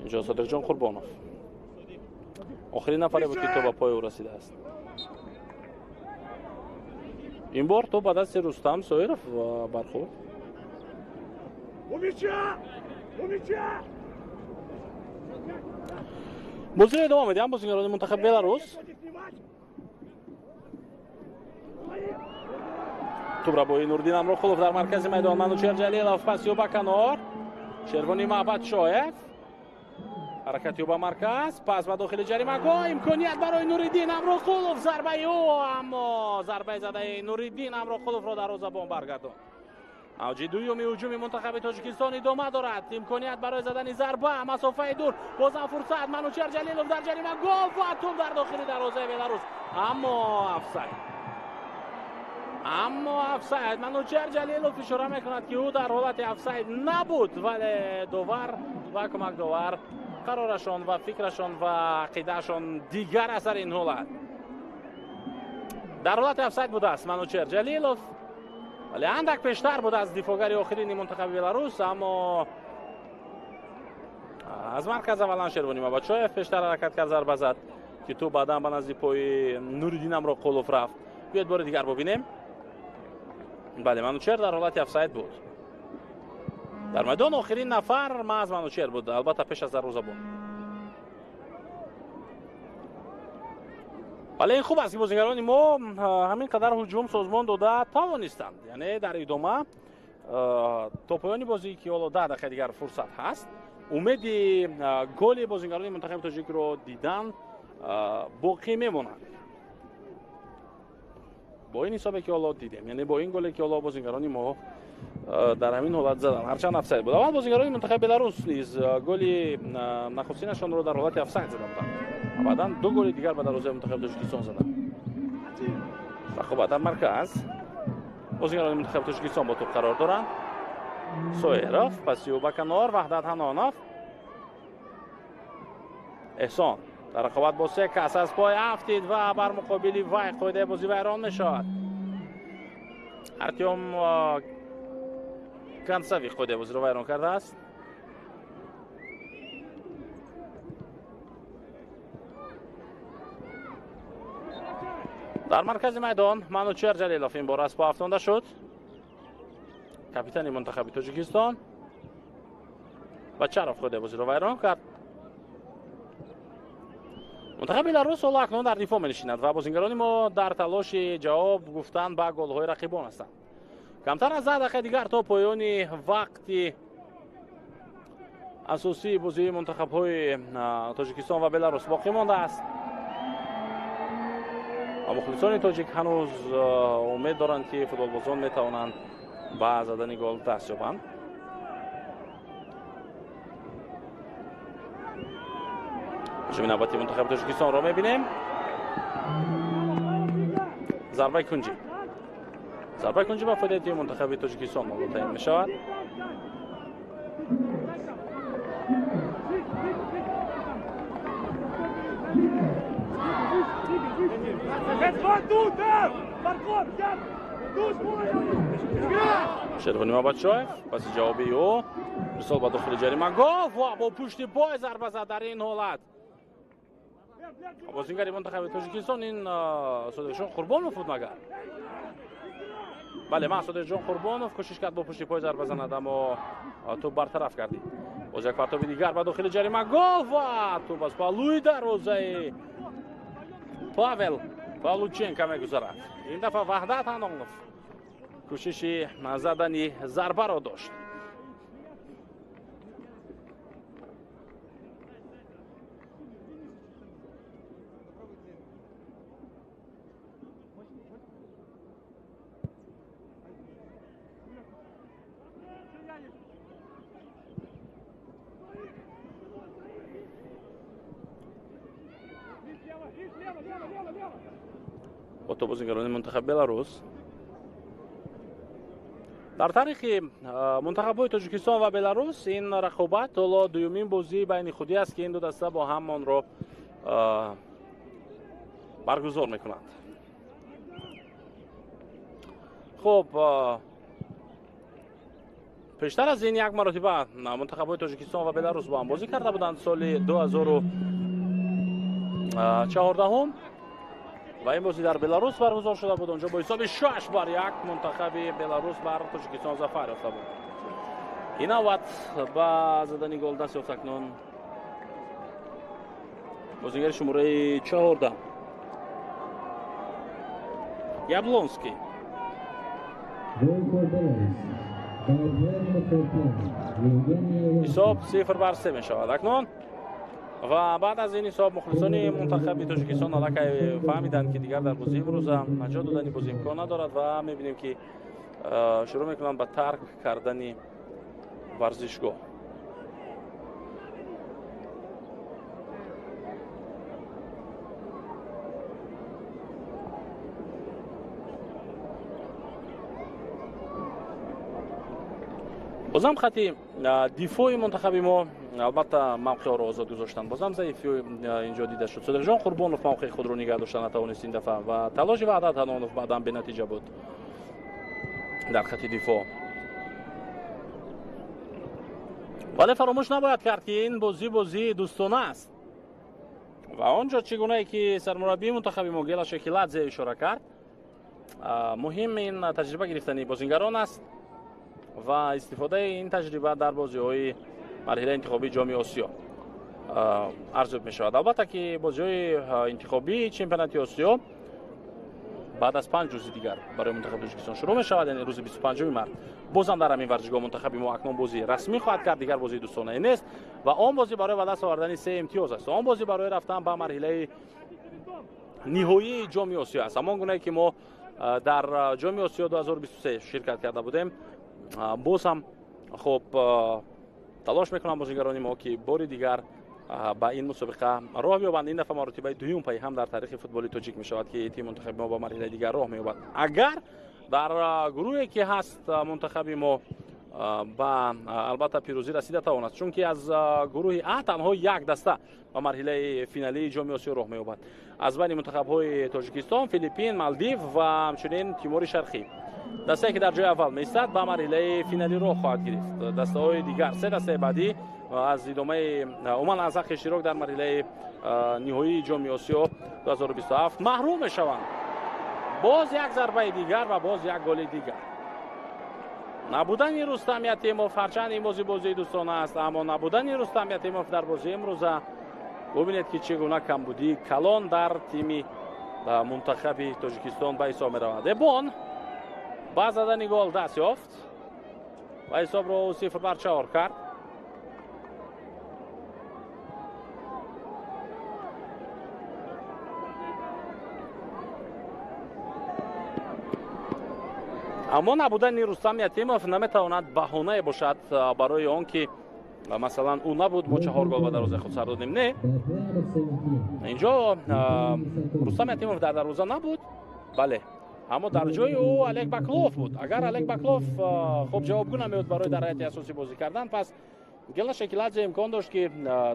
Инҷо Содиқҷон Қурбонов охирин нафаре буд, ки тӯб ба пои ӯ расидааст. Ин бор тӯб ба дасти Рустам Соиров бархӯрд. Бозиро идома медиҳам бозигарони мунтахаби Беларус. Тӯб бо Нуриддин Амрохулов дар маркази майдон. Манучер Ҷалилов паси ӯ ба канор, Шервони Маҳбадшоев ҳаракати ӯ ба марказ, пас ба дохили ҷаримагоҳ, имконият барои Нуриддин Амрохулов, зарбаи ӯ, аммо зарбаи задаи Нуриддин Амрохуловро дарвозабон баргардонд. Авҷи дуюми ҳуҷуми мунтахаби Тоҷикистон идома дорад. Имконият барои задани зарба, масофаи дур, бозам фурсат, Манучер Ҷалилов дар ҷаримагоҳ ва тӯб дар дохили дарвозаи Беларус, аммо офсайд. Аммо офсайд. Манучер Ҷалилов ишора мекунад, ки ӯ дар ҳолати офсайд набуд, вале довар ва кӯмакдовар қарорашон ва фикрашон ва ақидаашон дигар аст дар ин ҳолат. Дар ҳолати офсайд будааст Манучер Ҷалилов, вале андак пештар будааст дифоъгари охирини мунтахаби Беларус, аммо аз марказ аввалан Шервони Мабачоев пештар ҳаракат кард, зарба зад, ки тӯп баъдан ба назди пои Нуриддин Амроқулов рафт. Биёед бори дигар бубинем. Бале, Манучер дар ҳолати офсайд буд. Дар майдон охирин нафар маҳз Манучер буд, албатта пеш аз дарвозабон. Вале ин хуб аст, ки бозигарони мо ҳамин қадар ҳуҷум созмон дода тавонистанд. Яъне дар идома то поёни бозӣ, ки ҳоло 10 дақиқа дигар фурсат ҳаст, умеди голи бозигарони мунтахаби тоҷикро дидан боқӣ мемонад. Бо ин ҳисобе, ки ҳоло дидем, яъне бо ин голе, ки ҳоло бозигарони мо дар ҳамин ҳолат заданд, ҳарчанд офсайд буд. Аввал бозигарони мунтахаби Беларус низ голи нахустинашонро дар ҳолати офсайд зада буданд ва баъдан 2 голи дигар ба дарвозаи мунтахаби Тоҷикистон заданд. Рақобат дар марказ. Бозигарони мунтахаби Тоҷикистон бо тӯп қарор доранд. Соиров, паси ӯ ба канор, Ваҳдат Ҳанонов. Эҳсон дар рақобат бо се кас аз пой афтид ва бар муқобили вай қоидаи бозӣ вайрон мешавад. Артём Концави қоидаи бозиро вайрон кардааст. Дар маркази майдон Манучер Ҷалилов ин бор аз по афтонда шуд. Капитани мунтахаби Тоҷикистон ва Чаров қоидаи бозиро вайрон кард. Мунтахаби Беларус ҳоло акнун дар дифоъ менишинад ва бозингарони мо дар талоши ҷавоб гуфтан ба голҳои рақибон ҳастанд. Камтар аз 10 дақиқа дигар то поёни вақти асосии бозии мунтахабҳои Тоҷикистон ва Беларус боқӣ мондааст. Ва мухлисони тоҷик ҳанӯз умед доранд, ки футболбозон метавонанд ба задани гол даст ёбанд. Ҳуҷуми навбати мунтахаби Тоҷикистонро мебинем. Зарбаи кунҷӣ. Зарбаи кунҷӣ ба фоидаи тими мунтахаби Тоҷикистон мутаъин мешавад. Шервони Мабачоев паси ҷавоби ӯ мисол ба дохили ҷаримагоҳ ва бо пушти пой зарба зад дар ин ҳолат. Бозингари мунтахаби Тоҷикистон ин Содиқҷон Қурбонов буд магар? Бале, ман Содиқҷон Қурбонов кӯшиш кард бо пушти пой зарба занад, аммо тӯп бартараф гардид. Боз як партоби дигар ба дохили ҷаримагоҳ ва тӯп аз паҳлӯи дарвозаи Павел Павлученко мегузарад. Ин дафъа Ваҳдат Ҳанонов кӯшиши задани зарбаро дошт. Бо тӯп бозингарони мунтахаби Беларус. Дар таърихи мунтахабҳои Тоҷикистон ва Беларус ин рақобат ҳоло дуюмин бозии байни худӣ аст, ки ин ду даста бо ҳам онро баргузор мекунанд. Хуб, пештар аз ин як маротиба мунтахабҳои Тоҷикистон ва Беларус бо ҳам бозӣ карда буданд соли 2014 ва ин бозӣ дар Беларус баргузор шуда буд. Онҷо бо ҳисоби 6-1 мунтахаби Беларус бар Тоҷикистон зафар ёфта буд. Ин навбат ба задани гол даст ёфт акнун бозигари шумораи 14 Яблонский. Ҳисоб 0-3 мешавад акнун. Ва баъд аз ин ҳисоб мухлисони мунтахаби Тоҷикистон аллакай фаҳмиданд, ки дигар дар бозии имрӯза наҷот додани бозӣ имкон надорад ва мебинем, ки шурӯъ мекунанд ба тарк кардани варзишгоҳ. Бозам хати дифои мунтахаби мо албатта мавқеъро озод гузоштанд. Бозам заифӣ инҷо дида шуд. Содиқҷон Қурбонов мавқеи худро нигаҳ дошта натавонист ин дафъа ва талоши Ваҳдат Ҳанонов баъдан бенатиҷа буд дар хати дифоъ. Вале фаромӯш набояд кард, ки ин бозӣ бозии дӯстона аст ва он ҷо чӣ гунае ки сармураббии мунтахаби мо Гела Шекиладзе ишора кард, муҳим ин таҷриба гирифтани бозингарон аст ва истифодаи ин таҷриба дар бозиҳои марҳилаи интихобии Ҷоми Осиё арзёб мешавад. Албатта ки бозиҳои интихобии чемпионати Осиё баъд аз 5 рӯзи дигар барои мунтахаби Тоҷикистон шурӯъ мешавад, яъне рӯзи 25 март. Бозам дар ҳамин варзишгоҳ мунтахаби мо акнун бозии расмӣ хоҳад кард, дигар бозии дӯстонае нест ва он бозӣ барои ба даст овардани 3 имтиёз аст. Он бозӣ барои рафтан ба марҳилаи ниҳоии Ҷоми Осиё аст. Ҳамон гунае ки мо дар Ҷоми Осиё 2023 ширкат карда будем, боз ҳам хуб талош мекунам бозигарони мо, ки бори дигар ба ин мусобиқа роҳ биёбанд. Ин дафъа маротибаи дуюм пайи ҳам дар таърихи футболи тоҷик мешавад, ки тими мунтахаби мо ба марҳилаи дигар роҳ меёбад. Агар дар гурӯҳе ки ҳаст мунтахаби мо ба албатта пирӯзӣ расида тавонад, чунки аз гурӯҳи А танҳо як даста ба марҳилаи финалии Ҷоми Осиё роҳ меёбад. Аз байни мунтахабҳои Тоҷикистон, Филиппин, Малдив ва ҳамчунин Тимори Шарқӣ. Дастае ки дар ҷои аввал меистад ба марҳилаи финалӣ роҳ хоҳад гирифт. Дастаҳои дигар, се дастаи баъдӣ аз идомаи умуман аз ҳаққи иштирок дар марҳилаи ниҳоии Ҷоми Осиё 2027 маҳрум мешаванд. Боз як зарбаи дигар ва боз як голи дигар. Набудани Рустам Ятимов, ҳарчанд ин бозӣ бозии дӯстона аст, аммо набудани Рустам Ятимов дар бозии имрӯза бубинед, ки чӣ гуна камбудии калон дар тими мунтахаби Тоҷикистон ба ҳисоб меравад. Эбон ба задани гол даст ёфт ва ҳисобро 0-4 кард. Аммо набудани Рустам Ятимов наметавонад баҳонае бошад барои он ки масалан ӯ набуд, мо 4 гол ба дарвозаи худ сар додем. Не, инҷо Рустам Ятимов дар дарвоза набуд, бале, аммо дар ҷои ӯ Олег Баклов буд. Агар Олег Баклов хуб ҷавобгӯ намеёд барои дар ҳайати асосӣ бозӣ кардан, пас Гела Шекиладзе имкон дошт, ки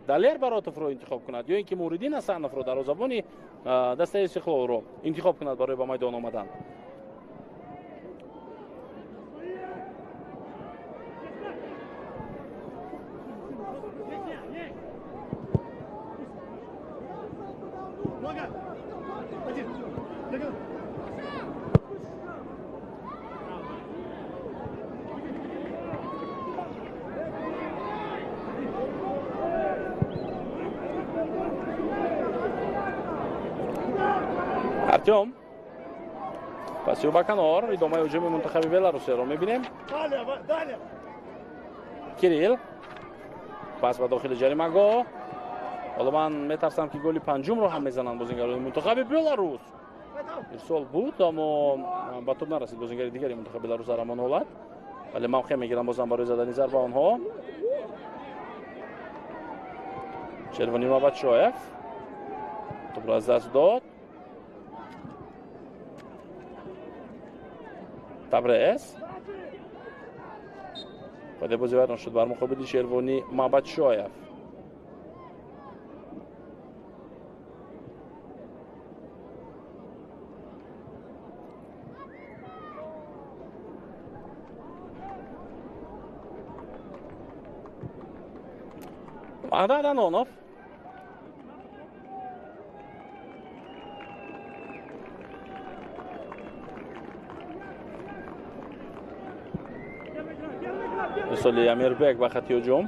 Далер Баротовро интихоб кунад ё ин ки Муриддин Ҳасановро, дарвозабони дастаи Истиқлолро интихоб кунад барои ба майдон омадан. Артем пасиу ба канор, идомаи ҳуҷуми мунтахаби Беларусияро мебинем. Кирилл пас ба дохили ҷаримагоҳ. Ҳоло ман метарсам, ки голи панҷумро ҳам мезананд бозингарони мунтахаби Беларус. Ирсол буд, аммо ба тӯб нарасид бозингари дигари мунтахаби Беларус дар ҳамон ҳолат, вале мавқеъ мегиранд бозам барои задани зарба онҳо. Шервони Мабатшоев тӯбро аз даст дод. Табрез Вале бозӣ вайрон шуд бар муқобили Шервони Мабатшоев. Ваҳдат Анонов Ирсоли Амирбек ба хати ҳуҷум.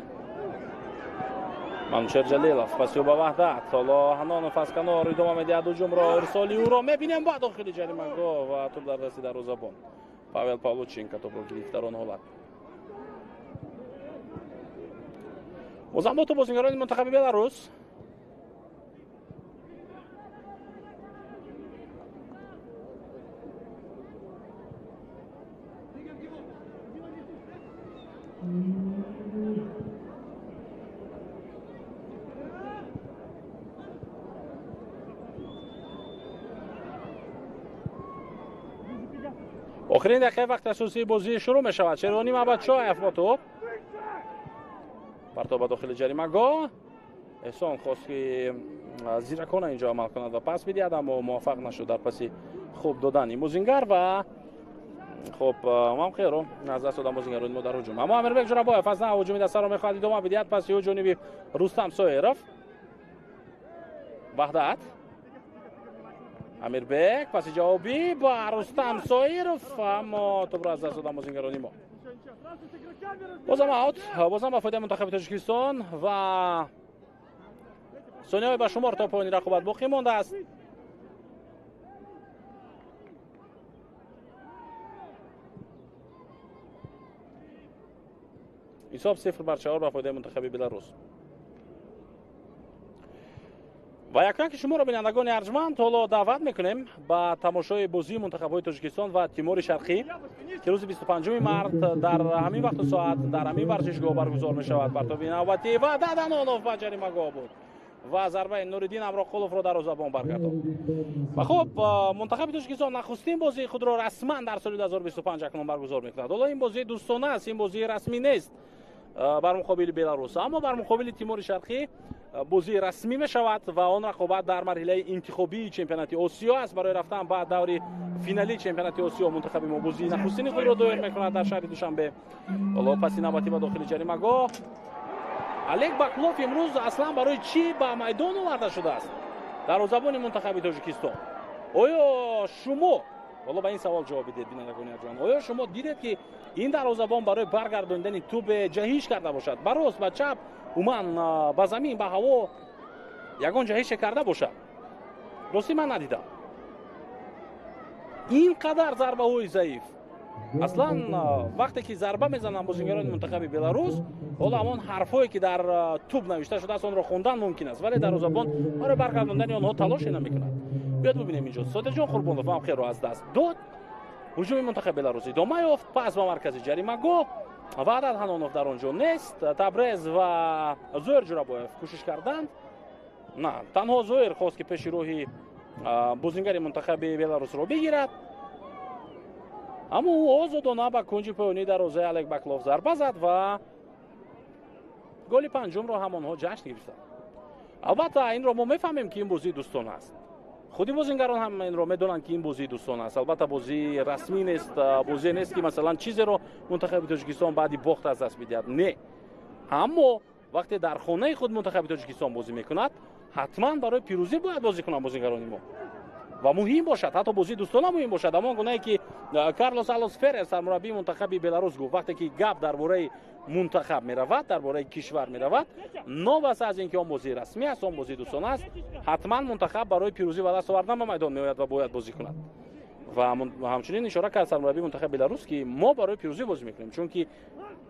Манучер Ҷалилов пасиё ба Ваҳдат. Ҳоло Ҳанонов аз канор идома медиҳад ҳуҷумро. Ирсоли ӯро мебинем ба дохили ҷаримагоҳ ва тӯб дар дасти дарвозабон. Павел Павлученко тӯбро гирифт дар он ҳолат. Бозам бо тӯб бозингарони мунтахаби Беларус. Охирин дақиқаи вақти асосии бозӣ шурӯъ мешавад. Шервони Мабатшоев бо тӯб. Партоб ба дохили ҷаримагоҳ. Эҳсон хост, ки зиракона инҷо амал кунад ва пас бидиҳад, аммо муваффақ нашуд дар паси хуб додани бозингар ва хуб мавқеъро аз даст додан бозингарони мо дар ҳуҷум. Аммо Амирбек Ҷурабоев аз нав ҳуҷуми дастаро мехоҳад идома бидиҳад. Паси ӯ ҷониби Рустам Соиров. Ваҳдат, Амирбек, паси ҷавобӣ ба Рустам Соиров, аммо тӯбро аз даст додан бозингарони мо. Бозам аут, бозам ба фоидаи мунтахаби Тоҷикистон ва сониҳои ба шумор то поёни рақобат боқӣ мондааст. Ҳисоб 0-4 ба фоидаи мунтахаби Беларус. Ва якяки шуморо, бинандагони арҷманд, ҳоло даъват мекунем ба тамошои бозии мунтахабҳои Тоҷикистон ва Тимори Шарқӣ, ки рӯзи 25 март дар ҳамин вақту соат дар ҳамин варзишгоҳ баргузор мешавад. Партоби навбатӣ ва Даданонов ба ҷаримагоҳ буд ва зарбаи Нуриддин Амроқуловро дарвозабон баргардонд. Ва хуб, мунтахаби Тоҷикистон нахустин бозии худро расман дар соли 2025 акнун баргузор мекунад. Ҳоло ин бозии дӯстона аст, ин бозии расмӣ нест бар муқобили Беларус, аммо бар муқобили Тимори Шарқӣ бозии расмӣ мешавад ва он рақобат дар марҳилаи интихобии чемпионати Осиё аст. Барои рафтан ба даври финалии чемпионати Осиё мунтахаби мо бозии нахустини худро доир мекунад дар шаҳри Душанбе. Ҳоло паси навбатӣ ба дохили ҷаримагоҳ. Олег Баклов имрӯз аслан барои чӣ ба майдон оварда шудааст? Дарвозабони мунтахаби Тоҷикистон. Оё шумо ҳоло ба ин савол ҷавоб бидиҳед, бинандагони арҷманд, оё шумо дидед, ки ин дарвозабон барои баргардонидани тӯбе ҷаҳиш карда бошад? Ба рост, ба чап, умуман ба замин, ба ҳаво ягон ҷаҳише карда бошад? Ростӣ, ман надидам. Ин қадар зарбаҳои заиф. Аслан вақте ки зарба мезананд бозингарони мунтахаби Беларус, ҳоло ҳамон ҳарфҳое, ки дар тӯб навишта шудааст, онро хондан мумкин аст, вале дарвозабон барои баргардондани онҳо талоше намекунад. Биёд бибинем, инҷо Содирҷон Қурбонов мавқеъро аз даст дод. Ҳуҷуми мунтахаби Беларус идома ёфт. Пас ба маркази ҷаримагоҳ. Ваҳдат Ҳанонов дар он ҷо нест. Табрез ва Зоир Ҷурабоев кӯшиш карданд. На, танҳо Зоир хост, ки пеши роҳи бозингари мунтахаби Беларусро бигирад, аммо ӯ озодона ба кунҷи поёнии дарвозаи Олег Баклов зарба зад ва голи панҷумро ҳам онҳо ҷашн гирифтанд. Албатта, инро мо мефаҳмем, ки ин бозии дӯстона аст. Худи бозингарон ҳам инро медонанд, ки ин бозии дӯстона аст. Албатта, бозии расмӣ нест, бозие нест, ки масалан чизеро мунтахаби Тоҷикистон баъди бохт аз даст бидиҳад. Не, аммо вақте дар хонаи худ мунтахаби Тоҷикистон бозӣ мекунад, ҳатман барои пирӯзӣ бояд бозӣ кунанд бозингарони мо ва муҳим бошад, ҳатто бозии дӯстона муҳим бошад. Ҳамон гунае ки Карлос Алос Ферес, сармураббии мунтахаби Беларус, гуфт: вақте ки гап дар бораи мунтахаб меравад, дар бораи кишвар меравад, новобаста аз ин ки он бозии расмӣ аст, он бозии дӯстона аст, ҳатман мунтахаб барои пирӯзӣ ба даст овардан ба майдон меояд ва бояд бозӣ кунад. Ва ҳамчунин ишора кард сармураббии мунтахаби Беларус, ки мо барои пирӯзӣ бозӣ мекунем, чунки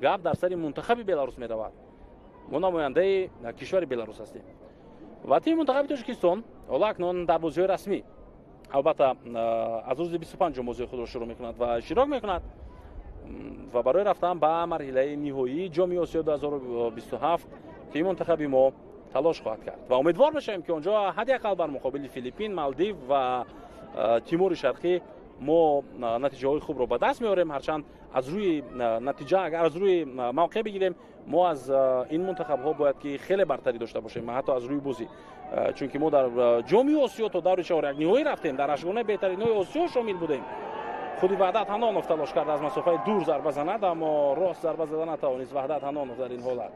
гап дар сари мунтахаби Беларус меравад, мо намояндаи кишвари Беларус ҳастем. Ва тими мунтахаби Тоҷикистон ҳоло акнун дар бозиҳои расмӣ, албатта, аз рӯзи 25 бозии худро шурӯъ мекунад ва иштирок мекунад ва барои рафтан ба марҳилаи ниҳоии Ҷоми Осиё 2027 тими мунтахаби мо талош хоҳад кард ва умедвор мешавем, ки он ҷо ҳадди ақал бар муқобили Филиппин, Малдив ва Тимури Шарқӣ мо натиҷаҳои хубро ба даст меорем. Ҳарчанд аз рӯи натиҷа, агар аз рӯи мавқеъ бигирем, мо аз ин мунтахабҳо бояд ки хеле бартарӣ дошта бошем, ҳатто аз рӯи бозӣ, чунки мо дар Ҷоми Осиё то даври чорякниҳоӣ рафтем, дар ҳаштгонаи беҳтаринҳои Осиё шомил будем. Худи Ваҳдат Ҳанонов талош кард аз масофаи дур зарба занад, аммо рост зарба зада натавонист Ваҳдат Ҳанонов дар ин ҳолат.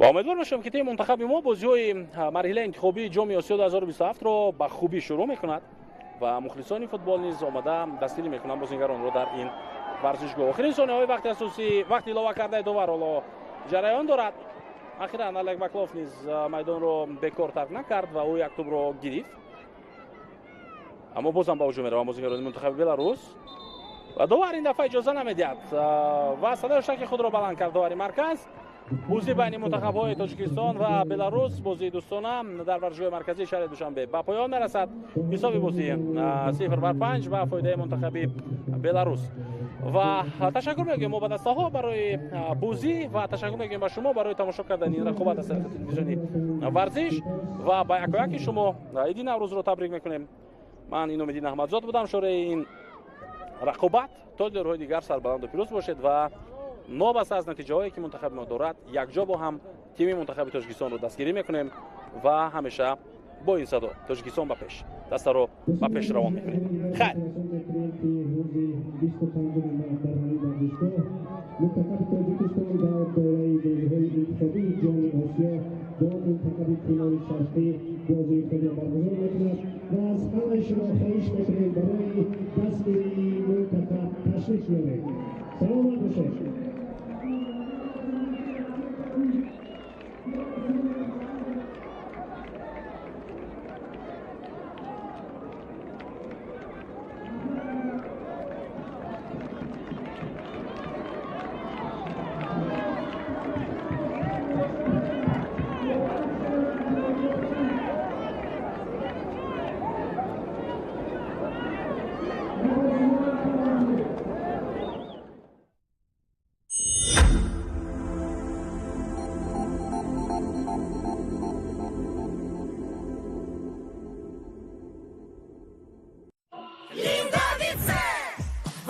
Ва умедвор мешавем, ки тими мунтахаби мо бозиҳои марҳилаи интихобии Ҷоми Осиё 2027-ро ба хубӣ шурӯъ мекунад ва мухлисони футбол низ омада дастгирӣ мекунанд бозингаронро дар ин варзишгоҳ. Охирин сониҳои вақти асосӣ, вақти илова кардаи довар ҳоло ҷараён дорад. Ахиран Олег Баклов низ майдонро бекор тарк накард ва ӯ як тӯбро гирифт, аммо бозам ба ҳуҷум мераванд бозингарони мунтахаби Беларус ва довар ин дафъа иҷоза намедиҳад ва садои шаки худро баланд кард довари марказ. Бозӣ байни мунтахабҳои Тоҷикистон ва Беларус, бозии дӯстона дар варзишгоҳи марказии шаҳри Душанбе ба поён мерасад. Ҳисоби бозӣ 0-5 ба фоидаи мунтахаби Беларус. Ва ташаккур мегӯем мо ба дастаҳо барои бозӣ ва ташаккур мегӯем ба шумо барои тамошо кардани ин рақобат аз тариқи телевизиони Варзиш ва ба якояки шумо иди Наврӯзро табрик мекунем. Ман Иномиддин Аҳмадзод будам, шореҳи ин рақобат. То дидорҳои дигар сарбаланду пирӯз бошед ва новобаста аз натиҷаҳое ки мунтахаби мо дорад, якҷо бо ҳам тими мунтахаби Тоҷикистонро дастгирӣ мекунем ва ҳамеша бо ин садо «Тоҷикистон ба пеш» дастаро ба пеш равон мекунем. Хайр. Мунтахаби Тоҷикистон дар доираи бозиҳои интихобии Ҷоми Осиё бо мунтахаби Тимори Шарқӣ бозии худро баргузор мекунад ва аз ҳамаи шумо хоҳиш мекунем, барои дастгирии мунтахаб ташриф биёред. Саломат бошед.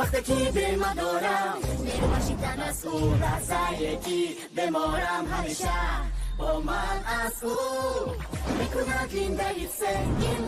Вақте ки бемадорам, мебахшидан аз ӯ, лаҳзае ки беморам, ҳамеша бо ман аз ӯ мекунад. Линда Ипсе ин